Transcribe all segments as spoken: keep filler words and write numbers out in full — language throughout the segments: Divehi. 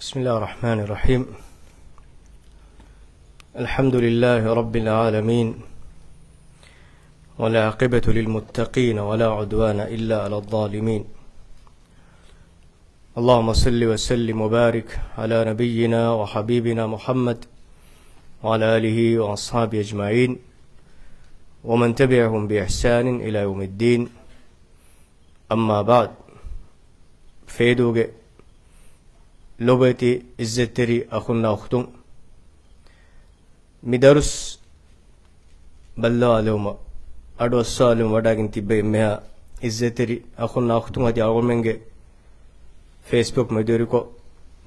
بسم الله الرحمن الرحيم. الحمد لله رب العالمين، والعاقبة للمتقين، ولا عدوان إلا على الظالمين. اللهم صل وسلم وبارك على نبينا وحبيبنا محمد وعلى آله وأصحابه أجمعين ومن تبعهم بإحسان إلى يوم الدين. أما بعد، ފޭދޫގެ ލޮބުވެތި އިއްޒަތްތެރި އަޚުންނާ އުޚްތުން، މި ދަރުސް ބައްލަވާލެވުމަށް އަޑު އައްސާލުން ވަޑައިގެން ތިއްބެވި އެންމެހާ އިއްޒަތްތެރި އަޚުންނާ އުޚްތުން، އަދި އަޅުގަނޑުމެންގެ ފޭސްބުކް މެދުވެރިކޮށް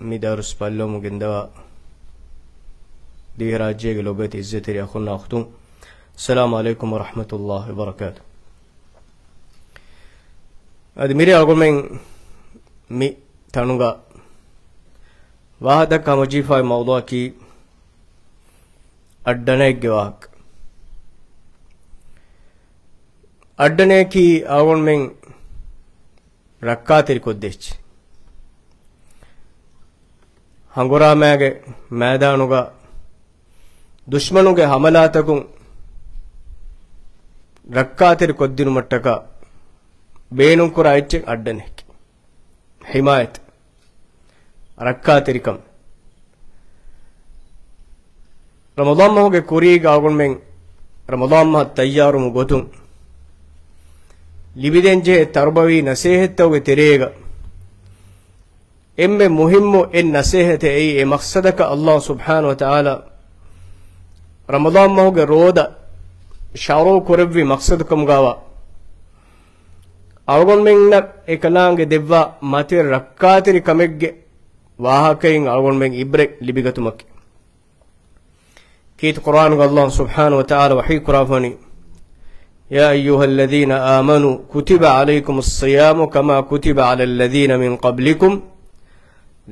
މި ދަރުސް ބައްލަވަމުން ގެންދަވާ ދިވެހިރާއްޖޭގެ ލޮބުވެތި އިއްޒަތްތެރި އަޚުންނާ އުޚްތުން، އައްސަލާމު ޢަލައިކުމް ވަރަޙްމަތުﷲި ވަބަރަކާތު. އަދި މިރޭ އަޅުގަނޑުމެން މި ތަނުގަ ވާހަކަ ހަމަޖެހިފައި މައުޟޫޢަކީ އައްޑަނައެއްގެ ވާހަކަ. އައްޑަނައަކީ އަޅުގަނޑުމެން ރައްކާތެރިކޮށްދޭ އެއްޗެއް. ހަނގުރާމައިގެ މައިދާނުގަ ދުޝްމަނުގެ ހަމަލާތަކުން ރައްކާތެރި ކޮށްދިނުމަށްޓަކާ ބޭނުންކުރާ އެއްޗެއް އައްޑަނައެކޭ. ޙިމާޔަތު، ރައްކާތެރިކަން. ރަމަޟާން މަހުގެ ކުރީގަ އަޅުގަނޑުމެން ރަމަޟާން މަހަށް ތައްޔާރުވުމުގެ ގޮތުން ލިބިދޭންޖެހޭ ތަރުބަވީ ނަސޭހަތްތަކުގެ ތެރޭގަ އެންމެ މުހިއްމު އެއް ނަސޭހަތެއް އެއީ، އެ މަޤްޞަދަކަށް އައްލާހު ސުބްޙާނަހު ވަތަޢާލާ ރަމަޟާން މަހުގެ ރޯދަ ޝަރުޢު ކުރެއްވި މަޤްޞަދު ކަމުގައިވާ، އަޅުގަނޑުމެންނަށް އެކަލާނގެ ދެއްވާ މަތިވެރި ރައްކާތެރި ކަމެއްގެ ވާހަކައިން އަޅުގަނޑުމެން ޢިބްރަތް ލިބިގަތުމަކީ. ކީރިތި ޤުރްއާނުގަ އައްލާހު ސުބްޙާނަހު ވަތަޢާލާ ވަޙީ ކުރާފަނީ، يا أيها الذين آمنوا كتب عليكم الصيام كما كتب على الذين من قبلكم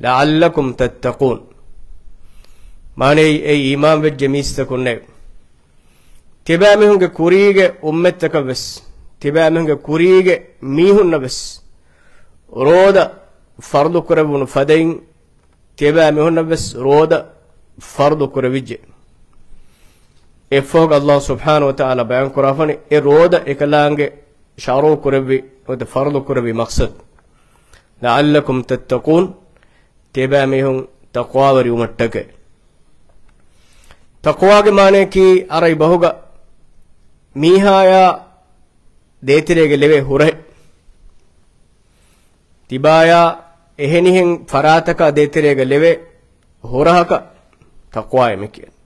لعلكم تتقون. މާނައީ، އޭ އީމާންވެއްޖެ މީސްތަކުންނޭ، ތިބާމީހުންގެ ކުރީގެ އުއްމަތްތަކަށްވެސް، ތިބާމީހުންގެ ކުރީގެ މީހުންނަށްވެސް ރޯދަ ފަރުޟު ކުރެއްވުނު ފަދައިން، ތިބާމީހުންނަށްވެސް ރޯދަ ފަރުޟު ކުރެވިއްޖެ. އެއަށްފަހުގަ އައްލާހު ސުބްޙާނަހު ވަތަޢާލާ ބަޔާން ކުރާފަނީ، އެ ރޯދަ އެކަލާނގެ ޝަރުޢު ކުރެއްވި ނުވަތަ ފަރުޟު ކުރެއްވި މަޤްޞަދު، لعلكم تتقون، ތިބާމީހުން ތަޤްވާވެރިވުމަށްޓަކައި. ތަޤްވާގެ މާނައަކީ ޢަރަބި ބަހުގަ މީހާޔާ ދޭތެރޭގަ ލެވޭ ހުރަހެއް، ތިބާޔާ އެހެނިހެން ފަރާތަކާ ދޭތެރޭގަ ލެވޭ ހުރަހަކަށް ތަޤްވާއޭ މި ކިޔަނީ.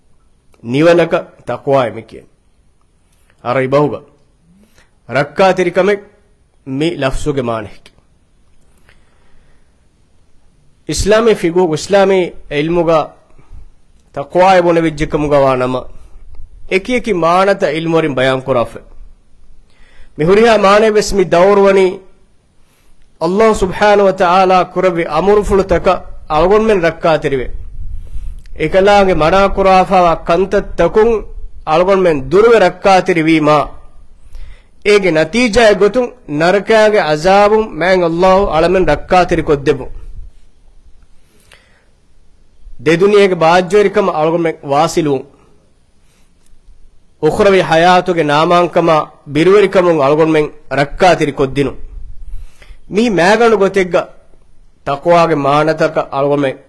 ނިވަލަކަށް ތަޤްވާއޭ މި ކިޔަނީ. ޢަރަބި ބަހުގަ ރައްކާތެރިކަމެއް މި ލަފްޒުގެ މާނައަކީ. އިސްލާމީ ފިޤުހު، އިސްލާމީ ޢިލްމުގަ ތަޤްވާއޭ ބުނެވިއްޖެ ކަމުގަ ވާ ނަމަ، އެކި އެކި މާނަތައް ޢިލްމުވެރިން ބަޔާން ކުރާފަ. މި ހުރިހާ މާނައެއް ވެސް މި ދައުރު ވަނީ، އައްލާހު ސުބްޙާނަހު ވަތަޢާލާ ކުރެއްވި އަމުރުފުޅުތަކަށް އަޅުގަނޑުމެން ރައްކާތެރިވެ، އެކަލާނގެ މަނާ ކުރާފައިވާ ކަންތައްތަކުން އަޅުގަނޑުމެން ދުރުވެ ރައްކާތެރިވީމާ، އޭގެ ނަތީޖާއެއް ގޮތުން ނަރަކައިގެ ޢަޒާބުން މާތް އައްލާހު އަޅަމެން ރައްކާތެރިކޮށްދެއްވުން. ދެދުނިޔޭގެ ބާއްޖަވެރިކަމަށް އަޅުގަނޑުމެން ވާޞިލުވުން. އުޚްރަވީ ޙަޔާތުގެ ނާމާންކަމާ ބިރުވެރިކަމުން އަޅުގަނޑުމެން ރައްކާތެރިކޮށްދިނުން. މި މައިގަނޑު ގޮތެއްގަ ތަޤްވާގެ މާނަތަކަށް އަޅުގަނޑުމެން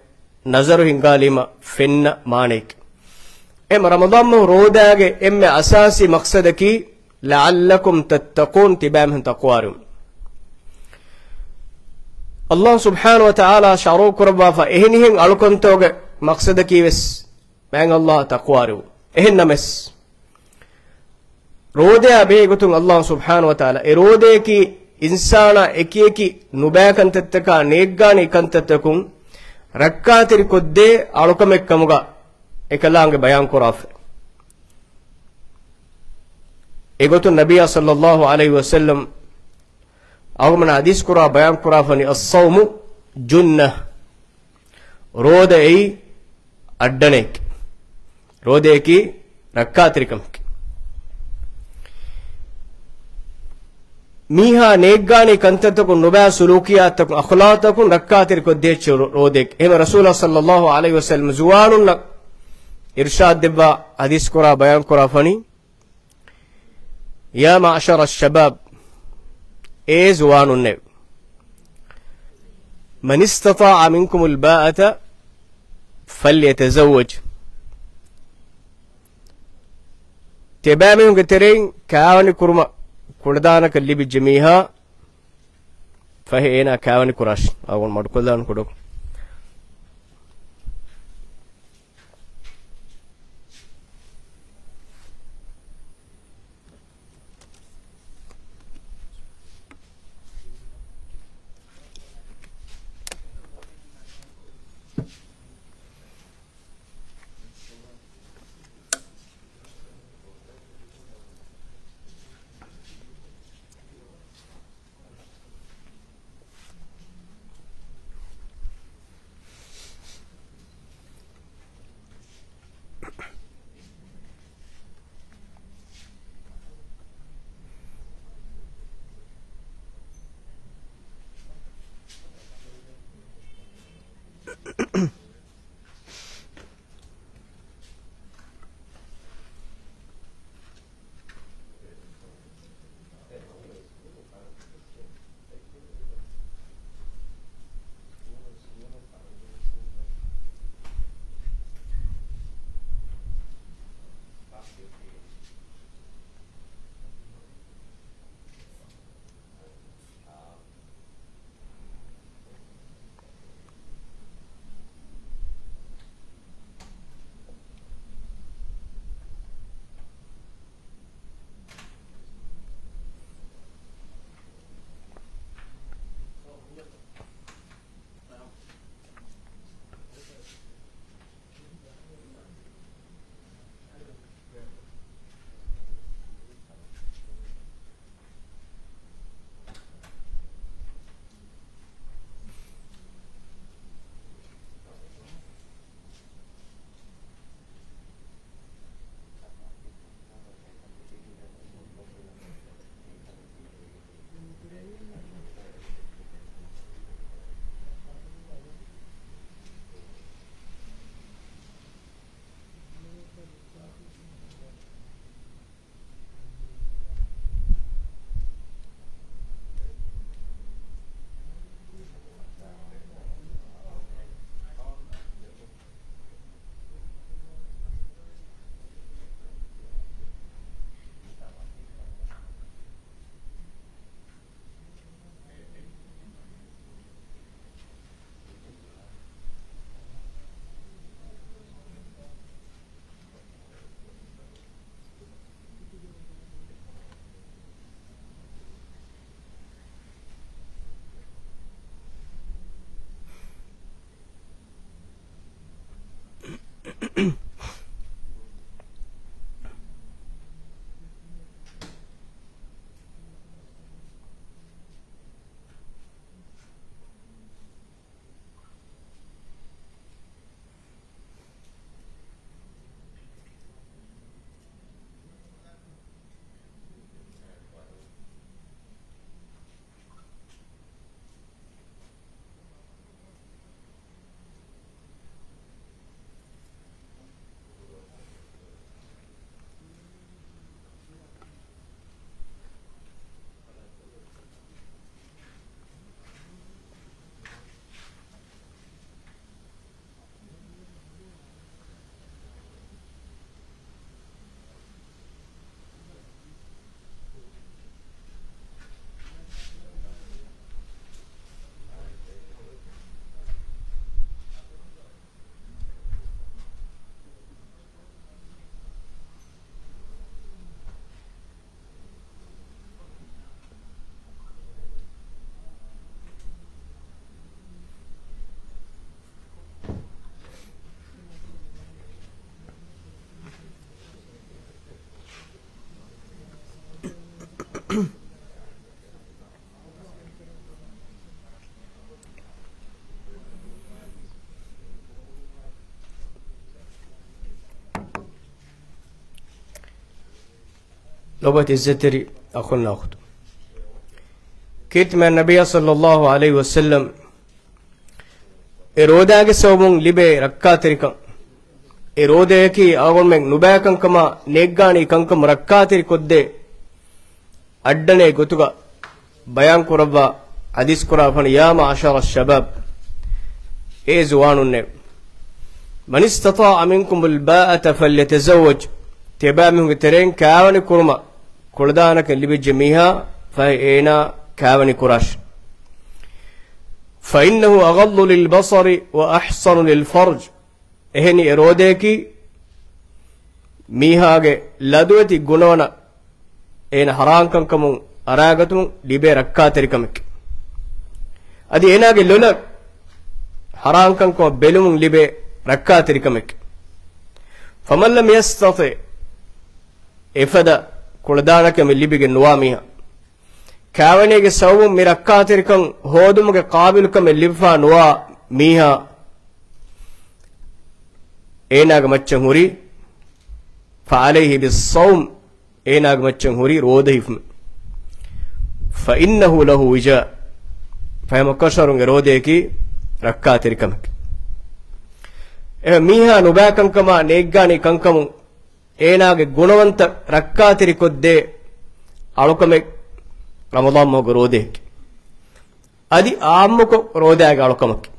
ނަޒަރު ހިންގާލީމަ ފެންނަ މާނައެކެ. އެމަ ރަމަޟާން މަހު ރޯދާގެ އެންމެ އަސާސީ މަޤްޞަދަކީ، لعلكم تتقون، ތިބާމީހުން ތަޤްވާވެރިވުން. އައްލާހު ސުބްޙާނަހު ވަތަޢާލާ ޝަރުޢު ކުރައްވާފަ އެހެނިހެން އަޅުކަންތަކުގެ މަޤްޞަދަކީ ވެސް މާތް އައްލާހަށް ތަޤްވާވެރިވުން. އެހެންނަމަވެސް، ރޯދަޔާ ބެހޭ ގޮތުން އައްލާހު ސުބްޙާނަހު ވަތަޢާލާ އެ ރޯދަޔަކީ އިންސާނާ އެކި އެކި ނުބައި ކަންތައްތަކާ ނޭއްގާނީ ކަންތައްތަކުން ރައްކާތެރިކޮށްދޭ އަޅުކަމެއް ކަމުގަ އެކަލާނގެ ބަޔާން ކުރާފަ. އެގޮތުން ނަބިއްޔާ ޞައްލައްލާހު ޢަލައިހި ވަސައްލަމް އަޅުގަނޑުމެންނަށް ޙަދީޘް ކުރާ ބަޔާން ކުރާފަނީ، الصوم جنة، ރޯދައީ އައްޑަނައެކޭ. ރޯދައަކީ ރައްކާތެރިކަމެކޭ. މީހާ ނޭއްގާނީ ކަންތައްތަކުން ނުބައި ސުލޫކިއްޔާތަކުން އަޚްލާޤްތަކުން ރައްކާތެރިކޮށްދޭ އެއްޗެއް ރޯދައެއް. އެހެން ރަސޫލާ ޞައްލައްލާހު ޢަލައިހި ވަސައްލަމް ޒުވާނުންނަށް އިރްޝާދު ދެއްވާ ޙަދީޘް ކުރާ ބަޔާން ކުރާ ފަނީ، يا معشر الشباب، އޭ ޒުވާނުންނޭވެ! من استطاع منكم الباءة فليتزوج. ތިޔަބައިމީހުންގެ ތެރެއިން ކާވެނި ކުރުމަށް ކުޅަދާނަކަން ލިބިއްޖެ މީހާ، ފަހެ އޭނާ ކާވެނި ކުރާށި. އަޅުގަނޑު މަޑުކޮށްލާނަން ކުޑަކޮށް. ލޮބުވެތި އިއްޒަތްތެރި އަޚުންނާ އުޚްތުން. ކީރިތި މާތް ނަބިއްޔާ ޞައްލައްލާހު ޢަލައިހި ވަސައްލަމް އެ ރޯދާގެ ސަބަބުން ލިބޭ ރައްކާތެރިކަން، އެ ރޯދަޔަކީ އަޅުގަނޑުމެން ނުބައިކަންކަމާ ނޭއްގާނީ ކަންކަމުން ރައްކާތެރިކޮށްދޭ އައްޑަނޭ ގޮތުގަ ބަޔާން ކުރައްވާ ޙަދީޘް ކުރާފަނި، يا معشر الشباب، އޭ ޒުވާނުންނޭ، من استطاع منكم الباءة فليتزوج، ތިޔަބައިމީހުންގެ ތެރެއިން ކާވެނި ކުރުމަށް ކުޅަދާނަކަން ލިބިއްޖެ މީހާ، ފަހެ އޭނާ ކާވެނި ކުރާށި. فإنه أغض للبصر وأحصن للفرج. އެހެނީ އެ ރޯދަޔަކީ މީހާގެ ލަދުވެތި ގުނަވަނަ އޭނަ ހަރާންކަންކަމުން އަރާގަތުމުން ލިބޭ ރައްކާތެރިކަމެކެ. އަދި އޭނާގެ ލޮލަށް ހަރާންކަންކަމަށް ބެލުމުން ލިބޭ ރައްކާތެރިކަމެކެ. فمن لم يستطع، އެފަދަ ކުޅަދާނަކަމެއް ލިބިގެން ނުވާ މީހާ، ކާވެނީގެ ސަބަބުން މި ރައްކާތެރިކަން ހޯދުމުގެ ޤާބިލުކަމެއް ލިބިފާ ނުވާ މީހާ، އޭނާގެ މައްޗަށް ހުރީ، فعليه بالصوم، އޭނާގެ މައްޗަށް ހުރީ ރޯދަ ހިފުމެއް. فإنه له وجاء، ފަހެ މޮކަށަރުން އެ ރޯދަޔަކީ ރައްކާތެރިކަމެކެ. އެ މީހާ ނުބައިކަންކަމާ ނޭއްގާނީ ކަންކަމުން އޭނާގެ ގުނަވަންތައް ރައްކާތެރިކޮށްދޭ އަޅުކަމެއް ރަމަޟާން މަހުގެ ރޯދަޔަކީ. އަދި އާއްމުކޮށް ރޯދައިގެ އަޅުކަމަކީ.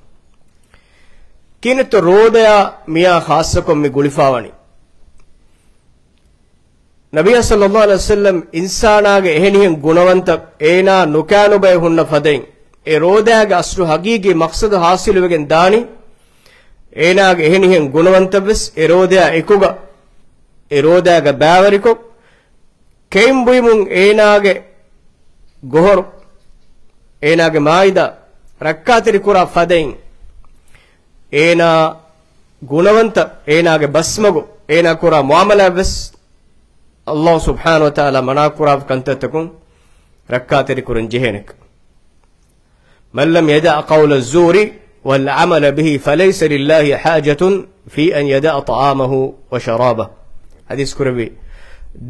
ކިހިނެއްތޯ ރޯދަޔާ މިޔާ ޚާއްޞަކޮށް މި ގުޅިފާވަނީ؟ ނަބިއްޔާ ޞައްލައްލާހު ޢަލައިހި ވަސައްލަމް އިންސާނާގެ އެހެނިހެން ގުނަވަންތައް އޭނާ ނުކާނުބައެއް ހުންނަ ފަދައިން، އެ ރޯދައިގެ އަސްލު ޙަޤީޤީ މަޤްޞަދު ޙާޞިލުވެގެން ދާނީ، އޭނާގެ އެހެނިހެން ގުނަވަންތައްވެސް އެ ރޯދަޔާ އެކުގަ، އެ ރޯދައިގަ ބައިވެރިކޮށް، ކެއިން ބުއިމުން އޭނާގެ ގޮހޮރު، އޭނާގެ މާއިދާ ރައްކާތެރި ކުރާ ފަދައިން، އޭނާ ގުނަވަންތަ، އޭނާގެ ބަސްމަގު، އޭނާ ކުރާ މުޢާމަލާތްވެސް ﷲ ސުބްޙާނަހޫ ވަތަޢާލާ މަނާ ކުރާ ކަންތައްތަކުން ރައްކާތެރި ކުރަން ޖެހޭނެ. من لم يدع قول الزور والعمل به فليس لله حاجة في أن يدع طعامه وشرابه. ޙަދީޘް ކުރެއްވި،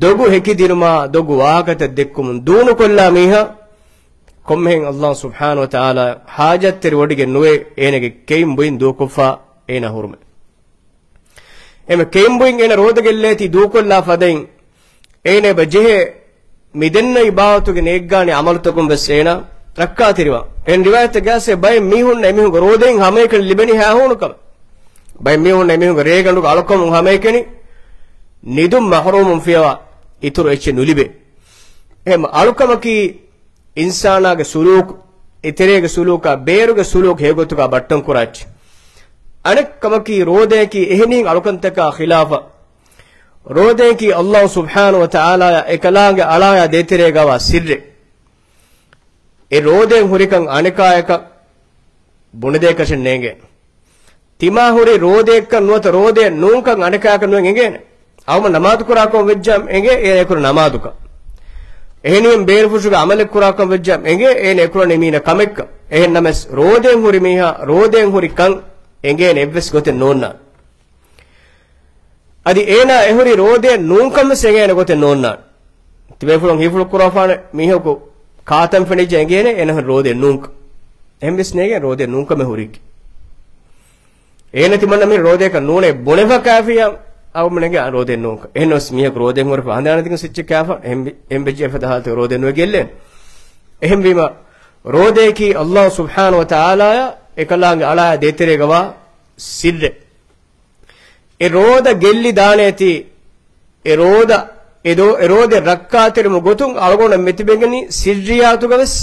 ދޮގު ހެކިދިނުމާ، ދޮގު ވާހަކަތައް ދެއްކުމުން ދޫނުކޮށްލާ މީހާ، ކޮންމެހެން ﷲ ސުބްޙާނަހޫ ވަތަޢާލާ ޙާޖަތްތެރިވޮޑިގެން ނުވޭ، އޭނަގެ ކެއިން ބުއިން ދޫކޮށްފާ އޭނަ ހުރުމެއް. އެމެ ކެއިން ބުއިން އޭނަ ރޯދަ ގެއްލޭތީ ދޫކޮށްލާ ފަދައިން، އޭނަ އެބަ ޖެހޭ މި ދެންނެވި ބާވަތުގެ ނޭއްގާނި ޢަމަލުތަކުން ވެސް އޭނަ ރައްކާތެރިވާ. އެހެން ރިވާޔަތެއްގައި އައިސް ބައެއް މީހުންނަށް އެމީހުންގެ ރޯދައިން ހަމައެކަނި ލިބެނީ ހައިހޫނުކަމެއް. ބައެއް މީހުންނަށް އެމީހުންގެ ރޭގަނޑުގެ އަޅުކަމުން ހަމައެކަނި ނިދުން މަޙްރޫމުން ފިޔަވާ، އިތުރު އެއްޗެއް ނުލިބޭ. އެހެން އަޅުކަމަކީ އިންސާނާގެ ސުލޫކު، އެތެރޭގެ ސުލޫކާ ބޭރުގެ ސުލޫކު ހެޔޮގޮތުގަ ބައްޓަން ކުރާ އެއްޗެއް. އަނެއް ކަމަކީ ރޯދަޔަކީ އެހެނިހެން އަޅުކަންތަކާ ޚިލާފަށް، ރޯދަޔަކީ ﷲ ސުބްޙާނަހޫ ވަތަޢާލާއާ އެކަލާނގެ އަޅާޔާ ދޭތެރޭގަވާ ސިއްރެއް. އެ ރޯދައިން ހުރިކަން އަނެކާޔަކަށް ބުނެދޭކަށެއް ނޭނގޭނެ. ތިމާ ހުރީ ރޯދައެއްކަން ނުވަތަ ރޯދައެއް ނޫންކަން އަނެކާޔަކަށް ނުވެ އެނގޭނެ. އަޅުގަނޑު ނަމާދު ކުރާކަށް ވެއްޖާ އެނގޭ އޭނަ އެކުރި ނަމާދުކަން. އެހެނިހެން ބޭރުފުށުގެ ޢަމަލެއް ކުރާކަށް ވެއްޖާ އެނގޭ އޭނަ އެކުރަނީ މީނަ ކަމެއްކަން. އެހެން ނަމަވެސް ރޯދައިން ހުރި މީހާ ރޯދައިން ހުރި ކަން އެނގޭނެ އެއްވެސް ގޮތެއް ނޯންނާނެ. އަދި އޭނާ އެހުރީ ރޯދައެއް ނޫންކަން ވެސް އެނގޭނެ ގޮތެއް ނޯންނާނެ. ތިބޭފުޅުން ހީފުޅު ކުރާފާނެ މީހަކު ކާތަން ފެނިއްޖެ އެނގޭނެ އޭނަ ހުރީ ރޯދައެއް ނޫންކަން. އެހެން ވެސް ނޭނގޭ ރޯދައެއް ނޫންކަމެއް ހުރީކީ. އޭނަ ތިމަންނަ މި ރޯދައަކަށް ނޫނޭ ބުނެފަ ކާފިޔާ އަވަމުނެގެ ރޯދައެއް ނޫންކަން. އެހެން ވެސް މީހަކު ރޯދައެއް ހުރެފަ ހަނދާނެތިކަން ސިއްޗެއް ކާފަ އެހެން ވި-، އެހެން ވެއްޖެ އެފަދަ ހާލަތަކަށް ރޯދައެއް ނުވެ ގެއްލޭނެ. އެހެންވީމަ ރޯދަޔަކީ ﷲ ސުބްޙާނަހޫ ވަތަޢާލާއާ އެކަލާނގެ އަޅާޔާ ދޭތެރޭގަވާ ސިއްރެއް. އެ ރޯދަ ގެއްލި ދާނޭތީ، އެ ރޯދަ، އެ ދޯ-، އެ ރޯދަ ރައްކާތެރިވުމުގެ ގޮތުން އަޅުގަނޑަށް މިތިބެގެނީ ސިއްރިއްޔާތުގަވެސް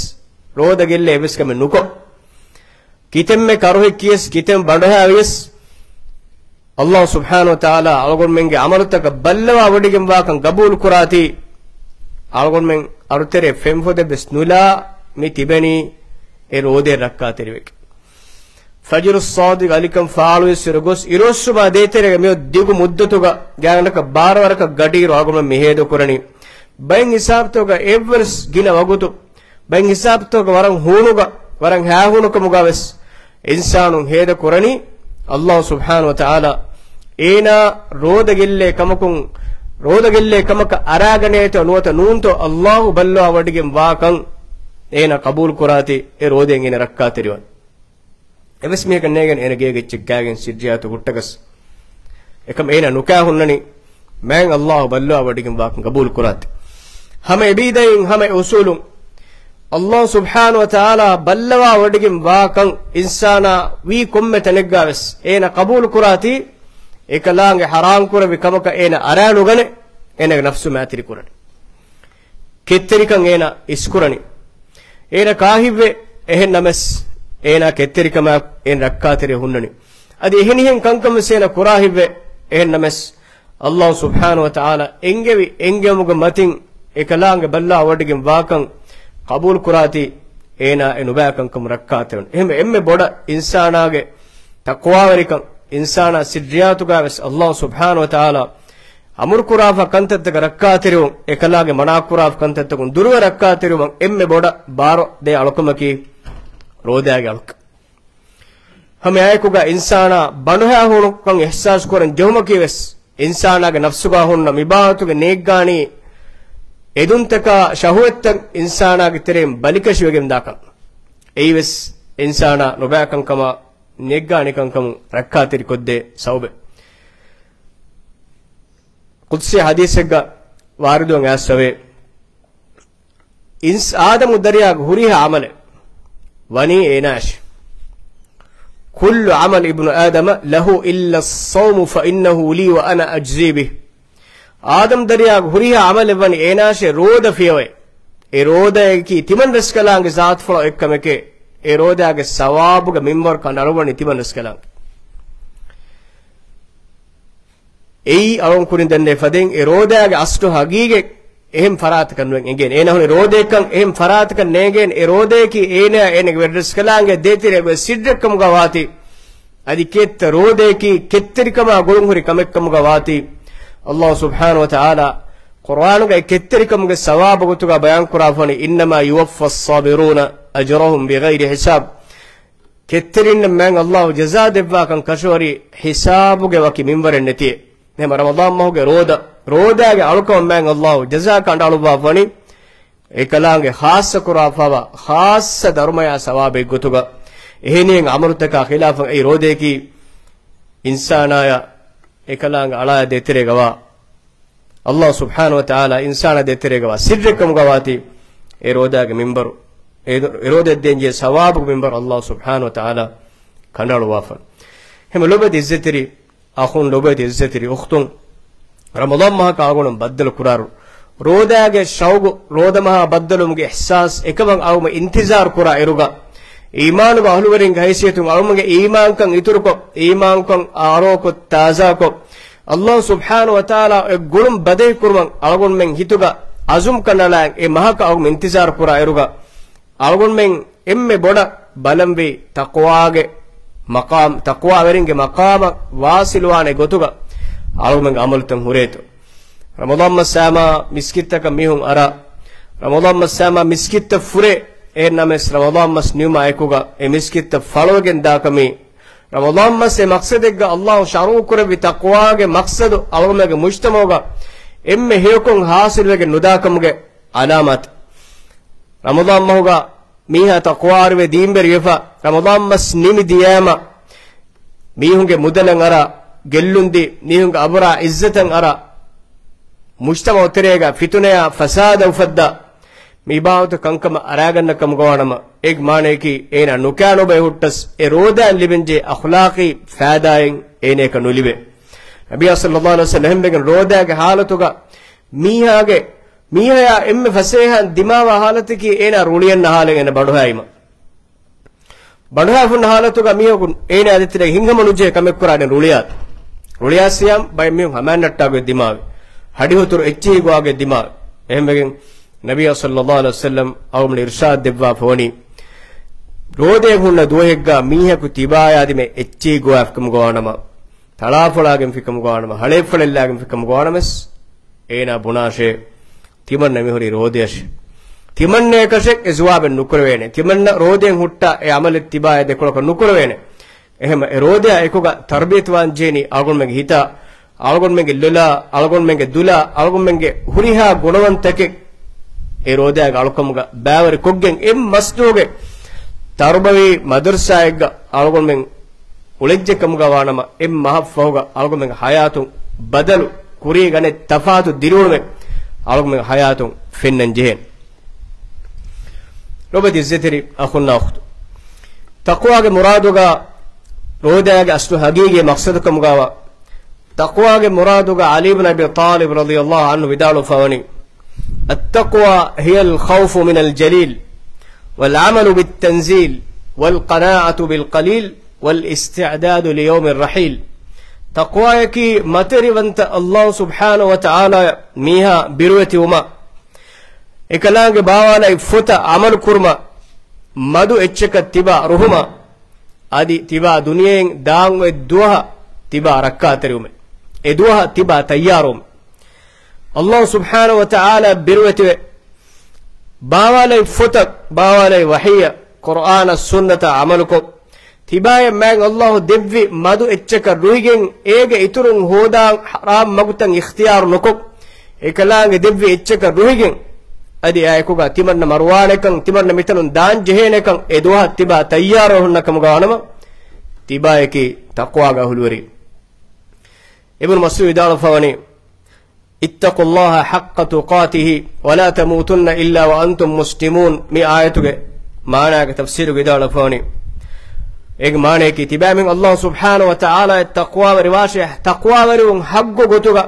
ރޯދަ ގެއްލޭ އެއްވެސް ކަމެއް ނުކޮށް. ކިތަންމެ ކަރުހެއް ކިޔަސް، ކިތަން ބަނޑުހައި ވިޔަސް، ﷲ ސުބްޙާނަހޫ ވަތަޢާލާ އަޅުގަނޑުމެންގެ ޢަމަލުތަކަށް ބައްލަވާވޮޑިގެންވާކަން ގަބޫލުކުރާތީ، އަޅުގަނޑުމެން އަޑުތެރޭ ފެންފޮދެއްވެސް ނުލާ މި ތިބެނީ އެ ރޯދަ ރައްކާތެރިވެގެން. ފަޖުރު ޞާދިޤް އަލިކަން ފާޅުވެސް އިރު ގޮސް އިރުއޮއްސުމާ ދޭތެރޭގަ މިއޮތް ދިގު މުއްދަތުގަ ގާތްގަނޑަކަށް ބާރަ ވަރަކަށް ގަޑިއިރު އަޅުގަނޑުމެން މި ހޭދަކުރަނީ. ބައެއް ހިސާބުތަކުގަ އެއްވެސް ގިނަ ވަގުތު، ބައެއް ހިސާބުތަކުގަ ވަރަށް ހޫނުގަ، ވަރަށް ހައިހޫނުކަމުގަ ވެސް އިންސާނުން ހޭދަކުރަނީ ﷲ ސުބްޙާނަހޫ ވަތަޢާލާ އޭނާ ރޯދަ ގެއްލޭ ކަމަކުން، ރޯދަ ގެއްލޭ ކަމަކަށް އަރާގަނޭތޯ ނުވަތަ ނޫންތޯ ﷲ ބައްލަވާވޮޑިގެން ވާކަން އޭނާ ޤަބޫލު ކުރާތީ އެ ރޯދައިން އޭނަ ރައްކާތެރިވާން. އެވެސް މީހަކަށް ނޭނގެން އޭނަ ގޭގެ އެއްޗެއް ކާގެން ސިއްރިއްޔާތު ހުއްޓަގަސް. އެކަމް އޭނަ ނުކާ ހުންނަނީ، މާތް ﷲ ބައްލަވާ ވޮޑިގެން ވާކަން ޤަބޫލު ކުރާތި. ހަމަ އެބީދައިން ހަމަ އެ އުސޫލުން، ﷲ ސުބްޙާނަހު ވަތަޢާލާ ބައްލަވާ ވޮޑިގެން ވާކަން އިންސާނާ ވީ ކޮންމެ ތަނެއްގާވެސް އޭނަ ޤަބޫލު ކުރާތީ، އެކަލާނގެ ޙަރާމް ކުރެއްވި ކަމަކަށް އޭނަ އަރާ ނުގަނެ، އޭނަގެ ނަފްސު މައިތިރި ކުރަނީ. ކެތްތެރިކަން އޭނަ އިސްކުރަނީ. އޭނަ ކާހިތްވެ އެހެން ނަމަސް، އޭނާ ކެތްތެރިކަމާ އޭނަ ރައްކާތެރި ހުންނަނީ. އަދި އެހެނިހެން ކަންކަމަސް އޭނަ ކުރާހިތްވެ އެހެން ނަމަސް، ﷲ ސުބްޙާނަހު ވަތަޢާލާ އެންގެވި އެންގެވުމުގެ މަތިން އެކަލާނގެ ބައްލަވާ ވޮޑިގެން ވާކަން ޤަބޫލު ކުރާތީ، އޭނާ އެ ނުބައި ކަންކަމުން ރައްކާތެރި. އެހެން އެންމެ ބޮޑަށް އިންސާނާގެ ތަޤްވާވެރިކަން، އިންސާނާ ސިއްރިއްޔާތުގާވެސް ﷲ ސުބްޙާނަހު ވަތަޢާލާ އަމުރުކުރާފަ ކަންތައްތަކަށް ރައްކާތެރިވުން، އެކަލާނގެ މަނާކުރާފަ ކަންތައްތަކުން ދުރުވެ ރައްކާތެރިވުމަށް އެންމެ ބޮޑަށް ބާރު ދޭ އަޅުކަމަކީ ރޯދައިގެ އަޅުކަން. ހަމައެއާއެކުގަ އިންސާނާ ބަނޑުހައި ހުންނަކަން އިޙްސާސް ކުރަން ޖެހުމަކީވެސް، އިންސާނާގެ ނަފްސުގަ ހުންނަ މިބާވަތުގެ ނޭއްގާނީ އެދުންތަކާ ޝަހުވަތްތައް އިންސާނާގެ ތެރެއިން ބަލިކަށިވެގެން ދާކަން. އެއީވެސް އިންސާނާ ނުބައިކަންކަމާ ނޭއްގާނިކަންކަމުން ރައްކާތެރިކޮށްދޭ ސަބަބެއް. ޤުދުސީ ޙަދީޘެއްގަ ވާރިދުވަން އައިސްފަވޭ، އިންސް-، އާދަމު ދަރިޔާގެ ހުރިހާ ޢަމަލެއް ވަނީ އޭނާއަށޭ. كل عمل ابن آدم له إلا الصوم فإنه لي وأنا أجزي به. އާދަމް ދަރިޔާގެ ހުރިހާ ޢަމަލެއް ވަނީ އޭނާއަށޭ ރޯދަ ފިޔަވައި. އެ ރޯދައަކީ ތިމަން ރަސްކަލާނގެ ޒާތުފުޅަށް އެއްކަމެކޭ. އެ ރޯދައިގެ ސަވާބުގެ މިންވަރު ކަނޑައަޅުއްވަނީ ތިމަން ރަސްކަލާނގެ. އެއީ އަޅުން ކުރިން ދެންނެވި ފަދައިން އެ ރޯދައިގެ އަސްލު ހަގީގަތް އެހެން ފަރާތަކަށް ނުވެން އެނގޭނެ. އޭނާ ހުންނަ ރޯދައެއްކަން އެހެން ފަރާތަކަށް ނޭނގޭނެ. އެ ރޯދައަކީ އޭނާ އޭނާގެ ވެރިރަސްކަލާނގެ ދޭތެރޭގެ ސިއްރެއްކަމުގަ ވާތީ. އަދި ކެތްތަ ރޯދައަކީ ކެތްތެރިކަމާ ގުޅުންހުރި ކަމެއްކަމުގަ ވާތީ. ﷲ ސުބްޙާނަހު ވަތަޢާލާ ޤުރްއާނުގައި ކެތްތެރިކަމުގެ ސަވާބު ގޮތުގަ ބަޔާންކުރާފަވަނީ، إنما يوفى الصابرون أجرهم بغير حساب. ކެތްތެރިންނަށް މާތް ﷲ ޖަޒާ ދެއްވާކަން ކަށަވަރީ ހިސާބުގެ ވަކި މިންވަރެއް ނެތިއެއް. އެހެން ރަމަޟާން މަހުގެ ރޯދަ، ރޯދައިގެ އަޅުކަމަށް މާތް ﷲ ޖަޒާ ކަނޑައަޅުއްވާފަވަނީ، އެކަލާނގެ ޚާއްޞަ ކުރާފަވާ ޚާއްޞަ ދަރުމަޔާ ސަވާބެއް ގޮތުގަ. އެހެނިހެން ޢަމަލުތަކާ ޚިލާފަށް އެއީ ރޯދައަކީ އިންސާނާޔަށް އެކަލާނގެ އަޅާ ދޭތެރޭގަވާ ﷲ ސުބްޙާނަހު ވަތަޢާލާ އިންސާނާ ދޭތެރޭގަވާ ސިއްރެއްކަމުގަ ވާތީ، އެ ރޯދައިގެ މިންވަރު، އެ ރޯދައަށް ދޭންޖެހޭ ސަވާބުގެ މިންވަރު ﷲ ސުބްޙާނަހު ވަތަޢާލާ ކަނޑައަޅުއްވާފަ. އެހެން ލޮބުވެތި ޢިއްޒަތްތެރި އަޚުން، ލޮބުވެތި ޢިއްޒަތްތެރި އުޚްތުން، ރަމަޟާން މަހަކަށް އަޅުގަނޑު ބައްދަލު ކުރާއިރު، ރޯދައިގެ ޝައުގު، ރޯދަ މަހާ ބައްދަލުވުމުގެ އިޙްސާސް އެކަމަށް އަޅުގަނޑު އިންތިޒާރު ކުރާ އިރުގަ، އީމާނުގެ އަހުލުވެރިންގެ ހައިސިއްޔަތުން އަޅުގަނޑުގެ އީމާންކަން އިތުރުކޮށް، އީމާންކަން އާރޯކޮށް، ތާޒާކޮށް، ﷲ ސުބްޙާނަހު ވަތަޢާލާ އެ ގުޅުން ބަދަހި ކުރުމަށް އަޅުގަނޑުމެން ހިތުގަ ޢަޒުމް ކަނޑައަޅާ އެ މަހަކަށް އަޅުގަނޑު އިންތިޒާރު ކުރާ އިރުގަ، އަޅުގަނޑުމެން އެންމެ ބޮޑަށް ބަލަންވީ ތަޤްވާގެ މަޤާމް، ތަޤްވާވެރިންގެ މަޤާމަށް ވާޞިލުވާނެ ގޮތުގަ އަޅުގަނޑުމެންގެ ޢަމަލުތައް ހުރޭތޯ. ރަމަޟާން މަސް އައީމާ މިސްކިތްތަކަށް މީހުން އަރާ، ރަމަޟާން މަސް އައީމާ މިސްކިތްތައް ފުރޭ، އެހެން ނަމަވެސް ރަމަޟާން މަސް ނިމުމާ އެކުގަ އެ މިސްކިތްތައް ފަޅުވެގެން ދާކަމީ، ރަމަޟާން މަސް އެ މަޤްޞަދެއްގަ ﷲ ޝަރުޢު ކުރެއްވި ތަޤްވާގެ މަޤްޞަދު އަޅުގަނޑުމެންގެ މުޖްތަމަޢުގަ އެންމެ ހެޔޮކޮށް ޙާޞިލުވެގެން ނުދާކަމުގެ ޢަލާމާތެއް. ރަމަޟާން މަހުގަ މީހާ ތަޤްވާވެރިވެ ދީންވެރިވެފަ، ރަމަޟާން މަސް ނިމި ދިޔައިމަ މީހުންގެ މުދަލަށް އަރާ ގެއްލުންދީ، މީހުންގެ އަބުރާ ޢިއްޒަތަށް އަރާ، މުޖްތަމަޢު ތެރޭގަ ފިތުނަޔާ ފަސާދަ އުފައްދާ، މި ބާވަތު ކަންކަމަށް އަރާގަންނަ ކަމުގަވާނަމަ، އޭގެ މާނަޔަކީ އޭނާ ނުކާ ނުބައި ހުއްޓަސް، އެ ރޯދައިން ލިބެންޖެހޭ އަޚްލާޤީ ފައިދާއެއް އޭނަޔަކަށް ނުލިބޭ. ނަބިއްޔާ ޞައްލައްލާހު ޢަލައިހި ވަސައްލަމަ އެހެންވެގެން ރޯދައިގެ ޙާލަތުގަ މީހާގެ، މީހާޔާ އެންމެ ފަސޭހައިން ދިމާވާ ޙާލަތަކީ އޭނާ ރުޅިއަންނަ ޙާލަތް އޭނަ ބަނޑުހައިމަ. ބަނޑުހައިފަ ހުންނަ ޙާލަތުގަ މީހަކު އޭނާ ދޭތެރޭ ހިތްހަމަނުޖެހޭ ކަމެއް ކުރާނެ ރުޅިއާ. ރުޅިއާ ސިޔާމް ބައެއް މީހުން ހަމައިން ނައްޓާގޮތް ދިމާވޭ. ހަޑިހުތުރު އެއްޗިހި ގޮވާގޮތް ދިމާވޭ. އެހެންވެގެން ނަބިއްޔާ ޞައްލައްލާހު ޢަލައިހި ވަސައްލަމަ އަޅުގަނޑު އިރުޝާދު ދެއްވާފަ ވަނީ، ރޯދައެއް ހުންނަ ދުވަހެއްގަ މީހަކު ތިބާޔާ ދިމަ އެއްޗިހި ގޮވާފިކަމުގަވާނަމަ، ތަޅާފޮޅާގެން ފިކަމުގަވާނަމަ، ހަޅޭއްފަޅެއްލާގެން ފިކަމުގަވާނަމަވެސް، އޭނާ ބުނާށޭ، ތިމަންނަ މިހުރީ ރޯދަޔަށޭ. ތިމަންނަޔަކަށެއް އެ ޖަވާބެއް ނުކުރެވޭނެ. ތިމަންނަ ރޯދައިން ހުއްޓާ އެ ޢަމަލެއް ތިބާޔާ ދެކޮޅަކަށް ނުކުރެވޭނެ. އެހެންމަ އެ ރޯދަޔާ އެކުގަ ތަރުބިޔަތުވާން ޖެހެނީ އަޅުގަނޑުމެންގެ ހިތާ، އަޅުގަނޑުމެންގެ ލޮލާ، އަޅުގަނޑުމެންގެ ދުލާ، އަޅުގަނޑުމެންގެ ހުރިހާ ގުނަވަންތަކެއް އެ ރޯދައިގެ އަޅުކަމުގަ ބައިވެރިކޮށްގެން އެ މަސްދުވަހުގެ ތަރުބަވީ މަދަރުސާއެއްގަ އަޅުގަނޑުމެން އުޅެއްޖެ ކަމުގަ ވާނަމަ، އެ މަހަށްފަހުގަ އަޅުގަނޑުމެންގެ ހަޔާތުން ބަދަލު ކުރީގަނެ ތަފާތު ދިރިއުޅުމެއް އަޅުގަނޑުމެންގެ ހަޔާތުން ފެންނަން ޖެހޭނެ. ލޮބުވެތި އިއްޒަތްތެރި އަޚުންނާ އުޚްތު، ތަޤްވާގެ މުރާދުގަ ރޯދައިގެ އަސްލު ހަގީގީ މަޤްޞަދު ކަމުގަވާ، ތަޤްވާގެ މުރާދުގަ ޢަލީ ބިން އަބީ ޠާލިބް ރަޟިޔަﷲ ޢަންހު ވިދާޅުވެފަވަނީ، التقوى هي الخوف من الجليل، والعمل بالتنزيل، والقناعة بالقليل، والاستعداد ليوم الرحيل. ތަޤްވާޔަކީ މަތިވެރިވަންތަ ﷲ ސުބްޙާނަހޫ ވަތަޢާލާ މީހާ ބިރުވެތިވުމަށް، އެކަލާނގެ ބާވާލައި ފޮތަށް ޢަމަލު ކުރުމަށް، މަދު އެއްޗަކަށް ތިބާ ރުހުމަށް، އަދި ތިބާ ދުނިޔެއިން ދާން އޮތް ދުވަހަށް ތިބާ ރައްކާތެރިވުމެއް، އެ ދުވަހަށް ތިބާ ތައްޔާރުވުމެއް. ﷲ ސުބްޙާނަހޫ ވަތަޢާލާ ބިރުވެތިވެ، ބާވާލައި ފޮތަށް، ބާވާލައި ވަޙީއަށް، ޤުރްއާނަށް ސުންނަތަށް ޢަމަލުކޮށް، ތިބާޔަށް މާތް ﷲ ދެއްވި މަދު އެއްޗަކަށް ރުހިގެން، އޭގެ އިތުރުން ހޯދާން ޙަރާމް މަގުތައް އިޚްތިޔާރު ނުކޮށް، އެކަލާނގެ ދެއްވި އެއްޗަކަށް ރުހިގެން، އަދި އާއެކުގަ ތިމަންނަ މަރުވާނެކަން، ތިމަންނަ މިތަނުން ދާން ޖެހޭނެކަން، އެ ދުވަހަށް ތިބާ ތައްޔާރުވެ ހުންނަ ކަމުގަ ވާނަމަ، ތިބާޔަކީ ތަޤްވާގެ އަހުލުވެރި. އިބްނު މަސްޢޫދު ވިދާޅުވެފަވަނީ، اتقوا الله حق تقاته ولا تموتن إلا وأنتم مسلمون. މި އާޔަތުގެ މާނާގެ ތަފްސީރު ވިދާޅުވެފަވަނީ، އޭގެ މާނަޔަކީ، ތިބާމެން ﷲ ސުބްޙާނަހޫ ވަތަޢާލާއަށް ތަޤްވާވެރިވާށޭ، ތަޤްވާވެރިވުން ޙައްޤު ގޮތުގަ،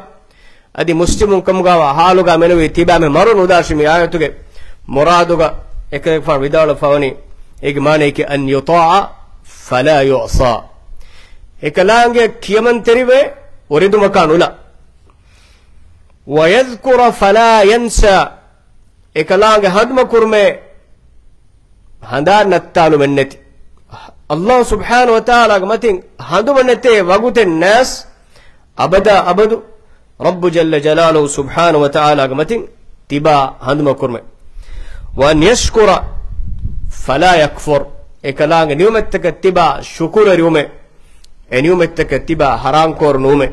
އަދި މުސްލިމުން ކަމުގަވާ ޙާލުގަ މެނުވީ ތިބާމެން މަރު ނުދާށި. މި އާޔަތުގެ މުރާދުގަ އެކަލޭގެފާނު ވިދާޅުވެފަވަނީ، އޭގެ މާނަޔަކީ، أن يطاع فلا يعصى. އެކަލާނގެ ކިޔަމަންތެރިވެ އުރެދުމަކާ ނުލާ. ويذكر فلا ينسى. އެކަލާނގެ ހަނދުމަކުރުމޭ ހަނދާން ނައްތާލުމެއްނެތި. ﷲ ސުބްޙާނަހޫ ވަތަޢާލާގެ މަތިން ހަނދުމަނެތޭ ވަގުތެއް ނާސް، އަބަދާ އަބަދު ރައްބު ޖައްލަ ޖަލާލުހޫ ސުބްޙާނަހޫ ވަތަޢާލާގެ މަތިން ތިބާ ހަނދުމަކުރުމެ. وأن يشكر فلا يكفر. އެކަލާނގެ ނިޢުމަތްތަކަށް ތިބާ ޝުކުރުވެރިވުމެ. އެ ނިޢުމަތްތަކަށް ތިބާ ޙަރާންކޯރު ނުވުމެ.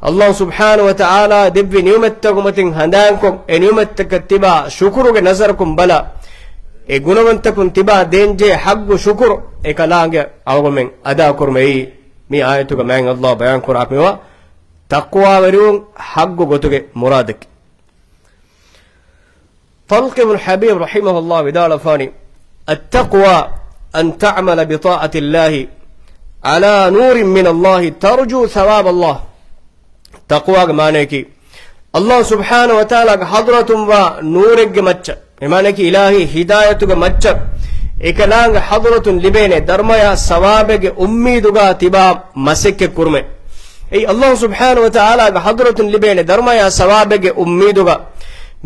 ﷲ ސުބްޙާނަހޫ ވަތަޢާލާ ދެއްވި ނިޢުމަތްތަކުގެ މަތިން ހަނދާންކޮށް، އެ ނިޢުމަތްތަކަށް ތިބާ ޝުކުރުގެ ނަޒަރަކުން ބަލާ، އެ ގުނަވަންތަކުން ތިބާ ދޭންޖެހޭ ޙައްޤު ޝުކުރު އެކަލާނގެ އަޅުގަމެން އަދާކުރުމެއީ، މި އާޔަތުގަ މާތް ﷲ ބަޔާންކުރާ މިވާ ތަޤްވާވެރިވުން ޙައްޤު ގޮތުގެ މުރާދަކީ. ޠަލްޤު ބިން ޙަބީބް ރަޙިމަހުﷲ ވިދާޅުވެފާނީ، التقوى أن تعمل بطاعة الله على نور من الله ترجو ثواب الله. ތަޤްވާގެ މާނަޔަކީ، ﷲ ސުބްޙާނަހޫ ވަތަޢާލާގެ ޙަޟްރަތުން ވާ ނޫރެއްގެ މައްޗަށް، އެ މާނަޔަކީ އިލާހީ ހިދާޔަތުގެ މައްޗަށް، އެކަލާނގެ ޙަޟްރަތުން ލިބޭނެ ދަރުމަޔާ ސަވާބެއްގެ އުއްމީދުގަ ތިބާ މަސައްކަތް ކުރުމެ. އެއީ ﷲ ސުބްޙާނަހޫ ވަތަޢާލާގެ ޙަޟްރަތުން ލިބޭނެ ދަރުމަޔާ ސަވާބެއްގެ އުއްމީދުގަ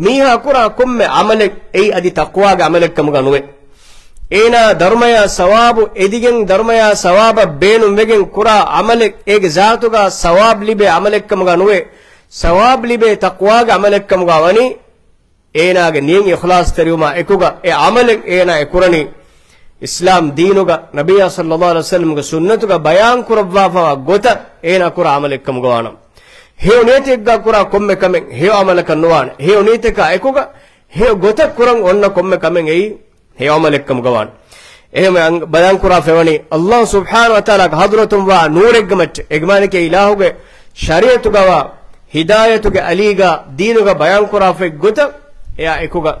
މީހާ ކުރާ ކޮންމެ ޢަމަލެއް އެއީ އަދި ތަޤްވާގެ ޢަމަލެއްކަމުގަ ނުވޭ. އޭނާ ދަރުމަޔާ ސަވާބު އެދިގެން، ދަރުމަޔާ ސަވާބަށް ބޭނުންވެގެން ކުރާ ޢަމަލެއް އޭގެ ޒާތުގަ ސަވާބު ލިބޭ ޢަމަލެއްކަމުގަ ނުވޭ. ސަވާބު ލިބޭ ތަޤްވާގެ ޢަމަލެއްކަމުގަ ވަނީ، އޭނާގެ ނިޔަތް އިޚްލާޞްތެރިވުމާ އެކުގަ އެ ޢަމަލެއް އޭނާ އެ ކުރަނީ، އިސްލާމް ދީނުގަ ނަބިއްޔާ ޞައްލަﷲު ޢަލައިހި ވަސައްލަމްގެ ސުންނަތުގަ ބަޔާން ކުރައްވާފަވާ ގޮތަށް އޭނާ ކުރާ ޢަމަލެއްކަމުގަ ވާނަމަ. ހެޔޮ ނިޔަތެއްގަ ކުރާ ކޮންމެ ކަމެއް ހެޔޮ ޢަމަލަކަށް ނުވާނެ. ހެޔޮ ނިޔަތަކާ އެކުގަ ހެޔޮ ގޮތަށް ކުރަން އޮންނަ ކޮންމެ ކަމެއް އެއީ ހެޔޮ ޢަމަލެއްކަމުގަ ވާނެ. އެހެންވެ، އަން-، ބަޔާންކުރާ ފެވަނީ، ﷲ ސުބްޙާނަހޫ ވަތަޢާލާގެ ޙަޟްރަތުން ވާ ނޫރެއްގެ މައްޗަށް، އޭގެ މާނައަކީ އިލާހުގެ ޝަރީޢަތުގަ ވާ ހިދާޔަތުގެ އަލީގަ ދީނުގަ ބަޔާންކުރާފައި ގޮތަށް، އެއާ އެކުގަ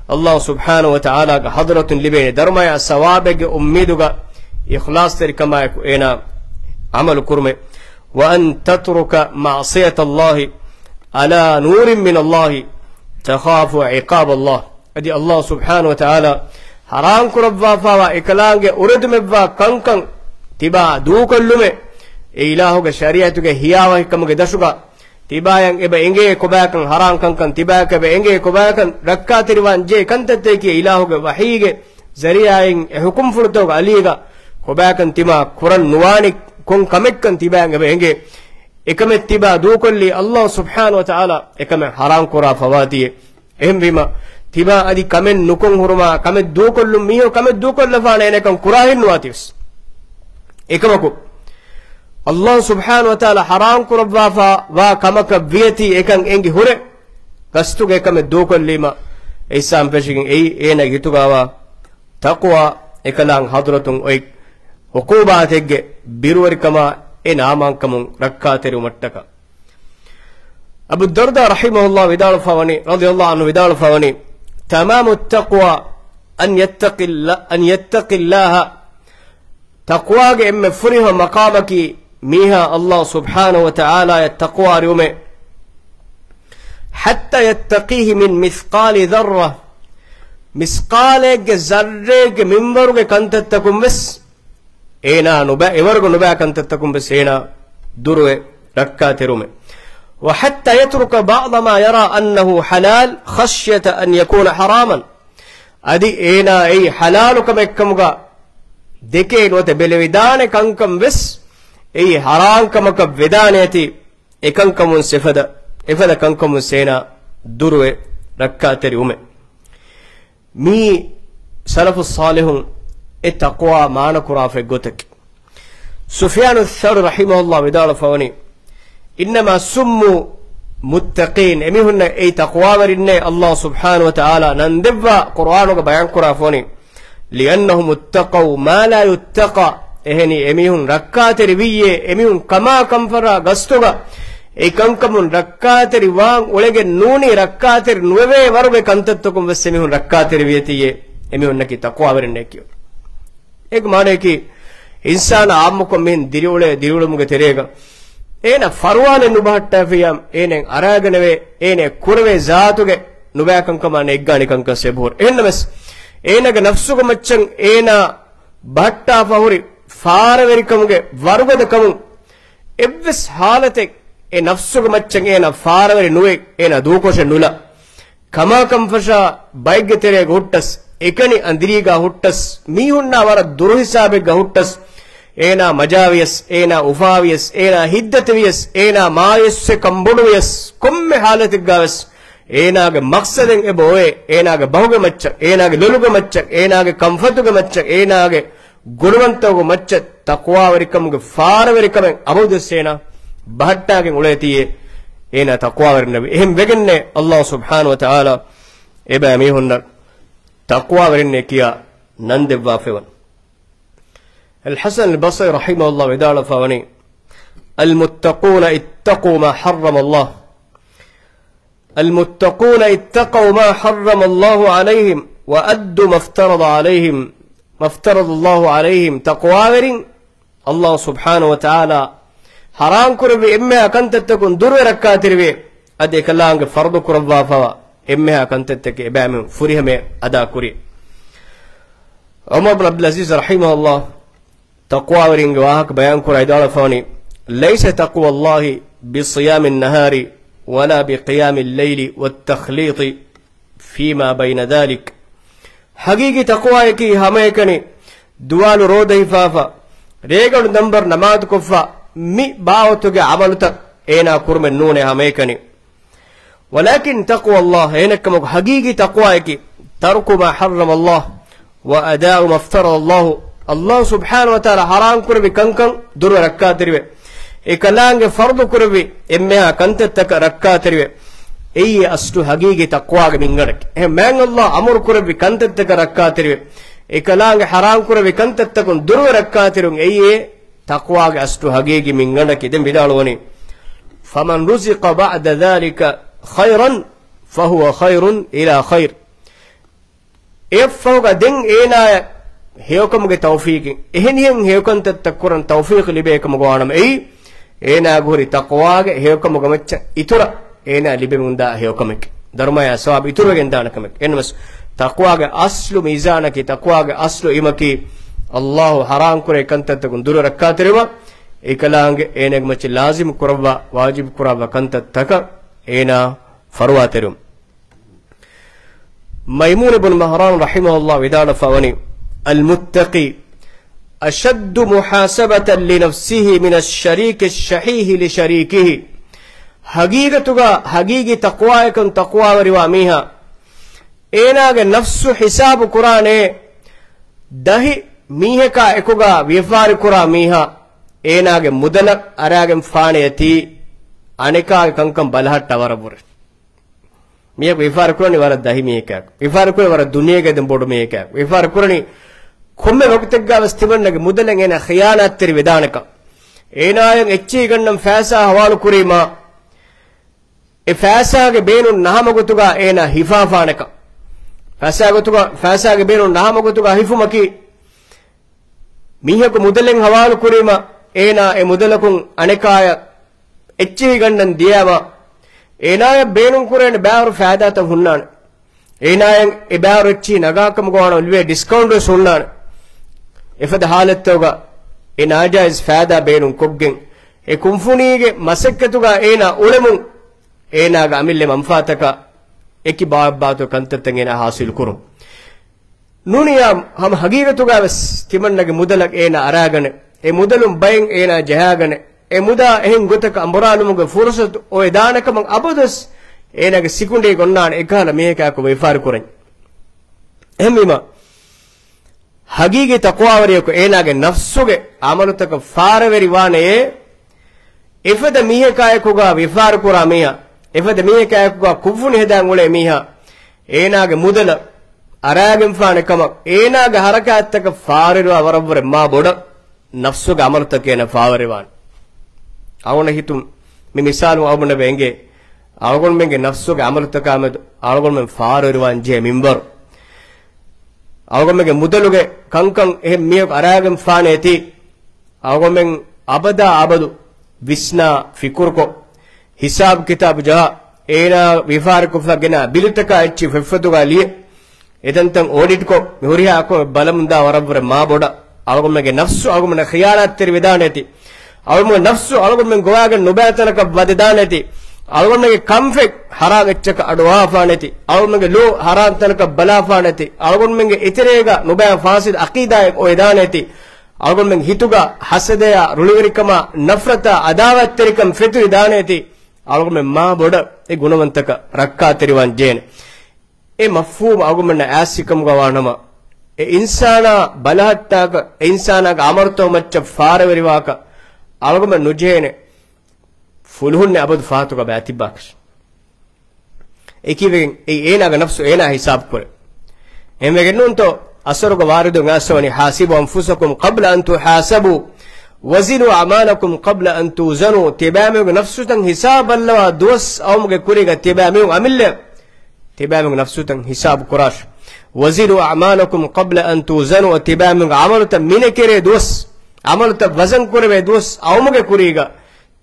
ﷲ ސުބްޙާނަހޫ ވަތަޢާލާގެ ޙަޟްރަތުން ލިބޭނެ ދަރުމަޔާ ސަވާބެއްގެ އުއްމީދުގަ އިޚްލާޞްތެރިކަމާއެކު އޭނާ ޢަމަލު ކުރުމެ. وأن تترك معصية الله على نور من الله تخاف عقاب الله. އަދި ﷲ ސުބްޙާނަހޫ ވަތަޢާލާ ޙަރާން ކުރައްވާފަވާ އެކަލާނގެ އުރެދުމެއްވާ ކަންކަން ތިބާ ދޫކޮށްލުމެއް، އެ އިލާހުގެ ޝަރީޢަތުގެ ހިޔާވަހިކަމުގެ ދަށުގަ ތިބާޔަށް އެބަ އެނގޭ ކޮބާކަން ޙަރާން ކަންކަން، ތިބާޔަކަށް އެބަ އެނގޭ ކޮބާކަން ރައްކާތެރިވާން ޖެހޭ ކަންތައްތަކެއް އިލާހުގެ ވަޙީގެ ޒަރީޢާއިން އެ ޙުކުމްފުޅުތަކުގެ އަލީގަ ކޮބާކަން ތިބާ ކުރަން ނުވާނެ ކޮން ކަމެއްކަން ތިބާޔަށް އެބަ އެނގޭ. އެކަމެއް ތިބާ ދޫކޮށްލީ ﷲ ސުބްޙާނަހޫ ވަތަޢާލާ އެކަމެއް ޙަރާން ކުރާ ފަވާތީއޭ. އެހެންވީމަ، ތިބާ އަދި ކަމެއް ނުކޮށް ހުރުމާ، ކަމެއް ދޫކޮށްލުން މީހަކު ކަމެއް ދޫކޮށްލަފާނެ އޭނަކަން ކުރާހެއް ނުވާތީވެސް. އެކަމަކު، ﷲ ސުބްޙާނަހޫ ވަތަޢާލާ ޙަރާން ކުރައްވާފަ ވާ ކަމަކަށް ވިޔަތީ އެކަން އެނގި ހުރެ، ގަސްތުގެ އެކަމެއް ދޫކޮށްލީމަ، އިޙްސާން ފެށިގެން އެއީ އޭނާގެ ހިތުގައިވާ ތަޤްވާ، އެކަލާނގެ ޙަޟްރަތުން އޮތް ޢުޤޫބާތެއްގެ ބިރުވެރިކަމާ އެ ނާމާންކަމުން ރައްކާތެރިވުމަށްޓަކާ. އަބޫ ދަރްދާ ރަޙިމަހުﷲ ވިދާޅުފާވަނީ، ރަޟިޔަﷲ ޢަންހު ވިދާޅުފާވަނީ، تمام التقوى أن يتقي الله، أن يتقي الله، ތަޤްވާގެ އެންމެ ފުރިހަމަ މަޤާމަކީ މީހާ ﷲ ސުބްޙާނަހޫ ވަތަޢާލާޔަށް ތަޤްވާވެރިވުމޭ. حتى يتقيه من مثقال ذرة، މިސްޤާލެއްގެ ޒައްރެއްގެ މިންވަރުގެ ކަންތައްތަކުން ވެސް އޭނާ ނުބައި، އެވަރުގެ ނުބައި ކަންތައްތަކުން ވެސް އޭނާ ދުރުވެ ރައްކާތެރިވުމޭ. وحتى يترك بعض ما يرى أنه حلال خشية أن يكون حراما. އަދި އޭނާ އެއީ ޙަލާލު ކަމެއްކަމުގަ ދެކޭ ނުވަތަ ބެލެވިދާނެ ކަންކަން ވެސް އެއީ ޙަރާން ކަމަކަށް ވެދާނެ އޭތި، އެކަންކަމުން އެފަދަ، އެފަދަ ކަންކަމުން އޭނާ ދުރުވެ ރައްކާތެރިވުމޭ. މީ ސަލަފު ޞާލިޙުން އެ ތަޤްވާ މާނަކުރާފައި ގޮތަކީ. ސުފްޔާނު ޘައުރީ ރަޙިމަހުﷲ ވިދާޅުފަވަނީ، إنما سموا متقين، އެމީހުންނަށް އެއީ ތަޤްވާވެރިންނޭ ﷲ ސުބްޙާނަހޫ ވަތަޢާލާ ނަންދެއްވާ ޤުރްއާނުގަ ބަޔާންކުރާފަވަނީ، لأنهم اتقوا ما لا يتقى، އެހެނީ އެމީހުން ރައްކާތެރި ވިއްޔޭ، އެމީހުން ކަމާ ކަންފަށާ ގަސްތުގަ އެ ކަންކަމުން ރައްކާތެރި ވާން އުޅެގެން ނޫނީ، ރައްކާތެރި ނުވެވޭ ވަރުގެ ކަންތައްތަކުން ވެސް އެމީހުން ރައްކާތެރި ވިޔަތީ، އެމީހުންނަކީ ތަޤްވާވެރިންނޭ ކިޔުން. އޭގެ މާނަޔަކީ، އިންސާނާ އާއްމުކޮށް މިހެން ދިރިއުޅޭ ދިރިއުޅުމުގެ ތެރޭގަ އޭނަ ފަރުވާނެއް ނުބަހައްޓާފިއްޔާ، އޭނަ އަރާގަނެވޭ، އޭނަ ކުރެވޭ ޒާތުގެ ނުބައިކަންކަމާ ނެއްގާނެ ކަންކަން އެބަހުރި. އެހެންނަމަވެސް، އޭނަގެ ނަފްސުގެ މައްޗަށް އޭނަ ބަހައްޓާފަ ހުރި ފާރަވެރިކަމުގެ ވަރުގަދަކަމުން އެއްވެސް ހާލަތެއް އެ ނަފްސުގެ މައްޗަށް އޭނަ ފާރަވެރި ނުވެ، އޭނަ ދޫކޮށެއް ނުލާ. ކަމާކަންފަށާ ބައެއްގެ ތެރޭގަ ހުއްޓަސް، އެކަނި އަނދިރީގާ ހުއްޓަސް، މީހުންނާ ވަރަށް ދުރުހިސާބެއްގަ ހުއްޓަސް، އޭނާ މަޖާވިޔަސް، އޭނާ އުފާވިޔަސް، އޭނާ ހިތްދަތިވިޔަސް، އޭނާ މާޔަސްއެއް ކަންބޮޑުވިޔަސް، ކޮންމެ ހާލަތެއްގާވެސް އޭނާގެ މަޤްޞަދެއް އެބަ އޮވޭ، އޭނާގެ ބަހުގެ މައްޗަށް، އޭނާގެ ލޮލުގެ މައްޗަށް، އޭނާގެ ކަންފަތުގެ މައްޗަށް، އޭނާގެ ގުނަވަންތަވުގެ މައްޗަށް ތަޤްވާވެރިކަމުގެ ފާރަވެރިކަމެއް އަބަދުވެސް އޭނާ ބަހައްޓާގެން އުޅޭތީއޭ، އޭނާ ތަޤްވާވެރިންނެވި. އެހެން ވެގެންނޭ ﷲ ސުބްޙާނަހޫ ވަތަޢާލާ އެބައިމީހުންނަށް ތަޤްވާވެރިންނޭ ކިޔާ ނަން ދެއްވާފައިވަން. އަލްޙަސަން އަލްބަޞްރީ ރަޙިމަހުﷲ ވިދާޅުފަވަނީ، المتقون اتقوا ما حرم الله. المتقون اتقوا ما حرم الله عليهم وأدوا ما افترض عليهم، ما افترض الله عليهم. ތަޤްވާވެރިން ﷲ ސުބްޙާނަހޫ ވަތަޢާލާ ޙަރާން ކުރެއްވި އެންމެހާ ކަންތައްތަކުން ދުރުވެ ރައްކާތެރިވޭ. އަދި އެކަލާނގެ ފަރުޟު ކުރައްވާފަވާ އެންމެހާ ކަންތައްތަކެއް އެބައިމީހުން ފުރިހަމަޔަށް އަދާކުރި. ޢުމަރު ބިން ޢަބްދުލް ޢަޒީޒް ރަޙިމަހުﷲ ތަޤްވާވެރިންގެ ވާހަކަ ބަޔާންކުރާ ވިދާޅުވެފަވަނީ، ليس تقوى الله بصيام النهار ولا بقيام الليل والتخليط فيما بين ذلك. ޙަޤީޤީ ތަޤްވާއަކީ ހަމައެކަނި ދުވާލު ރޯދަ ހިފާފަ، ރޭގަނޑު ނަންބަރު ނަމާދުކޮށްފަ، މި ބާވަތުގެ ޢަމަލުތައް އޭނާ ކުރުމެއް ނޫނޭ ހަމައެކަނި. ولكن تقوى الله، އޭނަކަމަކު ޙަޤީޤީ ތަޤްވާއަކީ، ترك ما حرم الله وأداء ما افترض الله، ﷲ ސުބްޙާނަހޫ ވަތަޢާލާ ޙަރާން ކުރެއްވި ކަންކަން ދުރުވެ ރައްކާތެރިވެ، އެކަލާނގެ ފަރުޟު ކުރެއްވި އެންމެހާ ކަންތައްތަކަށް ރައްކާތެރިވެ، އެއީ އަސްލު ޙަޤީޤީ ތަޤްވާގެ މިންގަނޑަކީ. އެހެން މާތް ﷲ އަމުރު ކުރެއްވި ކަންތައްތަކަށް ރައްކާތެރިވެ، އެކަލާނގެ ޙަރާން ކުރެއްވި ކަންތައްތަކުން ދުރުވެ ރައްކާތެރިވުން އެއީ ތަޤްވާގެ އަސްލު ޙަޤީޤީ މިންގަނޑަކީ. ދެން ވިދާޅުވަނީ، فمن رزق بعد ذلك خيرا فهو خير إلى خير. އެއަށްފަހުގަ ދެން އޭނާޔަށް ހެޔޮކަމުގެ ތައުފީޤެއް، އެހެނިހެން ހެޔޮކަންތައްތައް ކުރަން ތައުފީޤު ލިބޭ ކަމަށް ވާނަމަ، އެއީ އޭނާގެ ހުރި ތަޤްވާގެ ހެޔޮކަމުގެ މައްޗަށް އިތުރަށް އޭނާ ލިބެމުންދާ ހެޔޮކަމެކޭ. ދަރުމަޔާ ސަވާބު އިތުރުވެގެން ދާނެ ކަމެކޭ. އެހެންނަމަވެސް، ތަޤްވާގެ އަސްލު މީޒާނަކީ، ތަޤްވާގެ އަސްލު އިމަކީ، ﷲ ޙަރާން ކުރޭ ކަންތައްތަކުން ދުރު ރައްކާތެރިވާ، އެކަލާނގެ އޭނާގެ މައްޗަށް ލާޒިމް ކުރައްވާ، ވާޖިބު ކުރައްވާ ކަންތައްތަކަށް އޭނާ ފަރުވާތެރިވުން. މައިމޫނު ބުނު މަހްރާން ރަޙިމަހުﷲ ވިދާޅުވެފަވަނީ، المتقي أشد محاسبة لنفسه من الشريك الشحيح لشريكه. ޙަޤީޤަތުގަ ޙަޤީޤީ ތަޤްވާއަކުން ތަޤްވާވެރިވާ މީހާ، އޭނާގެ ނަފްސު ޙިސާބު ކުރާނޭ، ދަހި މީހަކާ އެކުގަ ވިޔަފާރި ކުރާ މީހާ، އޭނާގެ މުދަލަށް އަރާގެން ފާނެޔަތީ، އަނެކާގެ ކަންކަން ބަލަހައްޓާ ވަރަށްވުރެ. މީހަކު ވިފާރު ކުރަނީ ވަރަށް ދަހި މީހެކާ، ވިފާރު ކުރަނީ ވަރަށް ދުނިޔޭގައި ދެން ބޮޑު މީހެކާ، ވިފާރު ކުރަނީ ކޮންމެ ވަގުތެއްގަ ވެސް ތިމަންނަގެ މުދަލެއް އޭނާ ޚިޔާނާތްތެރި ވެދާނެކަން. އޭނާއަށް އެއްޗިހި ގަންނަން ފައިސާ ހަވާލު ކުރީމާ، އެ ފައިސާގެ ބޭނުން ނަހަމަ ގޮތުގަ އޭނާ ހިފާފާނެކަން. ފައިސާ ގޮތުގަ، ފައިސާގެ ބޭނުން ނަހަމަ ގޮތުގަ ހިފުމަކީ، މީހަކު މުދަލެއް ހަވާލު ކުރީމަ، އޭނާ އެ މުދަލަކުން އަނެކާޔަށް އެއްޗިހި ގަންނަން ދިޔާމަ، އޭނާޔަށް ބޭނުން ކުރޭނެ ބައިވަރު ފައިދާތައް ހުންނާނެ. އޭނާޔަށް އެ ބައިވަރު އެއްޗިހި ނަގާކަމުގަ ވާނަމަ ލިބޭ ޑިސްކައުންޓް ވެސް ހުންނާނެ. އެފަދަ ހާލަތްތަކުގަ އެ ނާޖާއިޒް ފައިދާ ބޭނުން ކޮށްގެން، އެ ކުންފުނީގެ މަސައްކަތުގަ އޭނާ އުޅެމުން، އޭނާގެ އަމިއްލަ މަންފާތަކަށް އެކި ބާއްވާތޯ ކަންތައްތައް އޭނާ ހާސިލު ކުރުން. ނޫނިޔާ ހަމަ ހަގީގަތުގަ ވެސް ތިމަންނަގެ މުދަލަށް އޭނާ އަރާގަނެ، އެ މުދަލުން ބައެއް އޭނާ ޖަހާގަނެ، އެ މުދާ އެހެން ގޮތަކަށް އަނބުރާލުމުގެ ފުރުސަތު އޮވެދާނެކަމަށް އަބަދުވެސް އޭނާގެ ސިކުނޑީގަ އޮންނާނެ އެކަހަލަ މީހަކާއެކު ވިފާރު ކުރަން. އެހެންވީމަ، ހަގީގީ ތަޤްވާވެރިޔަކު އޭނާގެ ނަފްސުގެ އަމަލުތަކަށް ފާރަވެރިވާނެޔޭ، އެފަދަ މީހަކާއެކުގަ ވިފާރުކުރާ މީހާ، އެފަދަ މީހަކާއެކުގަ ކުށްވުނި ހެދާން އުޅޭ މީހާ، އޭނާގެ މުދަލަށް އަރާގެންފާނެ ކަމަށް، އޭނާގެ ހަރަކާތްތަކަށް ފާރިރުވާ ވަރަށްވުރެ މާ ބޮޑަށް ނަފްސުގެ އަމަލުތަކޭ ނަ ފާވެރިވާނެ. އަޅުގަނޑަށް ހިތުން މި މިސާލު އަޅުގަނޑަށް އެނގޭ، އަޅުގަނޑުމެންގެ ނަފްސުގެ އަމަލުތަކާމެދު އަޅުގަނޑުމެން ފާރިރުވާން ޖެހޭ މިންވަރު. އަޅުގަނޑުމެންގެ މުދަލުގެ ކަންކަން އެހެން މީހަކު އަރާގެން ފާނެތީ، އަޅުގަނޑުމެން އަބަދާ އަބަދު ވިސްނާ ފިކުރުކޮށް، ހިސާބު ކިތާބު ޖަހާ، އޭނާ ވިފާރުކޮށްފަ ގެނާ ބިލުތަކާ އެއްޗި ފެއްފަތުގަ ލިޔެ، އެތަންތަން އޯޑިޓްކޮށް، މި ހުރިހާ އަކުން ބަލަމުންދާ ވަރަށްވުރެ މާ ބޮޑަށް އަޅުގަނޑުމެންގެ ނަފްސު އަޅުގަނޑުމެން ޚިޔާނާތްތެރި ވެދާނެތީ، އަޅުގަނޑުމެން ނަފްސު އަޅުގަނޑުމެން ގޮވާގެން ނުބައި ތަނަކަށް ވަދެދާނެތީ، އަޅުގަނޑުމެންގެ ކަންފަތް ހަރާމް އެއްޗަކަށް އަޑުއަހާފާނެތީ، އަޅުގަނޑުމެންގެ ލޯ ހަރާމް ތަނަކަށް ބަލާފާނެތީ، އަޅުގަނޑުމެންގެ އެތެރޭގަ ނުބައި ފާސިދު އަޤީދާއެއް އޮވެދާނެތީ، އަޅުގަނޑުމެން ހިތުގަ ހަސަދަޔާ، ރުޅިވެރިކަމާ، ނަފްރަތާ، އަދާވަތްތެރިކަން ފެތުރިދާނެތީ، އަޅުގަނޑުމެން މާ ބޮޑަށް އެ ގުނަވަންތަކަށް ރައްކާތެރިވާން ޖޭނެ. އެ މަފްހޫމު އަޅުގަނޑުމެންނަށް އާސިކަމުގަ ވާނަމަ، އެ އިންސާނާ ބަލަހައްޓާކަށް، އެ އިންސާނާގެ އަމަރުތައް މައްޗަށް ފާރަވެރިވާކަށް އަޅުގަނޑުމެން ނުޖޭނެ ފުލުހުންނެ އަބަދު ފަހަތުގަ ބައިތިއްބާކަށް. އެކީވެގެން އެއީ އޭނާގެ ނަފްސު އޭނާ ހިސާބު ކުރޭ. އެހެންވެގެން ނޫންތޯ އަސަރުގެ ވާރިދުން އައްސަވަނީ، حاسبوا أنفسكم قبل أن تحاسبوا وزنوا أعمالكم قبل أن توزنوا. ތިބާމެންގެ ނަފްސުތައް ހިސާބަށްލަވާ ދުވަސް އައުމުގެ ކުރީގަ ތިބާމެން އަމިއްލަ، ތިބާމެންގެ ނަފްސުތައް ހިސާބު ކުރާށި. وزنوا أعمالكم قبل أن توزنوا. ތިބާމެންގެ އަމަލުތައް މިނެކެރޭ ދުވަސް، އަމަލުތައް ވަޒަން ކުރެވޭ ދުވަސް އައުމުގެ ކުރީގަ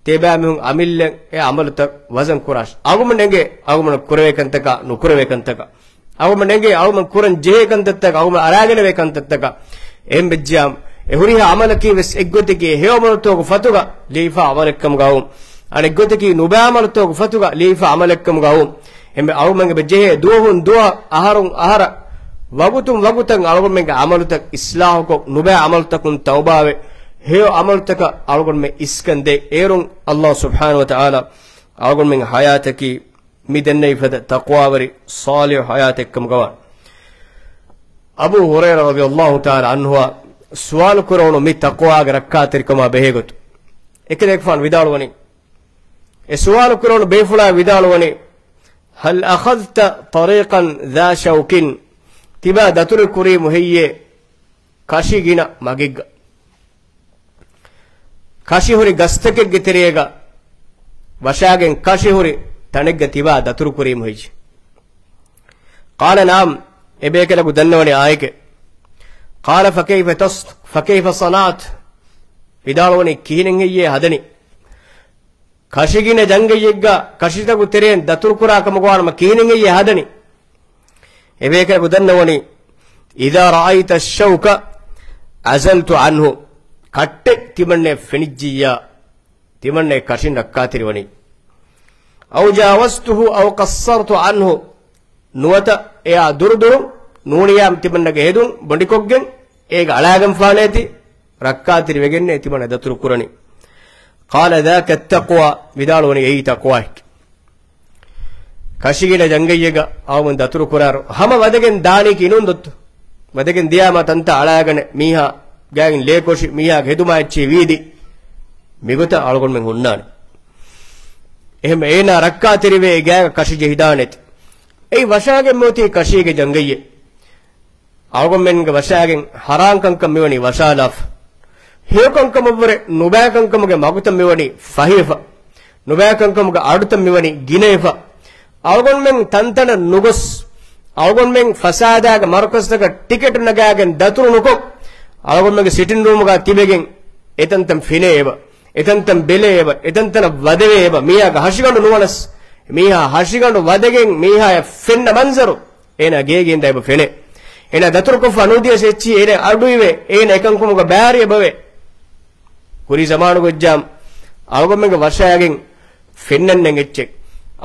ތިބާމީހުން އަމިއްލަ އެ އަމަލުތައް ވަޒަން ކުރާށި. އަޅުގަނޑުމެން އެނގޭ އަޅުގަނޑު ކުރެވޭ ކަންތަކާ ނުކުރެވޭ ކަންތަކާ. އަޅުގަނޑުމެން އެނގޭ އަޅުގަނޑު ކުރަން ޖެހޭ ކަންތައްތަކާ އަޅުގަނޑު އަރާގެނެވޭ ކަންތައްތަކާ. އެހެން ވެއްޖިއްޔާ، އެ ހުރިހާ އަމަލަކީ ވެސް އެއްގޮތަކީ ހެޔޮ އަމަލުތަކުގެ ފަތުގަ ލިޔެފާ އަމަލެއްކަމުގައު، އަނެއްގޮތަކީ ނުބައި އަމަލުތަކުގެ ފަތުގަ ލިޔެފާ އަމަލެއްކަމުގައު. އެންމެ އަޅުގަނޑުމެން އެބަ ޖެހޭ ދުވަހުން ދުވަހަށް، އަހަރުން އަހަރަށް، ވަގުތުން ވަގުތަށް އަޅުގަނޑުމެންގެ އަމަލުތައް އިސްލާހުކޮށް، ނުބައި އަމަލުތަކުން ތައުބާވެ، ހެޔޮ އަމަލުތަކަށް އަޅުގަނޑުމެން އިސްކަން ދޭ. އޭރުން ﷲ ސުބްޙާނަހޫ ވަތަޢާލާ އަޅުގަނޑުމެންގެ ޙަޔާތަކީ މި ދެންނެވިފަދަ ތަޤްވާވެރި ޞާލިޙު ޙަޔާތެއްކަމުގަވާނެ. އަބޫ ހުރައިރާ ރަޟިޔަﷲ ތަޢާލާ ޢަންހުއާ ސުވާލު ކުރެވުނު މި ތަޤްވާގެ ރައްކާތެރިކަމާ ބެހޭގޮތުން، އެކަލޭގެފާނު ވިދާޅުވަނީ، އެ ސުވާލު ކުރެވުނު ބޭފުޅާ ވިދާޅުވަނީ، هل أخذت طريقا ذا شوك؟ ތިބާ ދަތުރު ކުރީމު ހެއްޔޭ ކަށި ގިނަ މަގެއްގަ؟ ކަށިހުރި ގަސްތަކެއްގެ ތެރޭގަ ވަށާގެން ކަށިހުރި ތަނެއްގަ ތިބާ ދަތުރު ކުރީމު ހެއްޔޭ؟ قال نعم، އެބޭކަލަކު ދަންނަވަނީ އާއެކޭ. قال فكيف تص-، فكيف صنعت؟ ވިދާޅުވަނީ ކިހިނެއް ހެއްޔޭ ހަދަނީ؟ ކަށިގިނަ ޖަންގައްޔެއްގަ ކަށިތަކު ތެރެއިން ދަތުރުކުރާ ކަމަށް ވާނަމަ ކިހިނެއް ހެއްޔޭ ހަދަނީ؟ އެބޭކަލަކު ދަންނަވަނީ، إذا رأيت الشوك عزلت عنه، ކައްޓެއް ތިމަންނައަށް ފެނިއްޖިއްޔާ، ތިމަންނަ އެ ކަށިން ރައްކާތެރިވަނީ. أو جاوزته أو قصرت عنه، ނުވަތަ އެއާ ދުރުދުރުން ނޫނިޔާ ތިމަންނަގެ ހެދުން ބޮނޑިކޮށްގެން އޭގަ އަޅާގެންފާނޭތީ، ރައްކާތެރިވެގެންނޭ ތިމަންނަ ދަތުރު ކުރަނީ. قال ذاك التقوى، ވިދާޅުވަނީ އެއީ ތަޤްވާއެކޭ. ކަށިގިނަ ޖަންގައްޔެއްގަ އަޅުގަނޑު ދަތުރު ކުރާއިރު ހަމަ ވަދެގެން ދާނީކީ ނޫން ދޮއްތޯ؟ ވަދެގެން ދިޔާމަ ތަންތާ އަޅާގަނެ މީހާ ގާގިން ލޭކޮށި މީހާގެ ހެދުމާ އެއްޗެހި ވީދި މިގޮތަށް އަޅުގަނޑުމެން ހުންނާނެ. އެހެން އޭނާ ރައްކާތެރިވެ އެ ގާގަ ކަށި ޖެހިދާނެތި. އެއީ ވަށާގެން މިއޮތީ ކަށީގެ ޖަނގައްޔެއް. އަޅުގަނޑުމެންގެ ވަށާގެން ހަރާން ކަންކަން މިވަނީ ވަށާލާފަ. ހެޔޮ ކަންކަމަށްވުރެ ނުބައި ކަންކަމުގެ މަގުތައް މިވަނީ ފަހިވެފަ. ނުބައި ކަންކަމުގެ އަޑުތައް މިވަނީ ގިނަވެފަ. އަޅުގަނޑުމެން ތަންތަނަށް ނުގޮސް، އަޅުގަނޑުމެން ފަސާދާގެ މަރުކަޒުތަކަށް ޓިކެޓު ނަގާގެން ދަތުރު ނުކޮށް، އަޅުގަނޑުމެންގެ ސިޓިން ރޫމުގަ ތިބެގެން އެތަންތަން ފިނޭ އެބަ، އެތަންތަން ބެލޭ އެބަ، އެތަންތަނަށް ވަދެވޭ އެބަ. މީހާގެ ހަށިގަނޑު ނުވަނަސް، މީހާ ހަށިގަނޑު ވަދެގެން މީހާޔަށް ފެންނަ މަންޒަރު އޭނާ ގޭގެ އިންދާ އެބަ ފެނޭ. އޭނާ ދަތުރުކޮށްފަ ނުދިޔަސް އެއްޗިހި އޭނާ އަޑުއިވޭ، އޭނާ އެކަންކަމުގަ ބާރި އެބަވޭ. ކުރީ ޒަމާނުގަ އޮތްޖާމް އަޅުގަނޑުމެންގެ ވަށާގެން ފެންނަން ނެތް އެއްޗެއް،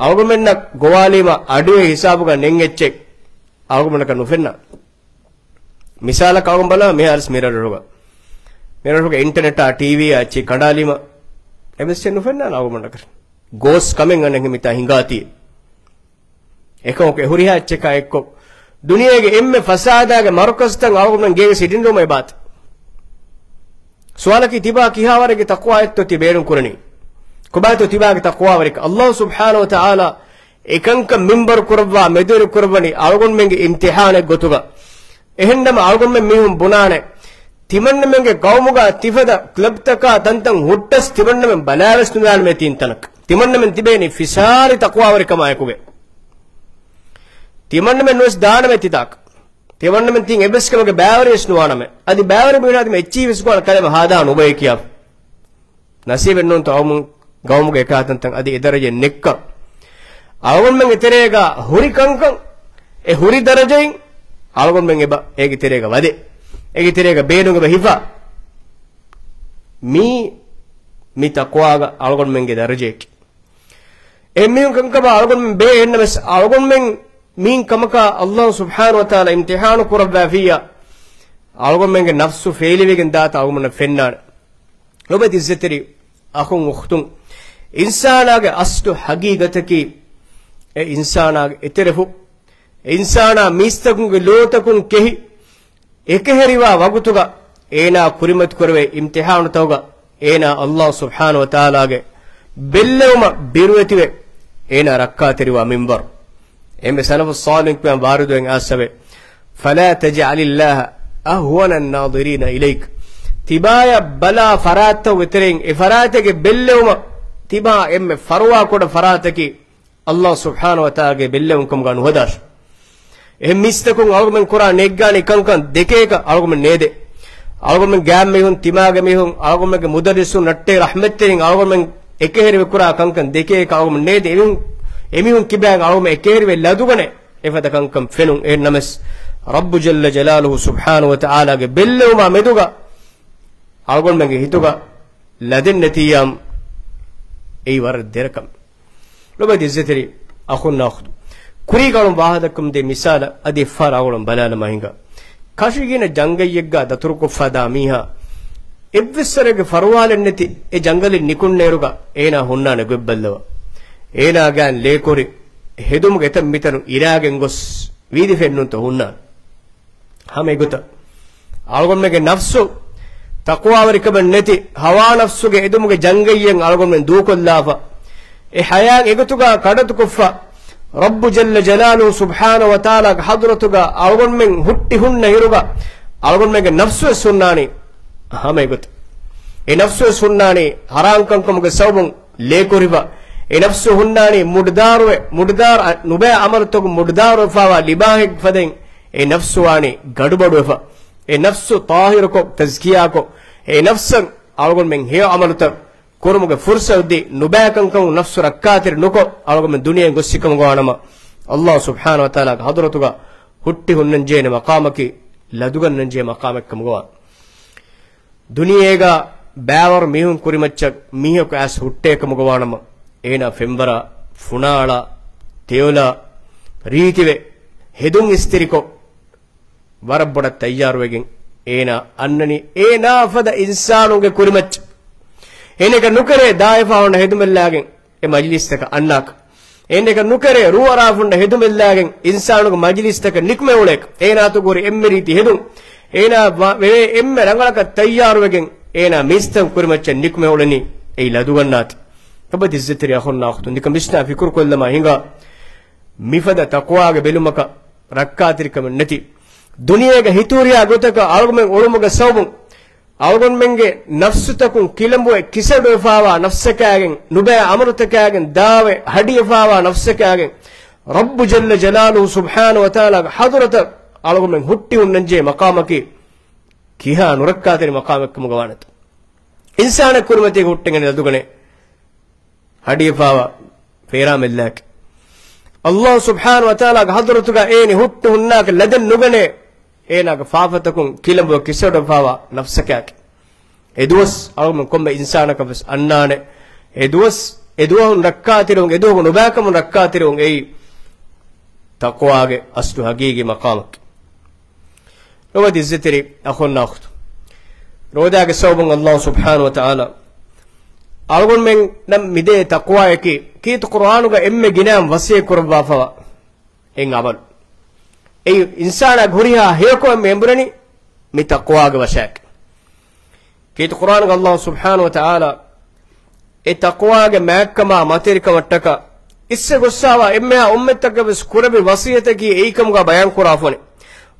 އަޅުގަނޑުމެންނަށް ގޮވާލީމަ އަޑުއެހި ހިސާބުގަ ނެތް އެއްޗެއް އަޅުގަނޑަކަށް ނުފެންނާނެ. މިސާލަކަށް އަޅުގަނޑު ބަލާ މިހާރު މިރަށުގަ، މިރަށުގެ އިންޓަނެޓާ ޓީވީއާ އެއްޗެއް ކަނޑާލީމަ އެއްވެސް އެއްޗެއް ނުފެންނާނެ އަޅުގަނޑަކަށް. ގޯސް ކަމެއް އަނެއް މިތާ ހިނގާތީ. އެކަމަކު އެ ހުރިހާ އެއްޗަކާ އެއްކޮށް، ދުނިޔޭގެ އެންމެ ފަސާދާގެ މަރުކަޒުތައް އަޅުގަނޑުމެން ގޭގެ ސިޓިން ރޫމަށް އެބާތި. ސުވާލަކީ ތިބާ ކިހާވަރެއްގެ ތަޤްވާއެއްތޯ ތި ބޭނުން ކުރަނީ؟ ކޮބާތޯ ތިބާގެ ތަޤްވާވެރިކަން؟ ﷲ ސުބްޙާނަހޫ ވަތަޢާލާ އެކަންކަން މިންބަރު ކުރައްވާ މެދުވެރި ކުރައްވަނީ އަޅުގަނޑުމެންގެ އިމްތިޙާނެއް ގޮތުގަ. އެހެންނަމަ އަޅުގަނޑުމެން މީހުން ބުނާނެ، ތިމަންނަމެންގެ ޤައުމުގަ ތިފަދަ ކްލަބްތަކާ ތަންތަން ހުއްޓަސް ތިމަންނަމެން ބަލާވެސް ނުލާނަމޭ ތިން ތަނަކަށް. ތިމަންނަމެން ތިބޭނީ ފިސާރި ތަޤްވާވެރިކަމާއެކުގަ. ތިމަންނަމެން ނުވެސް ދާނަމޭ ތިތާކަށް. ތިމަންނަމެން ތިން އެއްވެސް ކަމެއްގެ ބާވަރެއް ވެސް ނުވާނަމޭ. އަދި ބާވަރެއް ބުނާ ތިމަން އެއްޗިހި ވެސް ގޮވާނެ ކަލޭމެން ހާދާ ނުބޮއޭ ކިޔާފަ. ނަސީބެއް ނޫންތޯ އަޅުގަނޑު ގައުމުގެ އެކާ ތަންތަން އަދި އެ ދަރަޖައެއް ނެތްކަން. އަޅުގަނޑުމެންގެ ތެރޭގަ ހުރި ކަންކަން، އެ ހުރި ދަރަޖައިން އަޅުގަނޑުމެން އެބަ އޭގެ ތެރޭގަ ވަދެ، އޭގެ ތެރޭގަ ބޭނުން އެބަ ހިފާ. މީ، މި ތަޤްވާގަ އަޅުގަނޑުމެންގެ ދަރަޖައަކީ. އެހެން މީހުން ކަންކަމަށް އަޅުގަނޑުމެން ބޭ އެހެންނަމަވެސް، އަޅުގަނޑުމެން މީން ކަމަކާ ﷲ ސުބްޙާނަހޫ ވަތަޢާލާ އިމްތިޙާނު ކުރައްވާފިއްޔާ، އަޅުގަނޑުމެންގެ ނަފްސު ފޭލިވެގެން ދާތާ އަޅުގަނޑަށް ފެންނާނެ. ލޮބުވެތި އިއްޒަތްތެރި އަޚުން އުޚްތުން، އިންސާނާގެ އަސްލު ހަގީގަތަކީ، އެ އިންސާނާގެ އެތެރެފުށް، އެ އިންސާނާ މީސްތަކުންގެ ލޯތަކުން ކެހި، އެކަހެރިވާ ވަގުތުގަ އޭނާ ކުރިމަތިކުރެވޭ އިމްތިޙާނުތަކުގަ އޭނާ ﷲ ސުބްޙާނަހޫ ވަތަޢާލާގެ ބެއްލެވުމަށް ބިރުވެތިވެ، އޭނާ ރައްކާތެރިވާ މިންވަރު. އެންމެ ސަލަފު ޞާލިޙުން ކިޔާ ވާރިދުވެގެން އާސަވެ، فلا تجعل الله أهون الناظرين إليك. ތިބާޔަށް ބަލާ ފަރާތްތަކުގެ ތެރެއިން އެ ފަރާތެއްގެ ބެއްލެވުމަށް ތިބާ އެންމެ ފަރުވާ ކުޑަ ފަރާތަކީ ﷲ ސުބްޙާނަހޫ ވަތަޢާލާގެ ބެއްލެވުން ކަމުގަ ނުހަދާށި. އެހެން މީސްތަކުން އަޅުގަނޑުމެން ކުރާ ނޭއްގާނީ ކަންކަން ދެކޭކަށް އަޅުގަނޑުމެން ނޭދޭ. އަޅުގަނޑުމެން ގާތް މީހުން، ތިމާގެ މީހުން، އަޅުގަނޑުމެންގެ މުދައްރިސުން ނައްޓޭ ރަޙްމަތްތެރިން އަޅުގަނޑުމެން އެކަހެރިވެ ކުރާ ކަންކަން ދެކޭކަށް އަޅުގަނޑުމެން ނޭދޭ. އެމީހުން، އެމީހުން ކިބައިން އަޅުގަނޑުމެން އެކަހެރިވެ ލަދުގަނެ އެފަދަ ކަންކަން ފެނުން. އެހެން ނަމަވެސް، ރައްބު ޖައްލަ ޖަލާލުހޫ ސުބްޙާނަހޫ ވަތަޢާލާގެ ބެއްލެވުމާ މެދުގަ އަޅުގަނޑުމެންގެ ހިތުގަ ލަދެއް ނެތިއްޔާމު، އެއީ ވަރަށް ދެރަ ކަމެއް. ލޮބުވެތި އިއްޒަތްތެރި އަޚުންނާ އުޚްތުން، ކުރީގަ އަޅުން ވާހަކަ ދައްކަމުން ދިޔަ މިސާލަށް އަދި އެއްފަހަރަށް އަޅުން ބަލާލަމާ ހިނގާ. ކަށިގެން ޖަނގައްޔެއްގަ ދަތުރުކޮށްފަ ދާ މީހާ އެއްވެސް ވަރެއްގެ ފަރުވާލެއް ނެތި އެ ޖަނގަލެއް ނިކުންނައިރުގަ އޭނާ ހުންނާނެ ގޮތްބައްލަވާ. އޭނާގެ ލޭކުރި ހެދުމުގެ އެތަން މިތަނުން އިރާގެން ގޮސް ވީދި ފެންނުންތޯ ހުންނާނެ. ހަމަ އެގޮތަށް އަޅުގަނޑުމެންގެ ނަފްސު ތަޤްވާވެރިކަމެއް ނެތި ހަވާ ނަފްސުގެ އެދުމުގެ ޖަނގައްޔެއް އަޅުގަނޑުމެން ދޫކޮށްލާފަ، އެ ޙަޔާތް އެގޮތުގަ ކަޑަތުކޮށްފަ، ރައްބު ޖައްލަ ޖަލާލުހޫ ސުބްޙާނަހޫ ވަތަޢާލާގެ ޙަޟްރަތުގަ އަޅުގަނޑުމެން ހުއްޓި ހުންނަ އިރުގަ އަޅުގަނޑުމެންގެ ނަފްސުވެސް ހުންނާނީ ހަމަ އެގޮތަށް. އެ ނަފްސުވެސް ހުންނާނީ ޙަރާމް ކަންކަމުގެ ސަބަބުން ލޭކުރިފަ. އެ ނަފްސު ހުންނާނީ މުޑުދާރުވެ، މުޑުދާރު، ނުބައި ޢަމަލުތަކުން މުޑުދާރުވެފައިވާ ލިބާހެއްގެ ފަދައިން އެ ނަފްސު ވާނީ ގަޑުބަޑުވެފަ. އެ ނަފްސު ޠާހިރުކޮށް، ތަޒްކިޔާކޮށް، އެ ނަފްސަށް އަޅުގަނޑުމެން ހެޔޮ ޢަމަލުތައް ކުރުމުގެ ފުރުޞަތު ދީ، ނުބައި ކަންކަމުން ނަފްސު ރައްކާތެރި ނުކޮށް، އަޅުގަނޑުމެން ދުނިޔެއިން ގޮއްސިކަމުގަ ވާނަމަ، ﷲ ސުބްޙާނަހޫ ވަތަޢާލާގެ ޙަޟްރަތުގަ ހުއްޓި ހުންނަންޖެހޭނެ މަޤާމަކީ، ލަދުގަންނަންޖެހޭ މަޤާމެއްކަމުގަ ވާނެ. ދުނިޔޭގަ ބައިވަރު މީހުން ކުރިމައްޗަށް މީހަކު އައިސް ހުއްޓޭ ކަމުގަ ވާނަމަ، އޭނާ ފެންވަރާ، ފުނާޅާ، ތެޔޮލާ، ރީތިވެ، ހެދުން އިސްތިރިކޮށް، ވަރަށް ބޮޑަށް ތައްޔާރުވެގެން އޭނާ އަންނަނީ އޭނާ ފަދަ އިންސާނުންގެ ކުރިމައްޗަށް. އޭނައަކަށް ނުކެރޭ ދާއިފާ ހުންނަ ހެދުމެއްލާގެން އެ މަޖިލީސްތަކަށް އަންނާކަށް. އޭނައަކަށް ނުކެރޭ ރޫއަރާފުންނަ ހެދުމެއްލާގެން އިންސާނުގެ މަޖިލީސްތަކަށް ނިކުމެ އުޅޭކަށް. އޭނާ އަތުގަ ހުރި އެންމެ ރީތި ހެދުން، އޭނާ ވަ-، ވެވޭ އެންމެ ރަނގަޅަކަށް ތައްޔާރުވެގެން އޭނާ މީސްތަކުން ކުރިމައްޗަށް ނިކުމެ އުޅެނީ އެއީ ލަދުގަންނާތީ. ލޮބުވެތި އިއްޒަތްތެރި އަޚުންނާ އުޚްތުން، ނިކަން ވިސްނާ ފިކުރުކޮށްލަމާ ހިނގާ. މިފަދަ ތަޤްވާގެ ބެލުމަކަށް ރައްކާތެރިކަމެއް ނެތި، ދުނިޔޭގެ ހިތުހުރިހާ ގޮތަކަށް އަޅުގަނޑުމެން އުޅުމުގެ ސަބަބުން އަޅުގަނޑުމެންގެ ނަފްސުތަކުން ކިލަނބުއެއް ކިސަޑުވެފާވާ ނަފްސަކާގެން، ނުބައި އަމުރުތަކާގެން ދާވެ ހަޑިއެފާވާ ނަފްސަކާގެން، ރައްބު ޖައްލަ ޖަލާލުހު ސުބްޙާނަހު ވަތަޢާލާގެ ޙަޟްރަތަށް އަޅުގަނޑުމެން ހުއްޓި ހުންނަންޖެހޭ މަޤާމަކީ ކިހާ ނުރައްކާތެރި މަޤާމެއްކަމުގަ ވާނެތޯ؟ އިންސާނެއް ކުރިމަތީގަ ހުއްޓެން އަނެއް ލަދުގަނެ ހަޑިއެފާވާ ފޭރާމެއްލާކެ. އައްލާހު ސުބްޙާނަހު ވަތަޢާލާގެ ޙަޟްރަތުގަ އޭނި ހުއްޓި ހުންނާކަށް ލަދެއް ނުގަނޭ، އޭނާގެ ފާފަތަކުން ކިލަނބުއަށް ކިސަޑުވެފާވާ ނަފްސަކާކެ. އެ ދުވަސް އަޅުގަނޑު ކޮންމެ އިންސާނަކަށް ވެސް އަންނާނެ. އެ ދުވަސް، އެ ދުވަހުން ރައްކާތެރިވުން، އެ ދުވަހު ނުބައިކަމުން ރައްކާތެރިވުން އެއީ ތަޤްވާގެ އަސްލު ހަގީގީ މަޤާމަކީ. ލޮބުވެތި އިއްޒަތްތެރި އަޚުންނާ އުޚްތުން، ރޯދާގެ ސަބަބުން އައްލާހު ސުބްޙާނަހު ވަތަޢާލާ އަޅުގަނޑުމެންނަށް މިދޭ ތަޤްވާއަކީ، ކީރިތި ޤުރްއާނުގަ އެންމެ ގިނައިން ވަޞިއްޔަތް ކުރައްވާފަވާ އެއް ޢަމަލު. އެއީ އިންސާނާގެ ހުރިހާ ހެޔޮކަމެއް އެނބުރެނީ މި ތަޤްވާގެ ވަށާއެކީ. ކީރިތި ޤުރްއާނުގަ އައްލާހު ސުބްޙާނަހު ވަތަޢާލާ އެ ތަޤްވާގެ މާތްކަމާ މަތިވެރިކަމަށްޓަކާ އިސްވެ ގޮއްސާވާ އެންމެހާ އުއްމަތަކަށް ވެސް ކުރެއްވި ވަޞިއްޔަތަކީ އެއީކަމުގަ ބަޔާން ކުރާފަނި.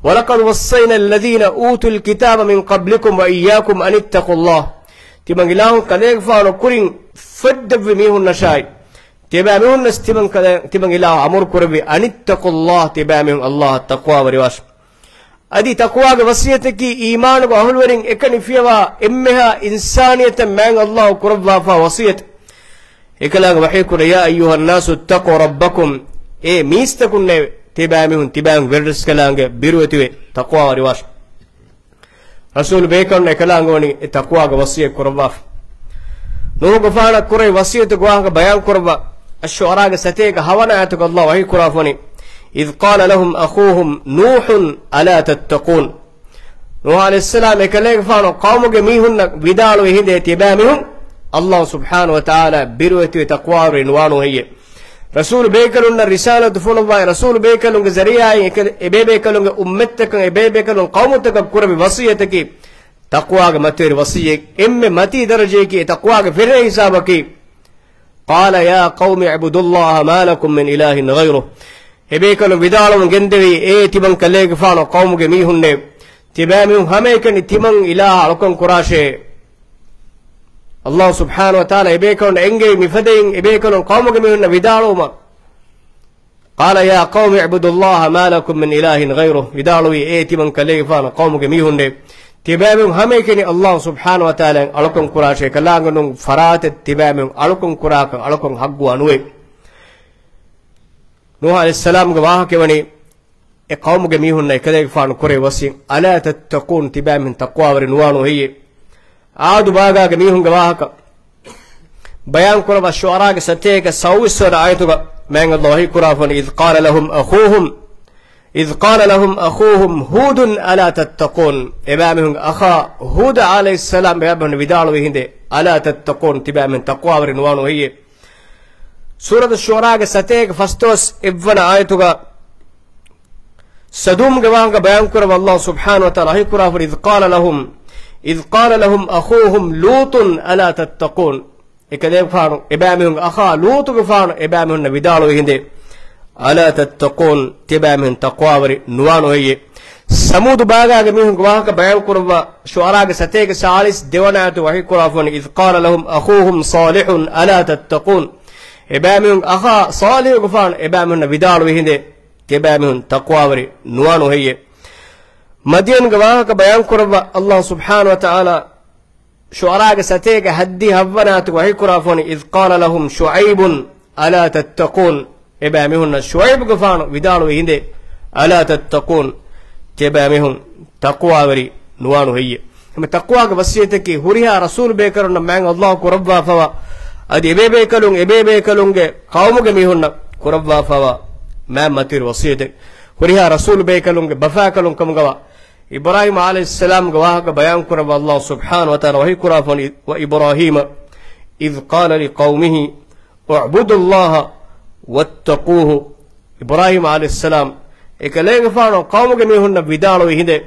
وَلَقَدْ وَصَّيْنَا الَّذِينَ أُوتُوا الْكِتَابَ مِنْ قَبْلِكُمْ وَإِيَّاكُمْ أَنِ اتَّقُوا اللَّهَ. ތިމަން އިލާހު ކަލޭގެފާނު ކުރިން ފޮތްދެއްވި މީހުންނަށާއި، ތިބާމީހުންނަސް ތިމަން ކަލޭ، ތިމަން އިލާހު އަމުރު ކުރެއްވި، أَنِ اتَّقُوا اللَّهَ، ތިބާމީހުން އައްލާހަށް ތަޤްވާވެރިވާށި. އަދި ތަޤްވާގެ ވަޞިއްޔަތަކީ އީމާނުގެ އަހުލުވެރިން އެކަނި ފިޔަވާ އެންމެހާ އިންސާނިއްޔަތަށް މާތް އައްލާހު ކުރައްވާފާ ވަޞިއްޔަތެއް. އެކަލާނގެ ވަޙީ ކުރޭ، يَا أَيُّهَا النَّاسُ اتَّقُوا رَبَّكُمْ، އޭ މީސްތަކުންނޭވެ! ތިބާމީހުން ތިބާގެ ވެރިރަސްކަލާނގެ ބިރުވެތިވެ ތަޤްވާވެރިވާށި. ރަސޫލު ބޭކަލުން އެކަލާނގެ ވަނީ އެ ތަޤްވާގެ ވަޞިއްޔަތް ކުރައްވާފަ. ނޫޙުގެފާނަށް ކުރެއްވި ވަޞިއްޔަތުގެ ވާހަކަ ބަޔާން ކުރައްވާ، އައްޝުޢަރާގެ ސަތޭކަ ހަވަނަ އާޔަތުގަ އައްލާހު ވަޙީ ކުރާފަނި، إِذْ قَالَ لَهُمْ أَخُوهُمْ نُوحٌ أَلَا تَتَّقُونَ. ނޫޙު ޢަލައިހިއްސަލާމް އެކަލޭގެފާނު ޤައުމުގެ މީހުންނަށް ވިދާޅުވި ހިނދެއް ތިބާމީހުން އައްލާހު ސުބްޙާނަހު ވަތަޢާލާ ބިރުވެތިވެ ތަޤްވާވެރި ނުވާނޫ ހެއްޔެވެ؟ ރަސޫލު ބޭކަލުންނަށް ރިސާލަތު ފޮނުއްވާ، ރަސޫލު ބޭކަލުންގެ ޒަރީޢާއިން އެކަ-، އެބޭބޭކަލުންގެ އުއްމަތްތަކަށް، އެބޭބޭކަލުން ޤައުމުތަކަށް ކުރެއްވި ވަޞިއްޔަތަކީ، ތަޤްވާގެ މަތިވެރި ވަޞިއްޔަތް. އެންމެ މަތީ ދަރަޖަޔަކީ އެ ތަޤްވާގެ ފެށޭ ހިސާބަކީ، قَالَ يَا قَوْمِ اعْبُدُوا اللَّهَ مَا لَكُمْ مِنْ إِلَٰهٍ غَيْرُهُ. އެބޭކަލުން ވިދާޅުވަމުން ގެންދެވީ، އޭ ތިމަން ކަލޭގެފާނު ޤައުމުގެ މީހުންނޭ! ތިބާމީހުން ހަމައެކަނި ތިމަން އިލާހަށް އަޅުކަން ކުރާށޭ! އައްލާހު ސުބްޙާނަހު ވަތަޢާލާ އެބޭކަލުންނަށް އެންގެވި މިފަދައިން އެބޭކަލުން ޤައުމުގެ މީހުންނަށް ވިދާޅުވުމަށް، قَالَ يَا قَوْمِ اعْبُدُوا اللَّهَ مَا لَكُمْ مِنْ إِلَٰهٍ غَيْرُهُ. ވިދާޅުވީ، އޭ ތިމަން ކަލޭގެފާނު ޤައުމުގެ މީހުންނޭ! ތިބާމީހުން ހަމައެކަނި އައްލާހު ސުބްޙާނަހު ވަތަޢާލާއަށް އަޅުކަން ކުރާށޭ! ކަލާނގެ ނޫން ފަރާތެއް ތިބާމީހުން އަޅުކަން ކުރާކަށް އަޅުކަން ޙައްޤުވާ ނުވޭ. ނޫޙު ޢަލައިހިއްސަލާމްގެ ވާހަކަ ވަނީ، އެ ޤައުމުގެ މީހުންނަށް އެކަލޭގެފާނު ކުރެއްވި ވަޞިއްޔަތް، أَلَا تَتَّقُونَ، ތިބާމީހުން ތަޤްވާވެރި ނުވާނޫ ހެއްޔެވެ؟ ޢާދު ބާގާގެ މީހުންގެ ވާހަކަ ބަޔާން ކުރައްވާ، ޝުޢަރާގެ ސަތޭކަ ސައުވީސް ވަނަ އާޔަތުގަ މާތް ﷲ ވަޙީ ކުރާފަނި، إِذْ قَالَ لَهُمْ أَخُوهُمْ، إِذْ قَالَ لَهُمْ أَخُوهُمْ هُودٌ أَلَا تَتَّقُونَ. އެބައިމީހުންގެ އަޚާ ހޫދު ޢަލައިހިއްސަލާމް އެބައިމީހުންނަށް ވިދާޅުވި ހިނދެއް، أَلَا تَتَّقُونَ، ތިބައިމީހުން ތަޤްވާވެރި ނުވާނޫ ހެއްޔެވެ؟ ސޫރަތު ޝުޢަރާގެ ސަތޭކަ ފަސްދޮޅަސް އެއްވަނަ އާޔަތުގަ ސަދޫމްގެ ވާހަކަ ބަޔާން ކުރައްވާ، ﷲ ސުބްޙާނަހު ވަތަޢާލާ ވަޙީ ކުރާފަ، إِذْ قَالَ لَهُمْ، إِذْ قَالَ لَهُمْ أَخُوهُمْ لُوطٌ أَلَا تَتَّقُونَ. އެކަލޭގެފާނު އެބައިމީހުންގެ އަޚާ ލޫޠުގެފާނު އެބައިމީހުންނަށް ވިދާޅުވި ހިނދެއް، أَلَا تَتَّقُونَ، ތިބައިމީހުން ތަޤްވާވެރި ނުވާނޫ ހެއްޔެވެ؟ ސަމޫދު ބާގާގެ މީހުންގެ ވާހަކަ ބަޔާން ކުރައްވާ، ޝުޢަރާގެ ސަތޭކަ ސާޅީސް ދެވަނަ އާޔަތު ވަޙީ ކުރާފަ ވަނީ، إِذْ قَالَ لَهُمْ أَخُوهُمْ صَالِحٌ أَلَا تَتَّقُونَ. އެބައިމީހުންގެ އަޚާ ޞާލިޙުގެފާނު އެބައިމީހުންނަށް ވިދާޅުވި ހިނދެއް، ތިބައިމީހުން ތަޤްވާވެރި ނުވާނޫ ހެއްޔެވެ؟ މަދްޔަންގެ ވާހަކަ ބަޔާން ކުރައްވާ، ﷲ ސުބްޙާނަހު ވަތަޢާލާ ޝުޢަރާގެ ސަތޭކަ ހައްދިހަ އަށްވަނަ އާޔަތު ވަޙީ ކުރާފަ ވަނީ، إِذْ قَالَ لَهُمْ شُعَيْبٌ أَلَا تَتَّقُونَ. އެބައިމީހުންނަށް ޝުޢައިބުގެފާނު ވިދާޅުވި ހިނދެއް، أَلَا تَتَّقُونَ، ތިބައިމީހުން ތަޤްވާވެރި ނުވާނޫ ހެއްޔެވެ؟ އެހެން ތަޤްވާގެ ވަޞިއްޔަތަކީ ހުރިހާ ރަސޫލު ބޭކަލުންނަށް މާތް ﷲ ކުރައްވާފަވާ، އަދި އެބޭބޭކަލުން، އެބޭބޭކަލުންގެ ޤައުމުގެ މީހުންނަށް ކުރައްވާފަވާ މާތް މަތިވެރި ވަޞިއްޔަތެއް. ހުރިހާ ރަސޫލު ބޭކަލުންގެ ބަފާކަލުން ކަމުގަވާ، އިބްރާހީމް ޢަލައިހިއްސަލާމްގެ ވާހަކަ ބަޔާން ކުރައްވާ، ﷲ ސުބްޙާނަހު ވަތަޢާލާ ވަޙީ ކުރާފަ ވަނީ، وَإِبْرَاهِيمَ إِذْ قَالَ لِقَوْمِهِ اعْبُدُوا اللَّهَ وَاتَّقُوهُ. އިބްރާހީމް ޢަލައިހިއްސަލާމް އެކަލޭގެފާނު ޤައުމުގެ މީހުންނަށް ވިދާޅުވި ހިނދެއް،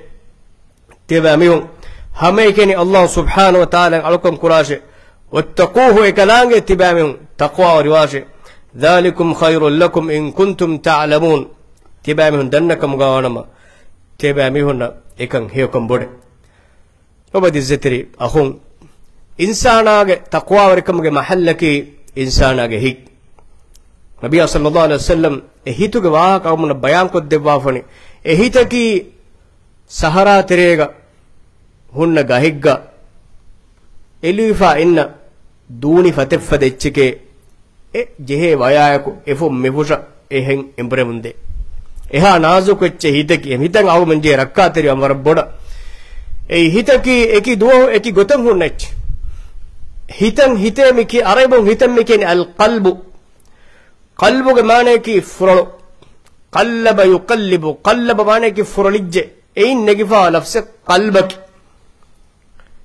ތިބައިމީހުން ހަމައެކަނި ﷲ ސުބްޙާނަހު ވަތަޢާލާއަށް އަޅުކަން ކުރާށޭ. وَاتَّقُوهُ، އެކަލާނގެ ތިބައިމީހުން ތަޤްވާވެރިވާށޭ. ذلكم خير لكم إن كنتم تعلمون. ތިބާމީހުން ދަންނަ ކަމުގަ ވާނަމަ، ތިބާމީހުންނަށް އެކަން ހެޔޮކަން ބޮޑެއް. ލޮބުވެތި އިއްޒަތްތެރި އަޚުން، އިންސާނާގެ ތަޤްވާވެރިކަމުގެ މަޙައްލަކީ އިންސާނާގެ ހިތް. ނަބިއްޔާ ޞައްލައްލާހު ޢަލައިހި ވަސައްލަމް އެ ހިތުގެ ވާހަކަ އަޅުގަނޑުމެންނަށް ބަޔާންކޮށްދެއްވާފަނި. އެ ހިތަކީ ސަހަރާ ތެރޭގަ ހުންނަ ގަހެއްގަ އެލުވިފާ އިންނަ ދޫނި ފަތެއްފަދަ އެއްޗެކޭ. އެ ޖެހޭ ވަޔާއެކު އެފުށް މިފުށަށް އެހެން އެނބުރެމުންދޭ. އެހާ ނާޒުކު އެއްޗެއް ހިތަކީ. އެ ހިތަށް އަޅުގަނޑުމެން ޖެހޭ ރައްކާތެރިވާން ވަރަށް ބޮޑަށް. އެ ހިތަކީ އެކި ދުވަހު އެކި ގޮތަށް ހުންނަ އެއްޗެއް. ހިތަށް ހިތޭ މި ކި-، ޢަރަބިން ހިތަށް މި ކިޔަނީ އަލް ޤަލްބު. ޤަލްބުގެ މާނަޔަކީ ފުރޮޅު. ޤައްލަބަ ޔުޤައްލިބު. ޤައްލަބަ މާނަޔަކީ ފުރޮޅިއްޖެ. އެއިން ނެގިފާ ލަފްޒެއް ޤަލްބަކީ.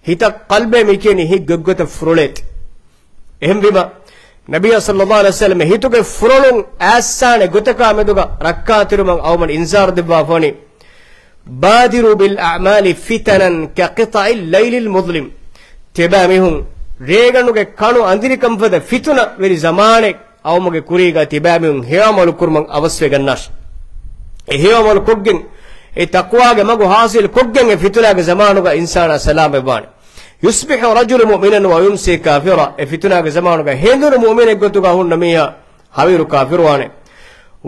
ހިތަށް ޤަލްބޭ މި ކިޔަނީ ހިތް ގޮތްގޮތަށް ފުރޮޅޭތި. އެހެންވީމަ، ނަބިއްޔާ ޞައްލައްލާހު ޢަލައިހި ވަސައްލަމް ހިތުގެ ފުރޮޅުން އާއްސާނެ ގޮތަކާ މެދުގަ ރައްކާތެރިވުމަށް އަޅުގަނޑުމެން އިންޒާރު ދެއްވާފަނި. بادروا بالأعمال فتنا كقطع الليل المظلم. ތިބާމީހުން ރޭގަނޑުގެ ކަނު އަނދިރިކަން ފަދަ ފިތުނަވެރި ޒަމާނެއް އައުމުގެ ކުރީގަ ތިބާމީހުން ހެޔޮ ޢަމަލު ކުރުމަށް އަވަސްވެގަންނާށި. އެ ހެޔޮ ޢަމަލު ކޮށްގެން، އެ ތަޤްވާގެ މަގު ޙާޞިލް ކޮށްގެން އެ ފިތުނާގެ ޒަމާނުގަ އިންސާނާ ސަލާމަތްވާނެ. يصبح رجل مؤمنا ويمسي كافرا. އެ ފިތުނާގެ ޒަމާނުގަ ހެނދުނު މުއުމިނެއް ގޮތުގަ ހުންނަ މީހާ ހަވީރު ކާފިރުވާނެ.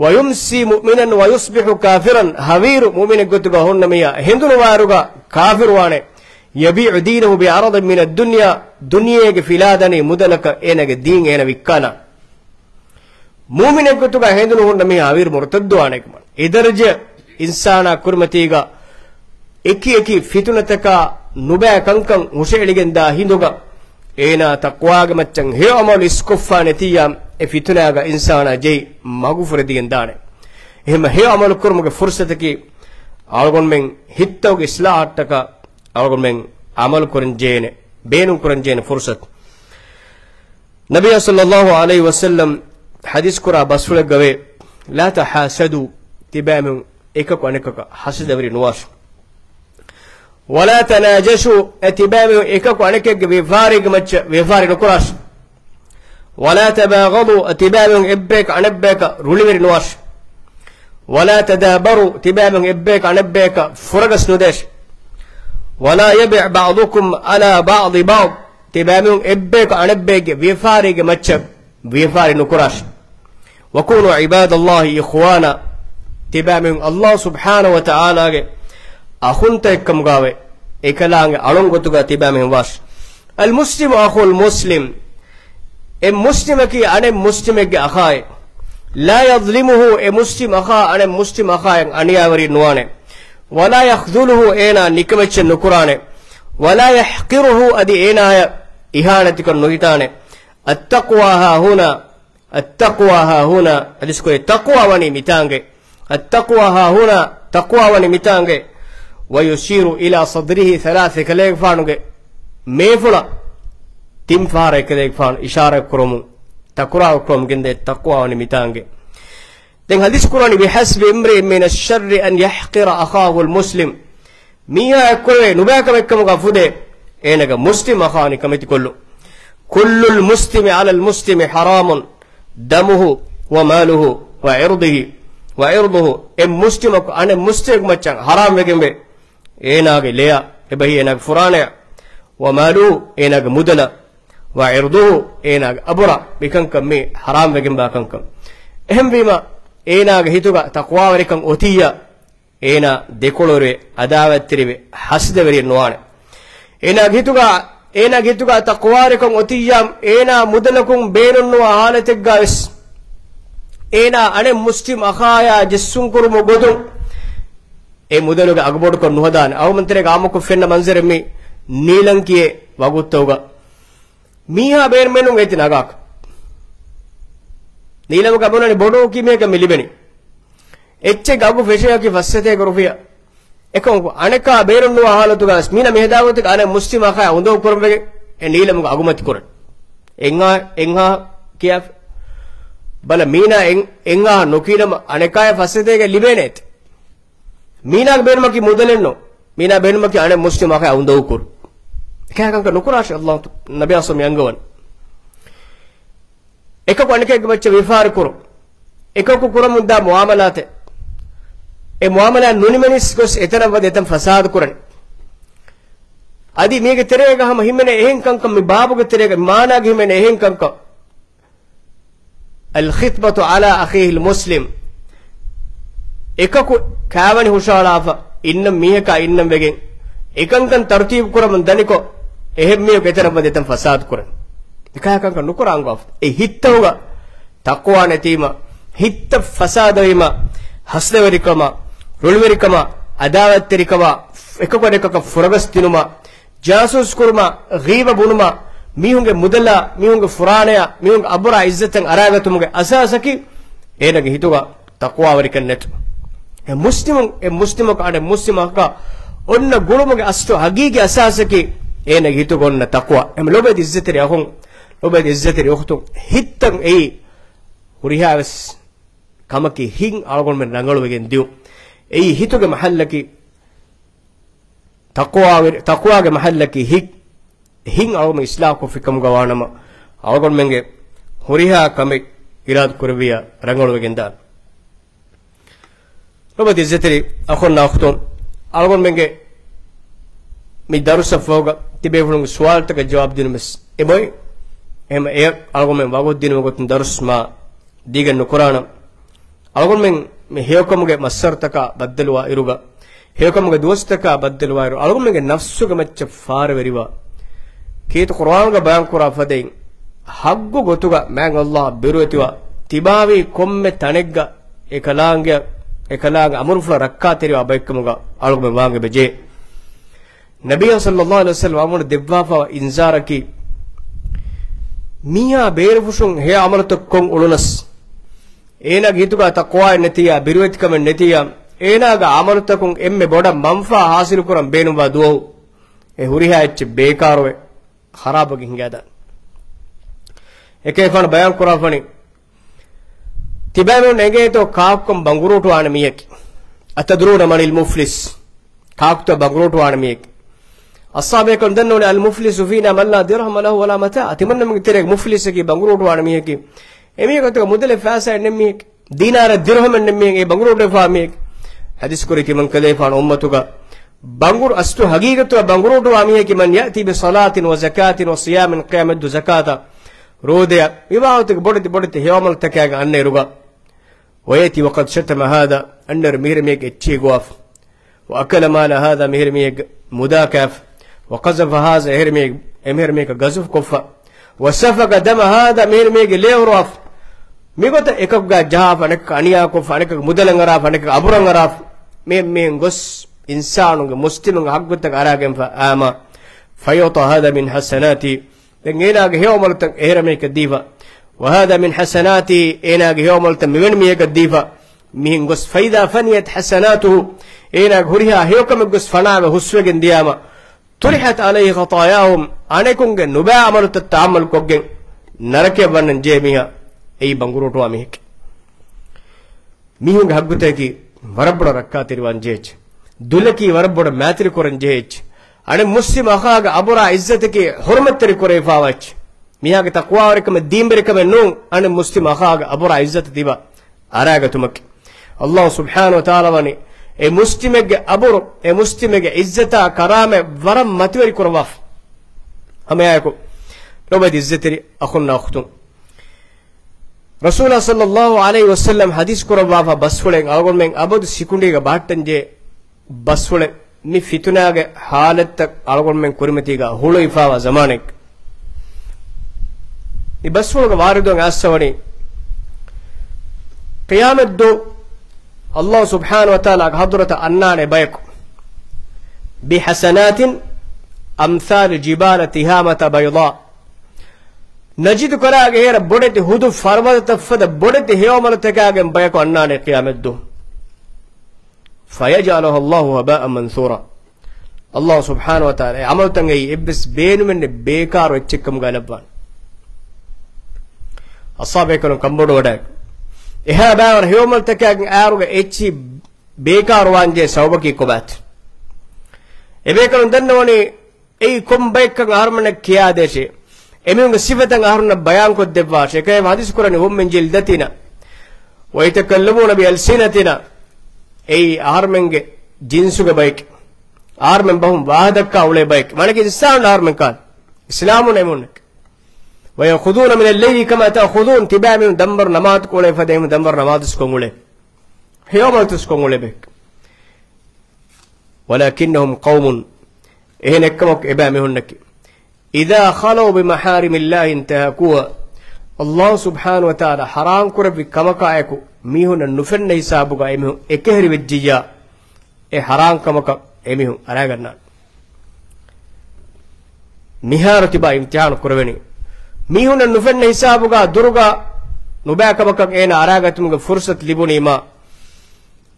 ويمسي مؤمنا ويصبح كافرا. ހަވީރު މުއުމިނެއް ގޮތުގަ ހުންނަ މީހާ ހެނދުނު ވާއިރުގަ ކާފިރުވާނެ. يبيع دينه بعرض من الدنيا. ދުނިޔޭގެ ފިލާދަނީ މުދަލަކަށް އޭނަގެ ދީން އޭނަ ވިއްކާލާނެ. މުއުމިނެއް ގޮތުގަ ހެނދުނު ހުންނަ މީހާ ހަވީރު މުރުތައްދުވާނެ ކަމަށް. އެ ދަރަޖަ އިންސާނާ ކުރިމަތީގަ އެކި އެކި ފިތުނަތަކާ ނުބައި ކަންކަން ހުށައެޅިގެންދާ ހިނދުގަ، އޭނާ ތަޤްވާގެ މައްޗަށް ހެޔޮ ޢަމަލު އިސްކޮށްފާ ނެތިއްޔާ، އެ ފިތުނާގަ އިންސާނާ ޖެހި މަގުފުރެދިގެން ދާނެ. އެހެން ހެޔޮ ޢަމަލު ކުރުމުގެ ފުރުޞަތަކީ، އަޅުގަނޑުމެން ހިތަށް އިޞްލާޙަށްޓަކާ އަޅުގަނޑުމެން ޢަމަލު ކުރަން ޖޭނެ، ބޭނުން ކުރަން ޖޭނެ ފުރުޞަތު. ނަބިއްޔާ ޞައްލައްލާހު ޢަލައިހި ވަސައްލަމް ޙަދީޘް ކުރާ ބަސްފުޅެއްގަވޭ، لا تحاسدوا، ތިބާމީހުން އެކަކު އަނެކަކަށް ޙަސަދަވެރި ނުވާށި. ولا تناجشوا، އެ ތިބާމީހުން އެކަކު އަނެކެއްގެ ވިޔަފާރީގެ މައްޗަށް ވިޔަފާރި ނުކުރާށި. ولا تباغضوا، އެ ތިބާމީހުން އެއްބަޔަކަށް އަނެއްބަޔަކަށް ރުޅިވެރި ނުވާށި. ولا تدابروا، ތިބާމީހުން އެއްބަޔަކަށް އަނެއްބަޔަކަށް ފުރަގަސް ނުދޭށި. ولا يبع بعضكم على بيع بعض، ތިބާމީހުން އެއްބަޔަކު އަނެއްބައެއްގެ ވިޔަފާރީގެ މައްޗަށް ވިޔަފާރި ނުކުރާށި. وكونوا عباد الله إخوانا، ތިބާމީހުން ﷲ ސުބްޙާނަހޫ ވަތަޢާލާގެ އަޚުންތައް އެއްކަމުގައި އެކަލާނގެ އަޅުން ގޮތުގަ ތިބާމީހުން ވާށި. المسلم أخو المسلم، އެ މުސްލިމަކީ އަނެއް މުސްލިމެއްގެ އަޚާއެއް. لا يظلمه، އެ މުސްލިމް އަޚާ އަނެއް މުސްލިމް އަޚާއަށް އަނިޔާވެރި ނުވާނެ. ولا يخذله، އޭނާ ނިކަމެއްޗެއް ނުކުރާނެ. ولا يحقره، އަދި އޭނާއަށް އިހާނެތިކޮށް ނުހިތާނެ. التقوى هاهنا، التقوى هاهنا، ޙަދީޘް ކުރޭ، ތަޤްވާ ވަނީ މިތާނގެ. التقوى هاهنا، ތަޤްވާ ވަނީ މިތާނގެ. ويشير إلى صدره ثلاث، އެކަލޭގެފާނުގެ މޭފުޅަށް ތިން ފަހަރަށް އެކަލޭގެފާނު އިޝާރާތް ކުރަމުން، ތަކުރާރު ކުރަމުން ގެންދޭ، ތަޤްވާ ވަނީ މިތާނގެ. ދެން ޙަދީޘް ކުރާނީ، بحسب امرئ من الشر أن يحقر أخاه المسلم. މީހާ އެއްކުރެވޭ ނުބައިކަމެއްކަމުގަ ފުދޭ، އޭނަގެ މުސްލިމް އަޚާ ނިކަމެތިކޮށްލުން. كل المسلم على المسلم حرام دمه وماله وعرضه، وعرضه، އެއް މުސްލިމަކު އަނެއް މުސްލިމެއްގެ މައްޗަށް ޙަރާމް ވެގެންވޭ. އޭނާގެ ލެޔަށް، އެބަހީ އޭނާގެ ފުރާނަޔަށް، وماله، އޭނާގެ މުދަލަށް، وعرضه، އޭނާގެ އަބުރަށް، މިކަންކަން މީ ޙަރާމް ވެގެންވާ ކަންކަން. އެހެންވީމަ، އޭނާގެ ހިތުގަ ތަޤްވާވެރިކަން އޮތިއްޔާ، އޭނާ ދެކޮޅުވެރިވެ، ޢަދާވަތްތެރިވެ، ޙަސަދަވެރިއެއް ނުވާނެ. އޭނާގެ ހިތުގަ، އޭނާގެ ހިތުގަ ތަޤްވާވެރިކަން އޮތިއްޔާ، އޭނާ މުދަލަކުން ބޭނުންނުވާ ޙާލަތެއްގަވެސް، އޭނާ އަނެއް މުސްލިމް އަޚާޔާ ޖެއްސުންކުރުމުގެ ގޮތުން، އެ މުދަލުގެ އަގުބޮޑުކޮށް ނުހަދާނެ. އަޅުގަނޑުމެން ތެރޭގަ ޢާއްމުކޮށް ފެންނަ މަންޒަރެއް މީ ނީލަން ކިޔޭ ވަގުތުތަކުގަ. މީހާ ބޭނުމެއްނު އޭތި ނަގާކަށް. ނީލަމުގަ ބުނަނީ ބޮޑު ކިމިޔަކަށް މި ލިބެނީ. އެއްޗެއްގެ އަގު ފެށިޔަކީ ފަސް ސަތޭކަ ރުފިޔާ. އެކަމަކު އަނެކާ ބޭނުންނުވާ ޙާލަތުގަ ވެސް މީނަ މިހަދާ ގޮތެއް އަނެއް މުސްލިމް އަޚާ އުނދަގޫ ކުރަން ވެގެން އެ ނީލަމުގެ އަގު މަތި ކުރަން. އެންހާ، އެންހާ ކިޔާފި. ބަލަ މީނާ އެން، އެންހާ ނުކީނަމަ އަނެކާޔަށް ފަސް ސަތޭކަ ލިބޭނެ އޭތި. މީނާގެ ބޭނުމަކީ މުދަލެއްނު. މީނާ ބޭނުމަކީ އަނެއް މުސްލިމް އަޚާ އުނދަގޫ ކުރުން. އެކަހަލަ ކަންކަން ނުކުރާށޭ، ﷲ ނަބިއްޔާ ސަމި އަންގަވަން. އެކަކު އަނެކެއްގެ މައްޗަށް ވިޔަފާރި ކުރުން، އެކަކު ކުރަމުންދާ މުއާމަލާތެއް، އެ މުއާމަލާތް ނުނިމެނިސް ގޮސް އެތަނަށް ވަދެ އެތަން ފަސާދަ ކުރަން. އަދި މީގެ ތެރޭގަ ހަމަ ހިމެނޭ އެހެން ކަންކަން، މި ބާބުގެ ތެރޭގަ މާނާގެ ހިމެނޭ އެހެން ކަންކަން. الخطبة على أخيه المسلم. އެކަކު ކާވަނި ހުށަހަޅާފަ، އިންނަން މީހަކާ އިންނަން ވެގެން، އެކަންކަން ތަރުތީބު ކުރަމުން ދަނިކޮށް، އެހެން މީހަކު އެތެރަށް ވަދެ އެތަން ފަސާދަ ކުރަން. އެކަހަ ކަންކަން ނުކުރާ އަންގާފަ. އެ ހިތްތަކުގަ ތަޤްވާ ނެތީމަ، ހިތްތައް ފަސާދަވީމަ، ހަސަދަވެރިކަމާ، ރުޅިވެރިކަމާ، އަދާވަތްތެރިކަމާ، އެކަކު އަނެކަކަށް ފުރަގަސް ދިނުމާ، ޖާސޫސް ކުރުމާ، ޣީބަ ބުނުމާ، މީހުންގެ މުދަލާ، މީހުންގެ ފުރާނަޔާ، މީހުންގެ އަބުރާ އިއްޒަތަށް އަރާގަތުމުގެ އަސާސަކީ އޭނަގެ ހިތުގަ ތަޤްވާވެރިކަން ނެތު. އެ މުސްލިމުން، އެ މުސްލިމަކު އަނެއް މުސްލިމަކަށް އޮންނަ ގުޅުމުގެ އަސްލު ހަގީގީ އަސާސަކީ އޭނަގެ ހިތުގަ އޮންނަ ތަޤްވާ. އެމަ ލޮބެތި އިއްޒަތްތެރި އަޚުން، ލޮބެތި އިއްޒަތްތެރި އުޚްތުން، ހިތްތައް އެއީ ހުރިހާވެސް ކަމަކީ ހިތް އަޅުގަނޑުމެން ރަނގަޅުވެގެން ދިޔުން. އެއީ ހިތުގެ މަޙައްލަކީ ތަޤްވާވެރި-، ތަޤްވާގެ މަޙައްލަކީ ހިތް، ހިތް އަޅުގަނޑު އިޞްލާޙު ކޮށްފިކަމުގަ ވާނަމަ، އަޅުގަނޑުމެންގެ ހުރިހާ ކަމެއް އިރާދަ ކުރެއްވިޔާ ރަނގަޅުވެގެންދާނެ. ލޮބުވެތި އިއްޒަތްތެރި އަޚުންނާ އުޚްތުން، އަޅުގަނޑުމެންގެ މި ދަރުސަށް ފަހުގަ ތިބޭފުޅުންގެ ސުވާލުތަކަށް ޖަވާބު ދިނުމަސް އެބައޮތް. އެހެން އެ އަޅުގަނޑުމެން ވަގުތު ދިނުމުގެ ގޮތުން ދަރުސް މާ ދީގެން ނުކުރާނަން. އަޅުގަނޑުމެން މި ހެޔޮކަމުގެ މައްސަރުތަކާ ބައްދަލުވާ އިރުގަ، ހެޔޮކަމުގެ ދުވަސްތަކާ ބައްދަލުވާ އިރު، އަޅުގަނޑުމެންގެ ނަފްސުގެ މައްޗަށް ފާރަވެރިވާ، ކީރިތި ޤުރުއާނުގަ ބަޔާންކުރާ ފަދައިން، ޙައްޤު ގޮތުގަ މާތް ﷲ ބިރުވެތިވާ، ތިބާވީ ކޮންމެ ތަނެއްގަ އެކަލާނގެ، އެކަލާނގެ އަމުރުފުޅަށް ރައްކާތެރިވާ ބައެއްކަމުގަ އަޅުގަނޑުމެން ވާން އެބަޖެހޭ. ނަބިއްޔާ ޞައްލައްލާހު ޢަލައިހި ވަސައްލަމަ އަޅުގަނޑު ދެއްވާފަވާ އިންޒާރަކީ، މީހާ ބޭރުފުށުން ހެޔޮ ޢަމަލުތައް ކޮށް އުޅުނަސް، އޭނާގެ ހިތުގަ ތަޤްވާއެއް ނެތިއްޔާ، ބިރުވެތިކަމެއް ނެތިއްޔާ، އޭނާގެ ޢަމަލުތަކުން އެންމެ ބޮޑަށް މަންފާ ޙާޞިލުކުރަން ބޭނުންވާ ދުވަހު، އެ ހުރިހާ އެއްޗެއް ބޭކާރުވެ، ޚަރާބުވެގެން ހިނގާދާނެ. އެކަލޭގެފާނު ބަޔާން ކުރާފަނި، ތިބާމީހުން އެނގޭތޯ ކާކުކަން ބަނގުރޫޓުވާނެ މީހަކީ؟ أتدرون من المفلس؟ ކާކުތޯ ބަނގުރޫޓުވާނެ މީހަކީ؟ އަޞްޙާބޭކަން ދަންނަވަނީ، المفلس فينا من لا درهم له ولا متاع. ތިމަންނަމެންގެ ތެރޭގަ މުފްލިސަކީ، ބަނގުރޫޓުވާނެ މީހަކީ، އެމީހަކަށް މުދަލެއް ފައިސާއެއް ނެތް މީހެކޭ. ދީނާރެއް ދިރުހަމެއް ނެތް މީހެކޭ، އެ ބަނގުރޫޓުވެފާ މީހެކޭ. ޙަދީޘް ކުރީ ތިމަން ކަލޭފާނު އުއްމަތުގަ ބަނގުރު-، އަސްލު ޙަޤީޤަތުގަ ބަނގުރޫޓުވާ މީހަކީ، من يأتي بصلاة وزكاة وصيام، ޤިޔާމަތްދު ޒަކާތާ ރޯދަޔާ މިވާހަކަތަކެއް ބޮޑެތި ބޮޑެތި ހެޔޮ ޢަމަލުތަކާގެ އަންނައިރުގަ، ويأتي وقد شتم هذا، އަންނައިރު މިހިރަ މީހެއްގެ އެއްޗެހި ގޮވާފަ. وأكل مال هذا، މިހިރަ މީހެއްގެ މުދާ ކާފަ. وقذف هذا، އެހިރަ މީހެއް، އެމިހިރަ މީހަކަށް ޤަޒުފު ކޮށްފަ. وسفك دم هذا، މިހިރަ މީހެއްގެ ލޭ ހުރުވާފަ. މިގޮތަށް އެކަކުގާ ޖަހާފަ، އަނެކަކަށް އަނިޔާ ކޮށްފަ، އަނެކަކަށް މުދަލަށް އަރާފަ، އަނެކަކަށް އަބުރަށް އަރާފަ. މި، މިހެން ގޮސް އިންސާނުންގެ، މުސްލިމުންގެ ޙައްޤުތައް އަރާގެންފަ އާމާ. فيعطى هذا من حسناتي، ދެން އޭނާގެ ހެޔޮ ޢަމަލުތައް އެހެރަ މީހަކަށް ދީފަ. وهذا من حسناتي، އޭނާގެ ހެޔޮ ޢަމަލުތައް މިވެނި މީހަކަށް ދީފަ. މިހެން ގޮސް، فإذا فنيت حسناته، އޭނާގެ ހުރިހާ ހެޔޮކަމެއް ގޮސް ފަނާވެ ހުސްވެގެން ދިޔާމަ، طرحت عليه خطاياهم، އަނެކުންގެ ނުބައި ޢަމަލުތައް ތަޙައްމަލު ކޮށްގެން ނަރަކަޔަށް ވަންނަން ޖެހޭ މީހާ އެއީ ބަނގުރޫޓުވާ މީހެކޭ. މީހުންގެ ޙައްޤުތަކަކީ ވަރަށް ބޮޑަށް ރައްކާތެރިވާން ޖެހޭ އެއްޗެއް. ދުލަކީ ވަރަށް ބޮޑަށް މައިތިރި ކުރަން ޖެހޭ އެއްޗެއް. އަނެއް މުސްލިމް އަޚާގެ އަބުރާ ޢިއްޒަތަކީ ޙުރުމަތްތެރި ކުރެވިފާވާ އެއްޗެއް. މީހާގެ ތަޤްވާވެރިކަމެއް ދީންވެރިކަމެއް ނޫން، އަނެއް މުސްލިމް އަޚާގެ އަބުރާ ޢިއްޒަތަށް ތިބާ އަރާގަތުމަކީ. ﷲ ސުބްޙާނަހޫ ވަތަޢާލާ ވަނީ އެ މުސްލިމެއްގެ އަބުރު، އެ މުސްލިމެއްގެ ޢިއްޒަތާ ކަރާމަތް ވަރަށް މަތިވެރި ކުރައްވާފަ. ހަމައެއާއެކު، ލޮބުވެތި ޢިއްޒަތްތެރި އަޚުންނާ އުޚްތުން، ރަސޫލާ ޞައްލައްލާހު ޢަލައިހި ވަސައްލަމް ޙަދީޘް ކުރައްވާފަ ބަސްފުޅެއް އަޅުގަނޑުމެން އަބަދު ސިކުނޑީގަ ބަހައްޓަންޖެހޭ ބަސްފުޅެއް. މި ފިތުނާގެ ޙާލަތްތައް އަޅުގަނޑުމެން ކުރިމަތީގަ ހުޅުވިފާވާ ޒަމާނެއް. މި ބަސްފުޅުގެ ވާރިދުވަން އައްސަވަނީ، ޤިޔާމަތްދުވަހު ﷲ ސުބްޙާނަހޫ ވަތަޢާލާގެ ޙަޟްރަތަށް އަންނާނެ ބަޔަކު، بحسنات أمثال جبال تهامة بيضاء، ނަޖިދު ކަލާގެ ހޭރަ ބޮޑެތި ހުދު ފަރުބަދަތައް ފަދަ ބޮޑެތި ހެޔޮ ޢަމަލުތަކާގެން ބަޔަކު އަންނާނެ ޤިޔާމަތްދުވަހު. فيجعلها الله هباء منثورا. ﷲ ސުބްޙާނަހޫ ވަތަޢާލާ އެ ޢަމަލުތައް އެއީ އެއްވެސް ބޭނުމެއް ނެތް ބޭކާރު އެއްޗެއްކަމުގަ ލައްވާނެ. އަޞްޙާބޭކަލުން ކަންބޮޑުވަޑައި، އެހާ ބާވަރަށް ހެޔޮ ޢަމަލުތަކާގެން އައިރުގަ އެއްޗިހި ބޭކާރުވާންޖެހޭ ސަބަބަކީ ކޮބާތަ؟ އެބޭކަލުން ދަންނަވަނީ، އެއީ ކޮން ބައެއްކަން އަހަރުމެންނަށް ކިޔާދޭށޭ. އެމީހުންގެ ސިފަތައް އަހަރުންނަށް ބަޔާންކޮށްދެއްވާށޭ. އެކަމަކު ހަދީސް ކުރަނީ ހުންމިން ޖިލްދަތިން. ويتكلمون بألسنتنا. އެއީ އަހަރުމެންގެ ޖިންސުގެ ބައެކޭ. އަހަރުމެން ބަހުން ވާހަކަ ދައްކާ އުޅޭ ބައެކޭ. މާނައަކީ އިންސާނުން އަހަރުމެން ކާން. އިސްލާމުން އެމީހުންނެކޭ. ويأخذون من الليل كما تأخذون. ތިބާ އެމީހުން ދަންވަރު ނަމާދު އުޅޭ ފަދަ އެމީހުން ދަންވަރު ނަމާދު ކޮށް އުޅޭ. ހެޔޮ ޢަމަލުތައް ކޮށް އުޅޭ ބައެކޭ. ولكنهم قوم، އެހެނެއްކަމަކު އެބައިމީހުންނަކީ، إذا خلوا بمحارم الله انتهكوها. ﷲ ސުބްޙާނަހޫ ވަތަޢާލާ ޙަރާމް ކުރެއްވި ކަމަކާއެކު މީހުންނަށް ނުފެންނަ ހިސާބުގަ އެމީހުން އެކަހެރިވެއްޖިއްޔާ، އެ ޙަރާމް ކަމަކަށް އެމީހުން އަރާގަންނާނެ. މިހާރު ތިބާ އިމްތިޙާނު ކުރެވެނީ، މީހުންނަށް ނުފެންނަ ހިސާބުގަ ދުރުގަ ނުބައި ކަމަކަށް އޭނާ އަރާގަތުމުގެ ފުރުޞަތު ލިބުނީމާ،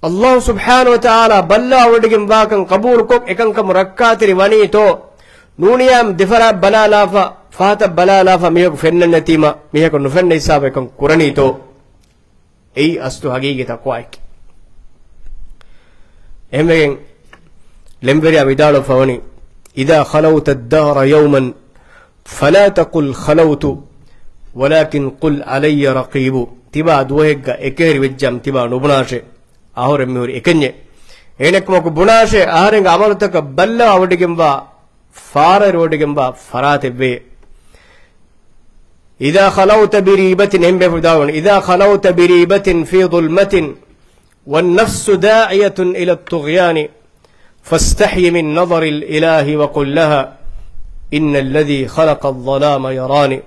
ﷲ ސުބްޙާނަހޫ ވަތަޢާލާ ބައްލަވާވޮޑިގެންވާކަން ޤަބޫލުކޮށް، އެކަންކަމުން ރައްކާތެރި ވަނީތޯ؟ ނޫނިއްޔާ ދެފަރާތް ބަލާލާފަ، ފަހަތަށް ބަލާލާފަ، މީހަކު ފެންނަން ނެތީމަ، މީހަކު ނުފެންނަ ހިސާބަށް އެކަން ކުރަނީތޯ؟ އެއީ އަސްލު ހަގީގީ ތަޤްވާއެކޭ. އެހެންވެގެން ޅެންވެރިޔާ ވިދާޅުވެފަ ވަނީ، إذا خلوت الدهر يوما فلا تقل خلوت ولكن قل علي رقيب. ތިބާ ދުވަހެއްގަ އެކަހެރި ވެއްޖާމަ ތިބާ ނުބުނާށޭ، އަހުރެން މިހުރި އެކަންޏޭ. އެހެނެއްކަމަކު ބުނާށޭ، އަހަރެންގެ ޢަމަލުތަކަށް ބައްލަވާވޮޑިގެންވާ، ފާރަރިވޮޑިގެންވާ ފަރާތެއްވެޔޭ. إذا خلوت بريبة، އެހެން ބޭފުޅު ވިދާޅުވަނީ، إذا خلوت بريبة في ظلمة والنفس داعية إلى الطغيان فاستحي من نظر الإله وقل لها إن الذي خلق الظلام يراني.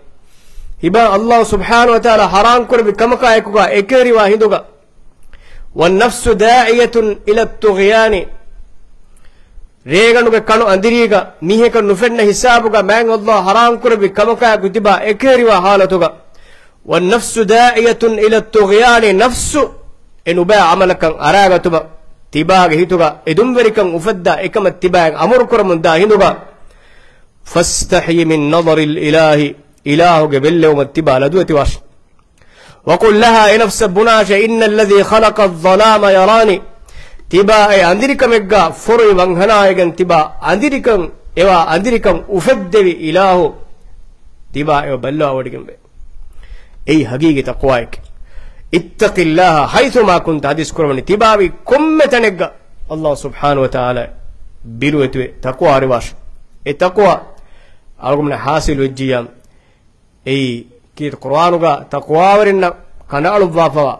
ތިބާ ﷲ ސުބްޙާނަހޫ ވަތަޢާލާ ޙަރާމް ކުރެއްވި ކަމަކާ އެކުގަ އެކަހެރިވާ ހިނދުގަ، والنفس داعية إلى الطغيان، ރޭގަނޑުގެ ކަނު އަނދިރީގަ މީހަކަށް ނުފެންނަ ހިސާބުގަ މާތް ﷲ ޙަރާމް ކުރެއްވި ކަމަކާއެކު ތިބާ އެކަހެރިވާ ޙާލަތުގަ، والنفس داعية إلى الطغيان، ނަފްސު އެ ނުބައި ޢަމަލަކަށް އަރާގަތުމަށް، ތިބާގެ ހިތުގަ އެދުންވެރިކަން އުފައްދާ އެކަމަށް ތިބާއަށް އަމުރު ކުރަމުން ދާ ހިނދުގަ، فاستحي من نظر الإله، އިލާހުގެ ބެއްލެވުމަށް ތިބާ ލަދުވެތިވާށި. وقل لها، އެ ނަފްސަށް ބުނާށޭ، إن الذي خلق الظلام يراني، ތިބާ އެ އަނދިރިކަމެއްގަ ފޮރުވި ވަންހަނާއިގެން ތިބާ އަނދިރިކަން އެވާ އަނދިރިކަން އުފެއްދެވި އިލާހު ތިބާ އެބަ ބައްލަވާވޮޑިގެންވޭ. އެއީ ހަގީގީ ތަޤްވާއެކޭ. اتق الله حيثما كنت، ޙަދީޘް ކުރަވަނީ ތިބާވީ ކޮންމެ ތަނެއްގަ ﷲ ސުބްޙާނަހޫ ވަތަޢާލާ ބިރުވެތިވެ ތަޤްވާވެރިވާށޭ. އެ ތަޤްވާ އަޅުގަނޑުމެންނަށް ޙާޞިލު ވެއްޖިއްޔާ، އެއީ ކީރިތި ޤުރުއާނުގަ ތަޤްވާވެރިންނަށް ކަނޑައަޅުއްވާފަވާ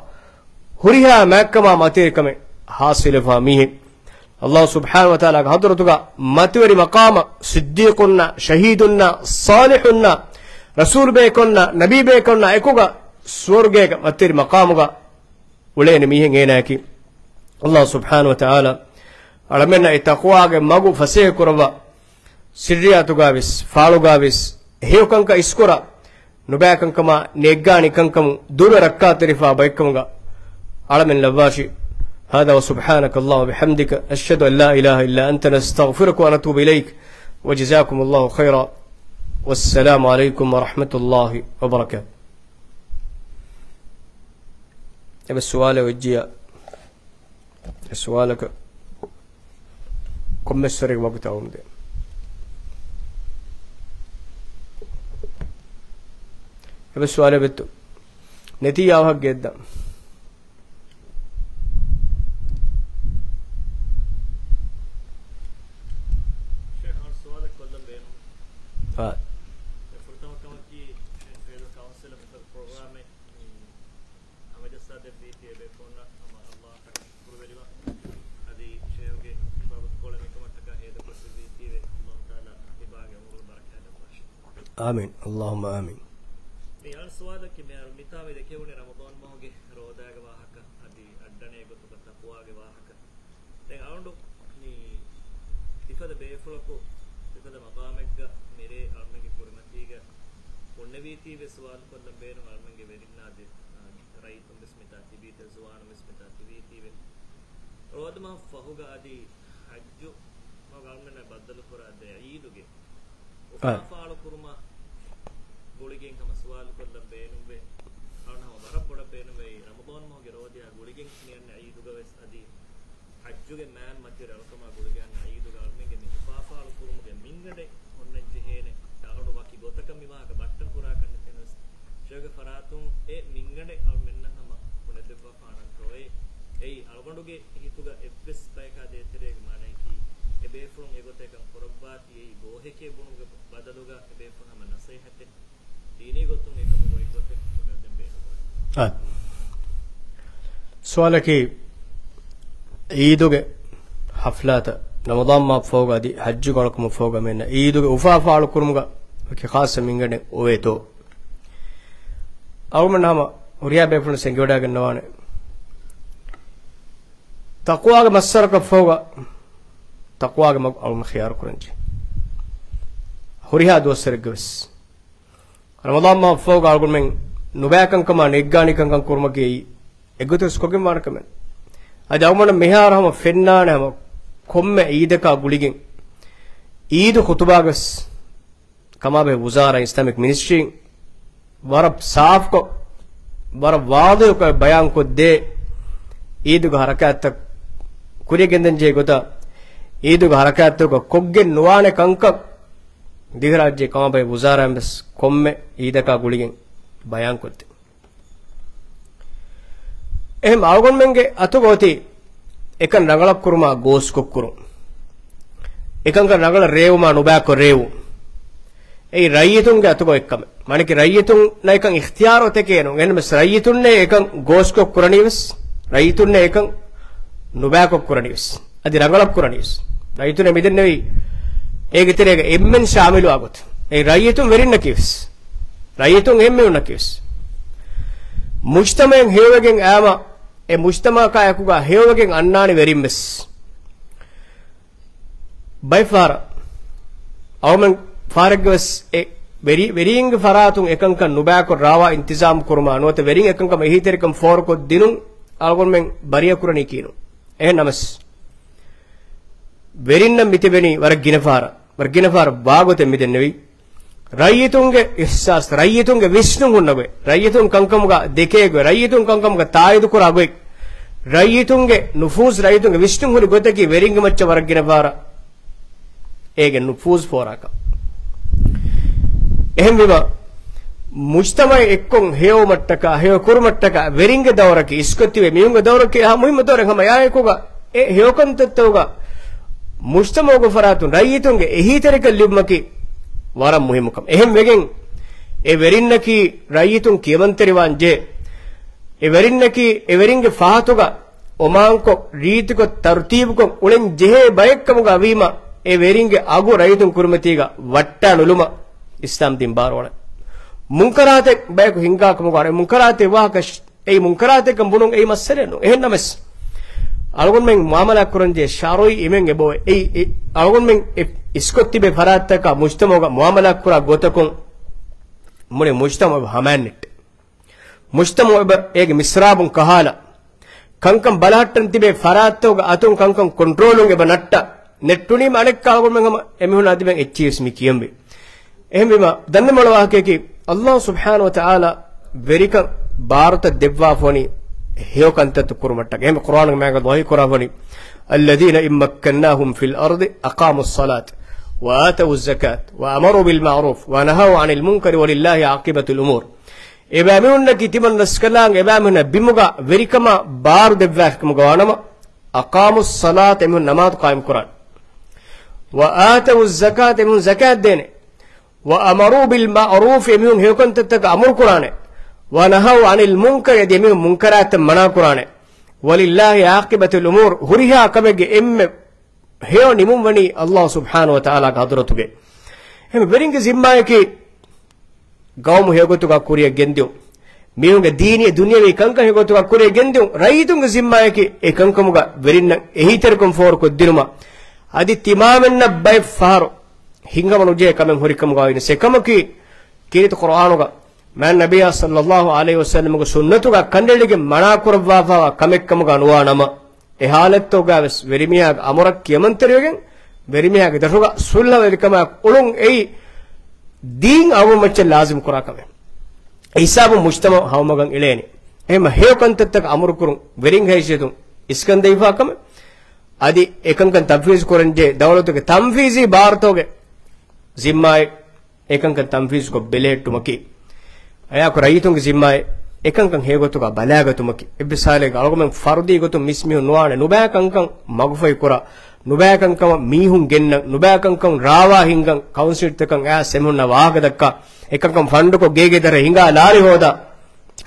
ހުރިހާ މާތްކަމާ މަތިވެރިކަމެއް ޙާޞިލުވެފަވާ މީހެއް. ﷲ ސުބްޙާނަހޫ ވަތަޢާލާގެ ޙަޟްރަތުގަ މަތިވެރި މަޤާމަށް، ޞިއްދީޤުންނާ، ޝަހީދުންނާ، ޞާލިޙުންނާ، ރަސޫލުބޭކަލުންނާ، ނަބީބޭކަލުންނާ އެކުގަ ސުވަރުގޭގެ މަތިވެރި މަޤާމުގަ އުޅޭނެ މީހެއް އޭނާއަކީ. ﷲ ސުބްޙާނަހޫ ވަތަޢާލާ އަޅަމެންނަށް އެ ތަޤްވާގެ މަގު ފަސޭހަ ކުރައްވާ، ސިއްރިއްޔާތުގަ ވެސް، ފާޅުގަ ވެސް، ހެޔޮކަންކަން އިސްކުރާ، ނުބައިކަންކަމާ ނޭއްގާނީ ކަންކަމުން ދުރު ރައްކާތެރިފާ ބައެއްކަމުގަ އަޅަމެން ލައްވާށި. هذا وسبحانك اللهم وبحمدك، أشهد أن لا إله إلا أنت، نستغفرك ونتوب إليك، وجزاكم الله خيرا، والسلام عليكم ورحمة الله وبركاته. އެބަ ސުވާލެއް އޮތްޖިޔާ. އެ ސުވާލަކަށް ކޮންމެސްވަރެއް ވަގުތު އައުމުދޭ. އެބަ ސުވާލެއް ވެއްތޯ؟ ނެތިއްޔާ އަވަހަށް ގެއްދާ. އާ. ހަމަޖައްސާ ދެއްވީތީ އެބޭފުޅުންނަށް ހަމަ ﷲ އަށް ޝުކުރުވެރިވާ. އަދި ޝޭހުގެ ބައިވަތު ކޮޅެއް މިކަމަށްޓަކާ ހޭދަކޮށްދެއްވީތީވެ، ﷲ ތަޢާލާ ތިބާގެ ޢުމުރު ބަރަކާތް ދެއްވާށި. އާމީން. ﷲ އާމީން. މި އަން ސުވާލަކީ މިހާރު މިތާ މި ދެކެވުނީ ރަމަޟާން މަހުގެ ރޯދާގެ ވާހަކަ، އަދި އައްޑަނޭ ގޮތުގަ ތަޤްވާގެ ވާހަކަ. ދެން އަޅުގަނޑު މި ތިފަދަ ބޭފުޅަކު ތިފަދަ މަޤާމެއްގަ މިރޭ އަޅުމެންގެ ކުރިމަތީގަ ހުންނެވީތީވެ ސުވާލު ކޮށްލަން ބޭނުން އަޅުމެންގެ ވެރިންނާ ދެ، އާ، ރައްޔިތުން ވެސް މިތާ ތިބީތެ، ޒުވާނުން ވެސް މިތާ ތިބީތީވެ. ރޯދަމަހަށް ފަހުގަ އަދި ޙައްޖު މަގު އަޅުމެންނަށް ބައްދަލުކުރާ ދެ ޢީދުގެ އާ. އުފާފާޅު ކުރުމަށް ގުޅިގެން ހަމަ ސުވާލު ކޮށްލަން ބޭނުންވޭ. އަޅުން ހަމަ ވަރަށް ބޮޑަށް ބޭނުންވޭ ރަމަޟާން މަހުގެ ރޯދަޔާ ގުޅިގެން މި އަންނަ ޢީދުގަ ވެސް އަދި ޙައްޖުގެ މާތް މަތިވެރި އަޅުކަމާ ގުޅިގެން އަންނަ ޢީދުގަ އަޅުމެންގެ މި އުފާފާޅު ކުރުމުގެ މިންގަނޑެއް އޮންނަން ޖެހޭނެ. އަޅުގަނޑު ވަކި ގޮތަކަށް މި ވާހަކަ ބައްޓަން ކުރާކަށް ނެތެނަސް، ޝޭޚްގެ ފަރާތުން އެ މިންގަނޑެއް އަޅުމެންނަށް ހަމަ ބުނެދެއްވާފާނަންތޯއޭ. އެއީ އަޅުގަނޑުގެ ހިތުގަ އެއްވެސް ބަޔަކާ ދޭތެރޭގެ މާނައަކީ، އެބޭފުޅުން އެގޮތަށް އެކަން ކުރައްވާތީ އެއީ ގޯހެކޭ ބުނުމުގެ ބަދަލުގަ އެބޭފުޅުން ހަމަ ނަސޭހަތެއް ދީނީ ގޮތުން އެކަމުގަ އޮތްގޮތެއް ބުނެދޭން ބޭނުންވާނެ. އާ. ސުވާލަކީ، އީދުގެ ހަފްލާތައް ރަމަޟާން މާ ފަހުގަ އަދި ޙައްޖު އަޅުކަމުން ފަހުގަ މިއަންނަ އީދުގެ އުފާ ފާޅުކުރުމުގަ ވަކި ޚާއްޞަ މިންގަނޑެއް އޮވޭތޯ؟ އަޅުގަނޑު ހަމަ ހުރިހާ ބޭފުޅުން އެނގިވަޑައިގަންނަވާނެ. ތަޤްވާގެ މައްސަރަކަށް ފަހުގަ ތަޤްވާގެ މަގު އަޅުގަނޑު ޚިޔާރު ކުރަންޖެހޭ. ހުރިހާ ދުވަސްވަރެއްގަ ވެސް. ރަމަޟާން މާ ފަހުގަ އަޅުގަނޑުމެން ނުބައިކަންކަމާ ނޭއްގާނީކަންކަން ކުރުމަކީ އެއީ އެގޮތަށް ކޮށްގެން ވާނެ ކަމެއް. އަދި އަޅުގަނޑަށް މިހާރު ހަމަ ފެންނާނެ ހަމަ ކޮންމެ އީދަކާ ގުޅިގެން އީދު ޚުތުބާގަސް ކަމާބެހޭ ވުޒާރާ އިސްލާމިކް މިނިސްޓްރީން ވަރަށް ސާފްކޮށް، ވަރަށް ވާޟިޙުކޮށް ބަޔާންކޮށްދޭ، އީދުގެ ޙަރަކާތްތައް ކުރިއަށް ގެންދަންޖެހޭ ގޮތަށް، އީދުގެ ޙަރަކާތްތަކަށް ކޮށްގެން ނުވާނެ ކަންކަން ދިވެހިރާއްޖޭ ކަމާބެހޭ ވުޒާރާއިން ވެސް ކޮންމެ އީދަކާ ގުޅިގެން ބަޔާންކޮށްދޭ. އެހެން އަޅުގަނޑުމެންގެ އަތުގަ އޮތީ އެކަން ރަނގަޅަށް ކުރުމާ ގޯސްކޮށް ކުރުން. އެކަންކަން ރަނގަޅަށް ރޭވުމާ ނުބައިކޮށް ރޭވުން. އެއީ ރައްޔިތުންގެ އަތުގަ އޮތް ކަމެއް. މާނައަކީ ރައްޔިތުންނަށް އެކަން އިޚްތިޔާރު އޮތެކޭ ނޫން. އެހެންނަމަވެސް ރައްޔިތުންނޭ އެކަން ގޯސްކޮށް ކުރަނީވެސް، ރައްޔިތުންނޭ އެކަން ނުބައިކޮށް ކުރަނީވެސް. އަދި ރަނގަޅަށް ކުރަނީވެސް. ރައްޔިތުންނޭ މިދެންނެވީ އޭގެ ތެރޭގަ އެންމެން ޝާމިލުވާ ގޮތަށް. އެއީ ރައްޔިތުން ވެރިންނަކީވެސް. ރައްޔިތުން އެންމެންނަކީވެސް. މުޖްތަމަޢެއް ހެޔޮވެގެން އައީމަ، އެ މުޖްތަމަޢަކާ އެކުގަ ހެޔޮވެގެން އަންނާނެ ވެރިންވެސް. ބައެއް ފަހަރަށް އަޅުމެން ފަހަރެއްގަވެސް އެ ވެރި-، ވެރީންގެ ފަރާތުން އެކަންކަން ނުބައިކޮށް ރާވާ އިންތިޒާމް ކުރުމާ ނުވަތަ ވެރިން އެކަންކަމަށް އެހީތެރިކަން ފޯރުކޮށްދިނުން އަޅުގަނޑުމެން ބަރީއަ ކުރަނީކީ ނޫން. އެހެން ނަމަސް ވެރިންނަށް މިތިބެނީ ވަރަށް ގިނަ ފަހަރަށް، ވަރަށް ގިނަ ފަހަރަށް ވާގޮތެއް މިދެންނެވީ. ރައްޔިތުންގެ އިޙްސާސް، ރައްޔިތުންގެ ވިސްނުން ހުންނަ ގޮތް، ރައްޔިތުން ކަންކަމުގަ ދެކޭ ގޮތް، ރައްޔިތުން ކަންކަމުގަ ތާއީދު ކުރާ ގޮތް، ރައްޔިތުންގެ ނުފޫޒް، ރައްޔިތުންގެ ވިސްނުން ހުރި ގޮތަކީ ވެރިންގެ މައްޗަށް ވަރަށް ގިނަ ފަހަރަށް އޭގެ ނުފޫޒް ފޯރާކަށް. އެހެންވީމަ، މުޖްތަމަޢެއް އެއްކޮށް ހެޔޮވުމަށްޓަކާ، ހެޔޮ ކުރުމަށްޓަކާ، ވެރިންގެ ދައުރަކީ، އިސްކޮށް ތިބޭ މީހުންގެ ދައުރަކީ، އެހާ މުހިއްމު ދައުރެއް. ހަމަ އެއާއެކުގަ އެ ހެޔޮކަންތައްތަކުގަ މުޖްތަމަޢުގެ ފަރާތުން ރައްޔިތުންގެ އެހީތެރިކަން ލިބުމަކީ ވަރަށް މުހިއްމު ކަމެއް. އެހެން ވެގެން އެ ވެރިންނަކީ ރައްޔިތުން ކިޔަމަންތެރިވާން ޖެހޭ. އެ ވެރިންނަކީ އެ ވެރިންގެ ފަހަތުގަ އޮމާންކޮށް، ރީތިކޮށް، ތަރުތީބުކޮށް އުޅެން ޖެހޭ ބައެއްކަމުގަ ވީމަ، އެ ވެރިންގެ އަގު ރައްޔިތުން ކުރިމަތީގަ ވައްޓާ ނުލުމަށް އިސްލާމް ދީން ބާރުއަޅަން. މުންކަރާތެއް ބަޔަކު ހިންގާ ކަމުގަ އަނެއް މުންކަރާތެއް ވާހަކަ އެއީ މުންކަރާތެއްކަން ބުނުން އެއީ މައްސަލައެއް ނޫން. އެހެން ނަމަސް، އަޅުގަނޑުމެން މުއާމަލާ ކުރަންޖެހޭ ޝަރުޢީ އިމެން އެބައޮތް. އެއީ، އެ، އަޅުގަނޑުމެން އެ އިސްކޮށް ތިބޭ ފަރާތްތަކާ މުޖްތަމަޢުގަ މުއާމަލާ ކުރާ ގޮތަކުން މުޅި މުޖްތަމަޢު ހަމައެއް ނެއްޓޭ. މުޖްތަމަޢު އެބަ އޭގެ މިސްރާބުން ކަހާލަ، ކަންކަން ބަލަހައްޓަން ތިބޭ ފަރާތްތަކުގެ އަތުން ކަންކަން ކޮންޓްރޯލުން އެބަ ނައްޓާ، ނެއްޓުނީމަ އަނެއްކާ އަޅުގަނޑުމެން ހަމަ އެމީހުން އަދިމެން އެއްޗިއްސް މި ކިޔަންވީ. އެހެންވީމަ، ދަންނަމުޅަ ވާހަކައަކީ، ﷲ ސުބްޙާނަހޫ ވަތަޢާލާ ވެރިކަން ބާރުތައް ދެއްވާފަ ވަނީ ހެޔޮ ކަންތައްތައް ކުރުމަށްޓަކައި. އެހެން ޤުރްއާނުގެ މައިގަ ވަޙީ ކުރާފަ ވަނީ، الذين إن مكناهم في الأرض أقاموا الصلاة وآتوا الزكاة وأمروا بالمعروف ونهوا عن المنكر ولله عاقبة الأمور. އެބައިމީހުންނަކީ ތިމަން ރަސްކަލާނގެ އެބައިމީހުންނަށް ބިމުގަ ވެރިކަމާ ބާރު ދެއްވާފިކަމުގަ ވާނަމަ، أقاموا الصلاة އެމީހުން ނަމާދު ޤާއިމް ކުރާނެ. وآتوا الزكاة އެމީހުން ޒަކާތް ދޭނެ. وأمروا بالمعروف އެމީހުން ހެޔޮކަންތައްތަކަށް އަމުރު ކުރާނެ. ونهوا عن المنكر އަދި އެމީހުން މުންކަރާތްތައް މަނާ ކުރާނެ. ولله عاقبة الأمور ހުރިހާ ކަމެއްގެ އެންމެ ހެޔޮ ނިމުން ވަނީ ﷲ ސުބްޙާނަހޫ ވަތަޢާލާގެ ޙަޟްރަތުގައި. އެހެން ވެރިންގެ ޒިންމާއަކީ ގައުމު ހެޔޮގޮތުގަ ކުރިއަށް ގެންދިއުން. މީހުންގެ ދީނީ ދުނިޔަވީ ކަންކަން ހެޔޮގޮތުގަ ކުރިއަށް ގެންދިއުން. ރައްޔިތުންގެ ޒިންމާއަކީ އެ ކަންކަމުގަ ވެރިންނަށް އެހީތެރިކަން ފޯރުކޮށްދިނުމަށް. އަދި ތިމާމެންނަށް ބައެއް ފަހަރު ހިނގަމަ ނުޖެހޭ ކަމެއް ހުރިކަމުގަ ވާ އިންސް އެކަމަކީ ކީރިތި ޤުރްއާނުގަ މާތް ނަބިއްޔާ ޞައްލައްލާހު ޢަލައިހި ވަސައްލަމްގެ ސުންނަތުގަ ކަނޑައެޅިގެން މަނާ ކުރައްވާފައިވާ ކަމެއްކަމުގަ ނުވާ ނަމަ، އެ ޙާލަތުގަވެސް ވެރިމީހާގެ އަމުރަށް ކިޔަމަންތެރިވެގެން، ވެރިމީހާގެ ދަށުގަ ޞުލްޙަވެރިކަމާ އުޅުން އެއީ ދީން އަޅުގަނޑުމެން މައްޗަށް ލާޒިމް ކުރާ ކަމެއް. އެ ހިސާބުން މުޖްތަމަޢު ހަމަމަގަށް އެޅޭނެ. އެހެން ހެޔޮ ކަންތައްތަކަށް އަމުރުކުރުން ވެރިން ހައިސިއްޔަތުން އިސްކަންދެވިފާ ކަމެއް. އަދި އެކަންކަން ތަންފީޒު ކުރަންޖެހޭ ދައުލަތުގެ ތަންފީޒީ ބާރުތަކުގެ ޒިންމާއެއް އެކަންކަން ތަންފީޒުކޮށް ބެލެހެއްޓުމަކީ، އެއާއެކު ރައްޔިތުންގެ ޒިންމާއެއް އެކަންކަން ހެޔޮގޮތުގަ ބަލާގަތުމަކީ. އެއްވެސް ހާލެއްގަ އަޅުގަމެން ފަރުދީ ގޮތުން މިސްމީހުން ނުވާނެ ނުބައި ކަންކަން މަގުފަހި ކުރާ، ނުބައި ކަންކަމަށް މީހުން ގެންނަން، ނުބައި ކަންކަން ރާވާ ހިންގަން، ކައުންސިލްތަކަށް އައިސް އެމީހުންނާ ވާހަކަ ދައްކާ، އެކަންކަން ފަންޑުކޮށް ގޭގެ ދަރަ ހިނގާ ލާރި ހޯދާ،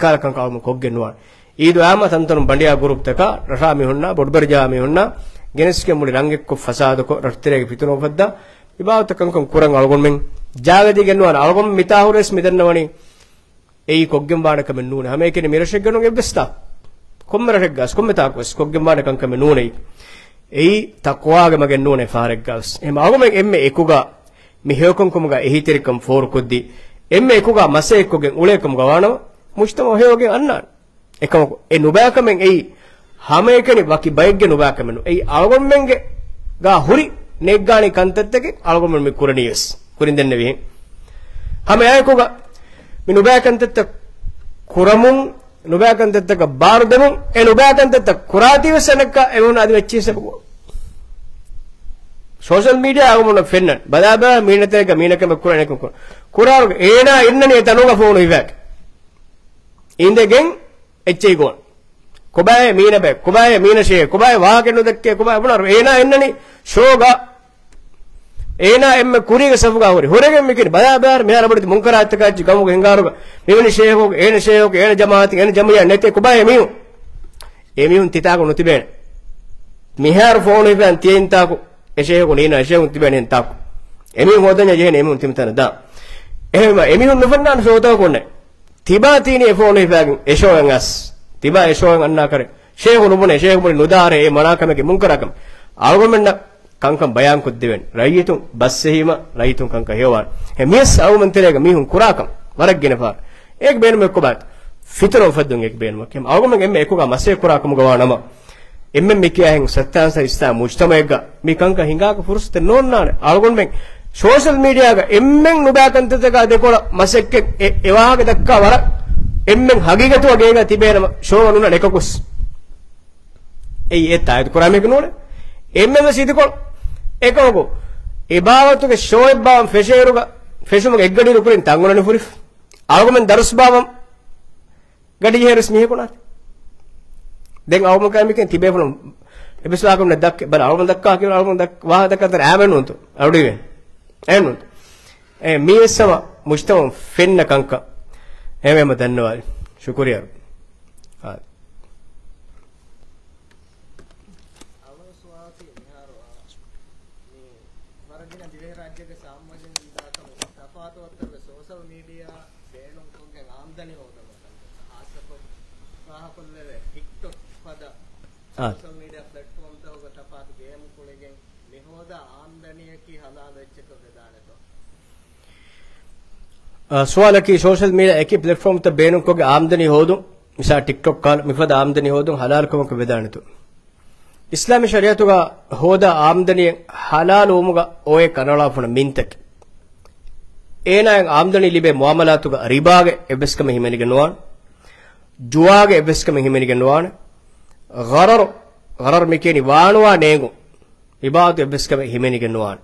ކަހަލަ ކަންކަން އަޅުގަނޑު ކޮށްގެން ނުވާނެ. އީދު އާމަ ތަންތަނުން ބަނޑިޔާ ގުރޫޕްތަކާ، ރަށާ މީހުންނާ، ބޮޑުބެރިޖާ މީހުންނާ، ގެނެސްގެން މުޅި ރަން އެއްކޮށް ފަސާދަކޮށް، ރަށްތެރޭގެ ފިތުނަ އުފައްދާ، މިބާވަތަށް ކަންކަން ކުރަން އަޅުގަނޑުމެން ޖާގަދީގެން ނުވާނެ. އަޅުގަނޑު މިތާހުރެސް މިދަންނަވަނީ އެއީ ކޮށްގެން ވާނެ ކަމެއް ނޫނޭ. ހަމައެކަނި މިރަށެއްގަ ނޫން އެއްވެސް ތާ، ކޮންމެ ރަށެއްގަސް، ކޮންމެ ތާކުވެސް ކޮށްގެން ވާނެ ކަންކަމެއް ނޫނޭ. އެއީ ތަޤްވާގެ މަގެއް ނޫނޭ ފަހަރެއްގަސް. އެހެން އަޅުގަމެން އެންމެ އެކުގަ މި ހެޔޮކަންކަމުގަ އެހީތެރިކަން ފޯރުކޮށްދީ، އެންމެ އެކުގަ މަސައްކަތްކޮށްގެން އުޅޭކަމުގަ ވާނަމަ، މުޖްތަމަޢު ހެޔޮވެގެން އަންނާނެ. އެކަމަކު، އެ ނުބައިކަމެއް އެއީ ހަމައެކަނި ވަކި ބައެއްގެ ނުބައިކަމެއް ނޫން. އެއީ އަޅުގަނޑުމެންގެ ގާ ހުރި ނޭއްގާނީ ކަންތައްތަކެއް އަޅުގަނޑުމެން މި ކުރަނީވެސް. ކުރިން ދެންނެވި ހެން. ހަމައެއާއެކުގަ މި ނުބައި ކަންތައްތައް ކުރަމުން، ނުބައި ކަންތައްތަކަށް ބާރު ދެމުން، އެ ނުބައި ކަންތައްތައް ކުރާތީވެސް އަނެއްކާ އެމީހުން އަދި އެއްޗިހި ސަބަބު. ސޯޝަލް މީޑިއާ އަޅުގަނޑު ފެންނަން. ބަލާބަލާ މީނަތެރޭގަ މީނަ ކަމެއް ކުރާ އަނެކަކު ކުރާ. ކުރާ އޭނާ އިންނަނީ އެ ތަނުގަ ފޯނު ހިފާގެން. އިނދެގެން އެއްޗެހި ގޯން. ކޮބާއޭ މީނަ ބައެއް، ކޮބާއޭ މީނަ ޝޭހެއް، ކޮބާއޭ ވާހަކަ ނުދެއްކޭ، ކޮބާ ބުނާ އޭނާ އިންނަނީ ޝޯގަ. އޭނާ އެންމެ ކުރީގެ ސަފުގަ ހުރި. ހުރެގެން މިކިން ބަލާ ބާރު މިހާރު ބޮޑެތި މުންކަރާތްތަކާ އެއްޗި ގަމުގެ ހިނގާރުގަ މިވެނި ޝޭހެއް، އޭނަ ޝޭހެއް، އޭނަ ޖަމާއަތެއް، އޭނަ ޖަމްޢިއްޔާ ނެތޭ، ކޮބާއޭ މީހުން؟ އެމީހުން ތިތާކު ނުތިބޭނެ. މިހާރު ފޯނު ހިފާން ތިޔައިން ތާކު އެ ޝޭހެކު ނީނާ އެ ޝޭހެކު ތިބޭނެ ތާކު. އެމީހުން ހޯދަންޏާ ޖެހޭނެ އެމީހުން ތިމަތަނަށް ދާ. އެހެންވީމަ އެމީހުން ނުފެންނާނެ ޝޯތަކަކު އޮންނަ. ތިބާ ތީނީ އެ ފޯނު ހިފާގެން އެ ޝޯއަށް އަސް. ތިބާ އެ ޝޯއަށް އަންނާކަރެ. ޝޭހު ނުބުނޭ، ޝޭހު ބުނި ނުދާރޭ، އެ މަނާކަމެކޭ މުންކަރާކަމެ. އަޅުގަނޑުމެންނަށް ކަންކަން ބަޔާންކޮށްދެވޭނެ. ރައްޔިތުން ބަސްއެހީމަ، ރައްޔިތުން ކަންކަން ހެޔޮވާނެ. އެ މިސް އަޅުގަނޑުމެން ތެރޭގަ މީހުން ކުރާކަން ވަރަށް ގިނަ ފަހަރު. އޭގެ ބޭނުމެއް ކޮބާތަ؟ ފިތުނަ އުފައްދުން އޭގެ ބޭނުމަކީ. އަޅުގަނޑުމެން އެންމެ އެކުގަ މަސައްކަތް ކުރާ ކަމުގަ ވާ ނަމަ، އެންމެން މިކިޔާހެން ސައްތާން ސަތާން އިސްތާ މުޖްތަމަޢެއްގަ މި ކަންކަން ހިނގާކަށް ފުރުސަތެއް ނޯންނާނެ. އަޅުގަނޑުމެން ސޯޝަލް މީޑިއާގަ އެންމެން ނުބައި ކަންތައްތަކާ ދެކޮޅަށް މަސައްކަތް އެ، އެ ވާހަކަ ދައްކާ ވަރަށް އެންމެން ހަގީގަތުގަ ގޭގަ ތިބޭނަމަ ޝޯ ނުނަން އެކަކުސް. އެއީ އެ ތާއީދު ކުރާ މީހަކު ނޫނޭ. އެންމެން ވެސް އިދިކޮޅު އެކަމަކު، އެބާވަތުގެ ޝޯއެއް ބާވަން ފެށޭއިރުގަ ފެށުމުގެ އެއްގަޑިއިރު ކުރިން ތަންގުނަނި ފުރި. އަޅުގަމެން ދަރުސް ބާވަން ގަޑި ޖެހޭއިރުވެސް މީހަކު ނާތި. ދެން އަޅުގަނޑު ކަމެކެން ތިބޭފުޅުން އެއްވެސް ވާހަކަ ނެތް ދައްކެ. ބަލަ އަޅުގަނޑު ދައްކާ ކިޔުން އަޅުގަނޑު ދައްކާ ވާހަކަ ދައްކާ ތަރ އާމެން ނޫންތު. އަޑުއިވެ. އެންނުންތު. އެ މީވެސް ހަމަ މުޖްތަމަޢުން ފެންނަ ކަންކަން. އެހެންވީމަ ދަންނަވާލި. ޝުކުރިއްޔާ. އާ. އަޅުގަނޑު ސުވާލަކީ މިހާރު، އާ، މި ވަރަށް ގިނަ ދިވެހިރާއްޖޭގެ ސާމާޖިކަން ދާކަމު ތަފާތު ވައްތަރުގެ ސޯޝަލް މީޑިއާ ބޭނުންކޮށްގެން އާމްދަނީ ހޯދަމުން ކަންތައްތައް ހާއްސަކޮށް ފާހަގަކޮށްލެވޭ ޓިކްޓޮކް ފަދަ އާ. ސޯޝަލް މީޑިއާ ޕްލެޓްފޯމްތަކުގަ ތަފާތު ގޭމް ކުޅެގެން މި ހޯދާ އާމްދަނީއަކީ ހަލާލު އެއްޗަކަށް ވެދާނެތޯ؟ އާ، ސުވާލަކީ ސޯޝަލް މީޑިއާ އެކި ޕްލެޓްފޯމްތައް ބޭނުންކޮށްގެން އާމްދަނީ ހޯދުން، މިސާ ޓިކްޓޮކް ކާލު މިފަދަ އާމްދަނީ ހޯދުން ހަލާލުކަމަކަށް ވެދާނެތޯ؟ އިސްލާމީ ޝަރީއަތުގަ ހޯދާ އާމްދަނީއެއް ހަލާލުވުމުގަ އޮވޭ ކަނޑައަޅާފަ ހުންނަ މިންތަކެއް. އޭނާއަށް އާމްދަނީ ލިބޭ މުއާމަލާތުގަ ރިބާގެ އެއްވެސް ކަމެއް ހިމެނިގެން ނުވާނެ. ޖުވާގެ އެއްވެސް ކަމެއް ހިމެނިގެން ނުވާނެ. ޣަރަރު، ޣަރަރު މިކިޔަނީ ވާނުވާ ނޭނގުން. އިބާދަތު އެއްވެސް ކަމެއް ހިމެނިގެން ނުވާނެ.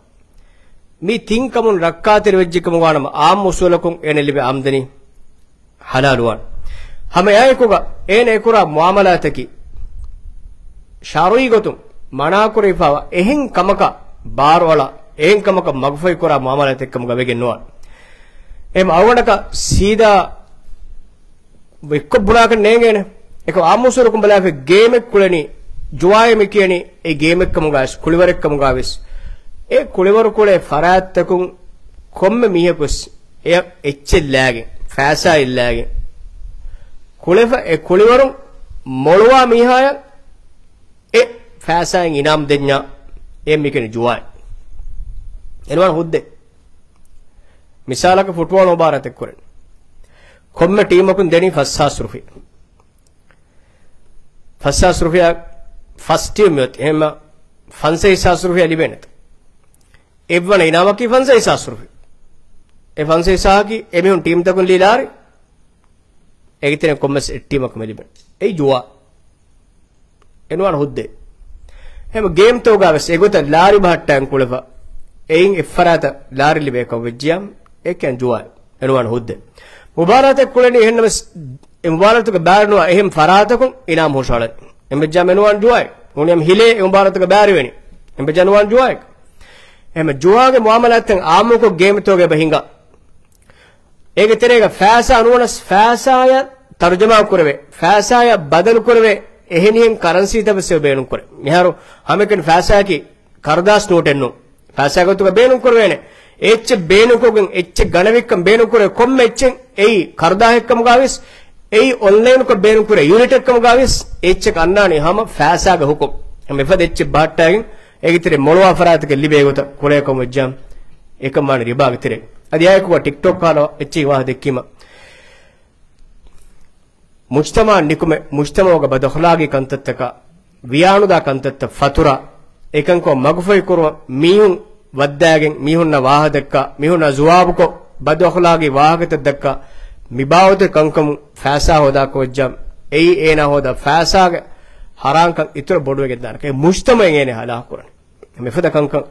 މި ތިން ކަމުން ރައްކާތެރި ވެއްޖެކަމުގަ ވާނަމަ އާއްމު އުސޫލަކުން އޭނަ ލިބޭ އާމްދަނީ ހަލާލުވާނެ. ހަމައެއާއެކުގަ އޭނަ އެކުރާ މުއާމަލާތަކީ ޝަރުޢީ ގޮތުން މަނާކުރެވިފާވާ އެހެން ކަމަކަށް ބާރުއަޅާ، އެހެން ކަމަކަށް މަގުފަހިކުރާ މުއާމަލާތެއްކަމުގަ ވެގެން ނުވާނެ. އެހެން އަޅުގަނޑަކަށް ސީދާ އެއްކޮށް ބުނާކަށް ނޭނގޭނެ. އެކަމް އާއްމު އުސޫލަކުން ބަލާފަ ގޭމެއް ކުޅެނީ، ޖުވާއޭ މި ކިޔަނީ އެ ގޭމެއްކަމުގަވެސް، ކުޅިވަރެއްކަމުގަވެސް. އެ ކުޅިވަރު ކުޅޭ ފަރާތްތަކުން ކޮންމެ މީހަކުވެސް އެއަށް އެއްޗެއް ލާގެން، ފައިސާއެއް ލާގެން، ކުޅެފަ އެ ކުޅިވަރުން މޮޅުވާ މީހާޔަށް އެ ފައިސާއިން އިނާމް ދެންޏާ އެ މި ކިޔަނީ ޖުވާއޭ. އެނުވާން ހުއްދަ. މިސާލަކަށް ފުޓްބޯޅަ މުބާރާތެއް ކުރަން. ކޮންމެ ޓީމަކުން ދެނީ ފަސްހާސް ރުފިޔާ. ފަސްހާސް ރުފިޔާ ފަސް ޓީމް މިއޮތީ. އެހެންމަ ފަންސަވީސް ހާސް ރުފިޔާ ލިބޭނެތަ؟ އެއްވަނަ އިނާމަކީ ފަންސަވީސް ހާސް ރުފިޔާ. އެ ފަންސަވީސް ހާހަކީ އެމީހުން ޓީމްތަކުން ލީ ލާރި. އޭގެ ތެރެއިން ކޮންމެސް އެއް ޓީމަކު މި ލިބޭނެ. އެއީ ޖުވާ. އެނުވާން ހުއްދަ. އެހެންމަ ގޭމްތަކުގަވެސް އެގޮތަށް ލާރި ބަހައްޓާން ކުޅެފަ. އެއިން އެއްފަރާތަށް ލާރި ލިބޭ ކަމަށް ވެއްޖިޔާ، އެކަން ޖުވާއެއް އެނުވާނެ ހުއްދަ. މުބާރާތެއް ކުޅެނީ އެހެންނަމަސް، އެ މުބާރާތުގެ ބާރުނުވާ އެހެން ފަރާތަކުން އިނާމް ހުށަހަޅަން. އެމެއްޖާމް އެނުވާން ޖުވާއެއް. ނޫނީ ހިލޭ އެ މުބާރާތުގެ ބާރުވެނީ. އެމެއްޖާ ނުވާން ޖުވާއެއް. އެހެން ޖުވާގެ މުއާމަލާތެއް އާއްމުކޮށް ގޭމްތޯގެ ބަ ހިނގާ. އޭގެ ތެރޭގަ ފައިސާ ނުވަނަސް ފައިސާޔަށް ތަރުޖަމާ ކުރެވޭ، ފައިސާޔަށް ބަދަލު ކުރެވޭ، އެހެނިހެން ކަރަންސީތައް ވެސް ބޭނުން ކުރޭ. މިހާރު ހަމައެކަނި ފައިސާއަކީ ކަރުދާސް ނޯޓެއް ނޫން. ފައިސާ ގޮތުގަ ބޭނުން ކުރެވޭނެ. އެއްޗެއް ބޭނުންކޮށްގެން، އެއްޗެއް ގަނެވިއްކަން ބޭނުން ކުރޭ ކޮންމެ އެއްޗެއް އެއީ ކަރުދާހެއްކަމުގަވެސް، އެއީ އޮންލައިންކޮށް ބޭނުން ކުރޭ ޔުނިޓެއްކަމުގަވެސް، އެއްޗެއް އަންނާނީ ހަމަ ފައިސާގެ ހުކުމް. މިފަދަ އެއްޗެއް ބަހައްޓާގެން، އޭގެ ތެރެ މޮޅުވާ ފަރާތަކެއް ލިބޭ ގޮތަށް ކުޅޭކަމު ވެއްޖާމް، އެކަން ވާނެ ރިބާގެ ތެރޭ. އަދި އާއެކުގަ ޓިކްޓޮކް ކާލަ އެއްޗެއް ވާހަ ދެއްކީމަ، މުޖްތަމައަށް ނިކުމެ، މުޖްތަމައުގަ ބަދަޚުލާގީ ކަންތައްތަކާ، ވިޔާނުދާ ކަންތައްތައް ފަތުރާ، އެކަންކޮށް މަގުފަހި ކުރުމަށް މީހުން ވައްދާގެން، މީހުންނަށް ވާހަ ދައްކާ، މީހުންނަށް ޒުވާބުކޮށް، ބަދުއަޚުލާގީ ވާހަކަތައް ދައްކާ، މިބާވަތުގެ ކަންކަމުން ފައިސާ ހޯދާކަށް ވެއްޖާމް، އެއީ އޭނާ ހޯދާ ފައިސާގެ ހަރާންކަން އިތުރަށް ބޮޑުވެގެން ދާނެ. އެ މުޖްތަމައެއް އޭނެ ހަލާކު ކުރަނީ. މިފަދަ ކަންކަން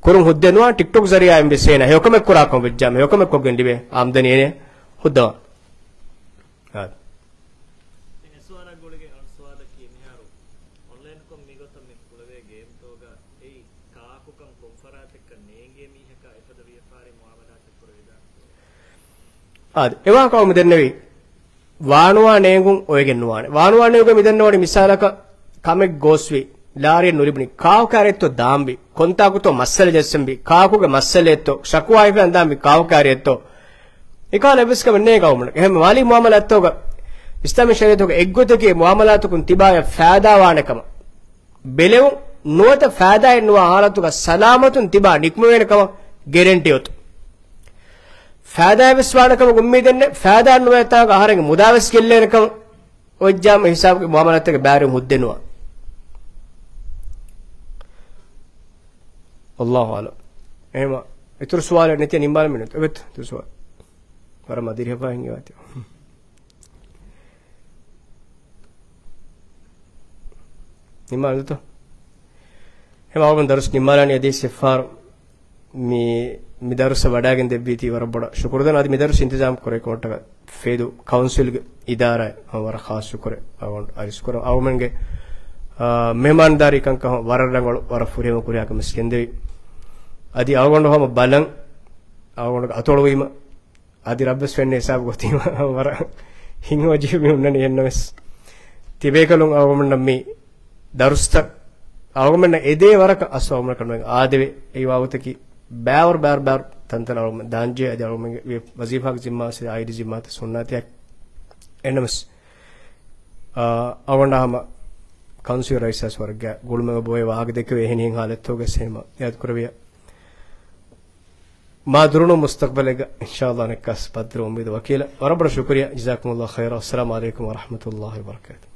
ކުރުން ހުއްދަ ނުވާން ޓިކްޓޮކް ޒަރީއާއިން ވެސް އޭނާ ހެޔޮކަމެއް ކުރާކަން ވެއްޖާމް، ހެޔޮކަމެއް ކޮށްގެން ލިބޭ އާމްދަނީ އޭނެ ހުއްދަވާން. އާދެ. ދެން އެ ސުވާލާ ގުޅިގެން އަން ސުވާލަކީ މިހާރު އޮންލައިންކޮށް މިގޮތަށް މި ކުޅެވޭ ގޭމްތޯގަ އެއީ ކާކުކަން ކޮން ފަރާތެއްކަން ނޭނގޭ މީހަކާ އެފަދަ ވިޔަފާރި މުއާމަލާތެއް ކުރެވިދާނެ؟ އާދެ. އެވާހަކަ އަޅުމެން ދެންނެވީ ވާނުވާ ނޭނގުން އޮވެގެން ނުވާނެ. ވާނުވާ ނޭނގުން މި ދެންނެވަނީ މިސާލަކަށް ކަމެއް ގޯސްވީ، ލާރިއެއް ނުލިބުނީ، ކާކު ކާރިއެއްތޯ ދާންވީ، ކޮންތާކުތޯ މައްސަލަ ޖެއްސަންވީ، ކާކުގެ މައްސަލައެއްތޯ، ޝަކުވާ ހިފަން ދާންވީ ކާކު ކާރިއެއްތޯ، އެކާ އެއްވެސް ކަމެއް ނޭނގެ އަޅުމެން. އެހެން މާލީ މުއާމަލާތްތަކުގަ އިސްލާމީ ޝަރީއަތުގަ އެއްގޮތަކީ މުއާމަލާތަކުން ތިބާޔަށް ފައިދާވާނެ ކަމަށް ބެލެވުން، ނުވަތަ ފައިދާއެއް ނުވާ ހާލަތުގަ ސަލާމަތުން ތިބާ ނިކުމެވޭނެ ކަމަށް ގެރެންޓީ އޮތުން. ފައިދާއެއް ވެސް ވާނެ ކަމަށް އުއްމީދެއް ނެތް، ފައިދާ ނުވޭ ތާގަ އަހަރެންގެ މުދާ ވެސް ގެއްލޭނެ ކަމަށް އޮތްޖާމް ހިސާބުގެ މުއާމަލާތެއްގެ ބާރު ހުއްދަ ނުވާ. އައްލާހު އަޢްލަމް. އެހެމަ އިތުރު ސުވާލެއް ނެތި ނިންމާލަމިނެތް. އެބެތް އިތުރު ސުވާލު. ވަރަށް މަދިރިހަފާ ހިނގިވާތި. ނިންމާލަންތޯ؟ ހެމަ އަޅުގަނޑު ދަރުސް ނިންމާލާނީ އަދި ސެފާރު މި، މި ދަރުސަށް ވަޑައިގެން ދެއްވީތީ ވަރަށް ބޮޑަށް ޝުކުރު ދަން. އަދި މި ދަރުސް އިންތިޒާމް ކުރޭ ކޯޓަކަށް ފޭދޫ ކައުންސިލްގެ އިދާރާއަށް ހަމަ ވަރަށް ޚާއްސަ ޝުކުރެއް އަޅުގަނޑު އަރިސް ކުރަން. އަޅުގަނޑުގެ، އާ، މެހެމާންދާރީ ކަންކަން ވަރަށް ރަނގަޅު، ވަރަށް ފުރިހަމަ ކުރިހާ ކަމެއް ގެންދެވި. އަދި އަޅުގަނޑު ހަމަ ބަލަން، އަޅުގަނޑުގެ އަތޮޅުވީމަ، އަދި ރަށްވެސް ފެންނަ ހިސާބު ގޮތީމަ ވަރަށް ހިތްހަމަޖެހި މި ހުންނަނީ. އެހެންނަމަވެސް ތިބޭކަލުން އަޅުގަނޑަށް މި ދަރުސްތައް އަޅުގަނޑަށް އެދޭ ވަރަކަށް އަސްލު އަޅުގަނޑަށް އާދެވޭ. އެ ވާގޮތަކީ ބާވަރު ބާރު ބާރު ތަންތަނަށް އަޅުގަނޑު ދާންޖެހޭ. އަދި އަޅުގަނޑުގެ ވަޒީފާގެ ޒިންމާ ވެސް އާއިލީ ޒިންމާތައް ހުންނާތީ. އެހެންނަމަވެސް، އާ، އަޅުގަނޑާ ހަމަ ކައުންސިލް ރައީސާސް ވަރަށް ގުޅުމެއް ބޮއެ ވާހަކަ ދެއްކެވި އެހެނިހެން ހާލަތްތަކުގަ ހަމަ އިރާދަކުރެއްވިޔާ. މާ ދުރުނު މުސްތަޤްބަލެއްގަ އިންޝާﷲ ނައްކާސް ބައްދަލު އުއްމީދު ވަކީލަށް. ވަރަށް ބޮޑަށް ޝުކުރިއްޔާ. ޖަޒާކުމުﷲ ޚައިރާ. އައްސަލާމު ޢަލައިކުމް ވަރަޙްމަތުﷲ ވަބަރަކާތު.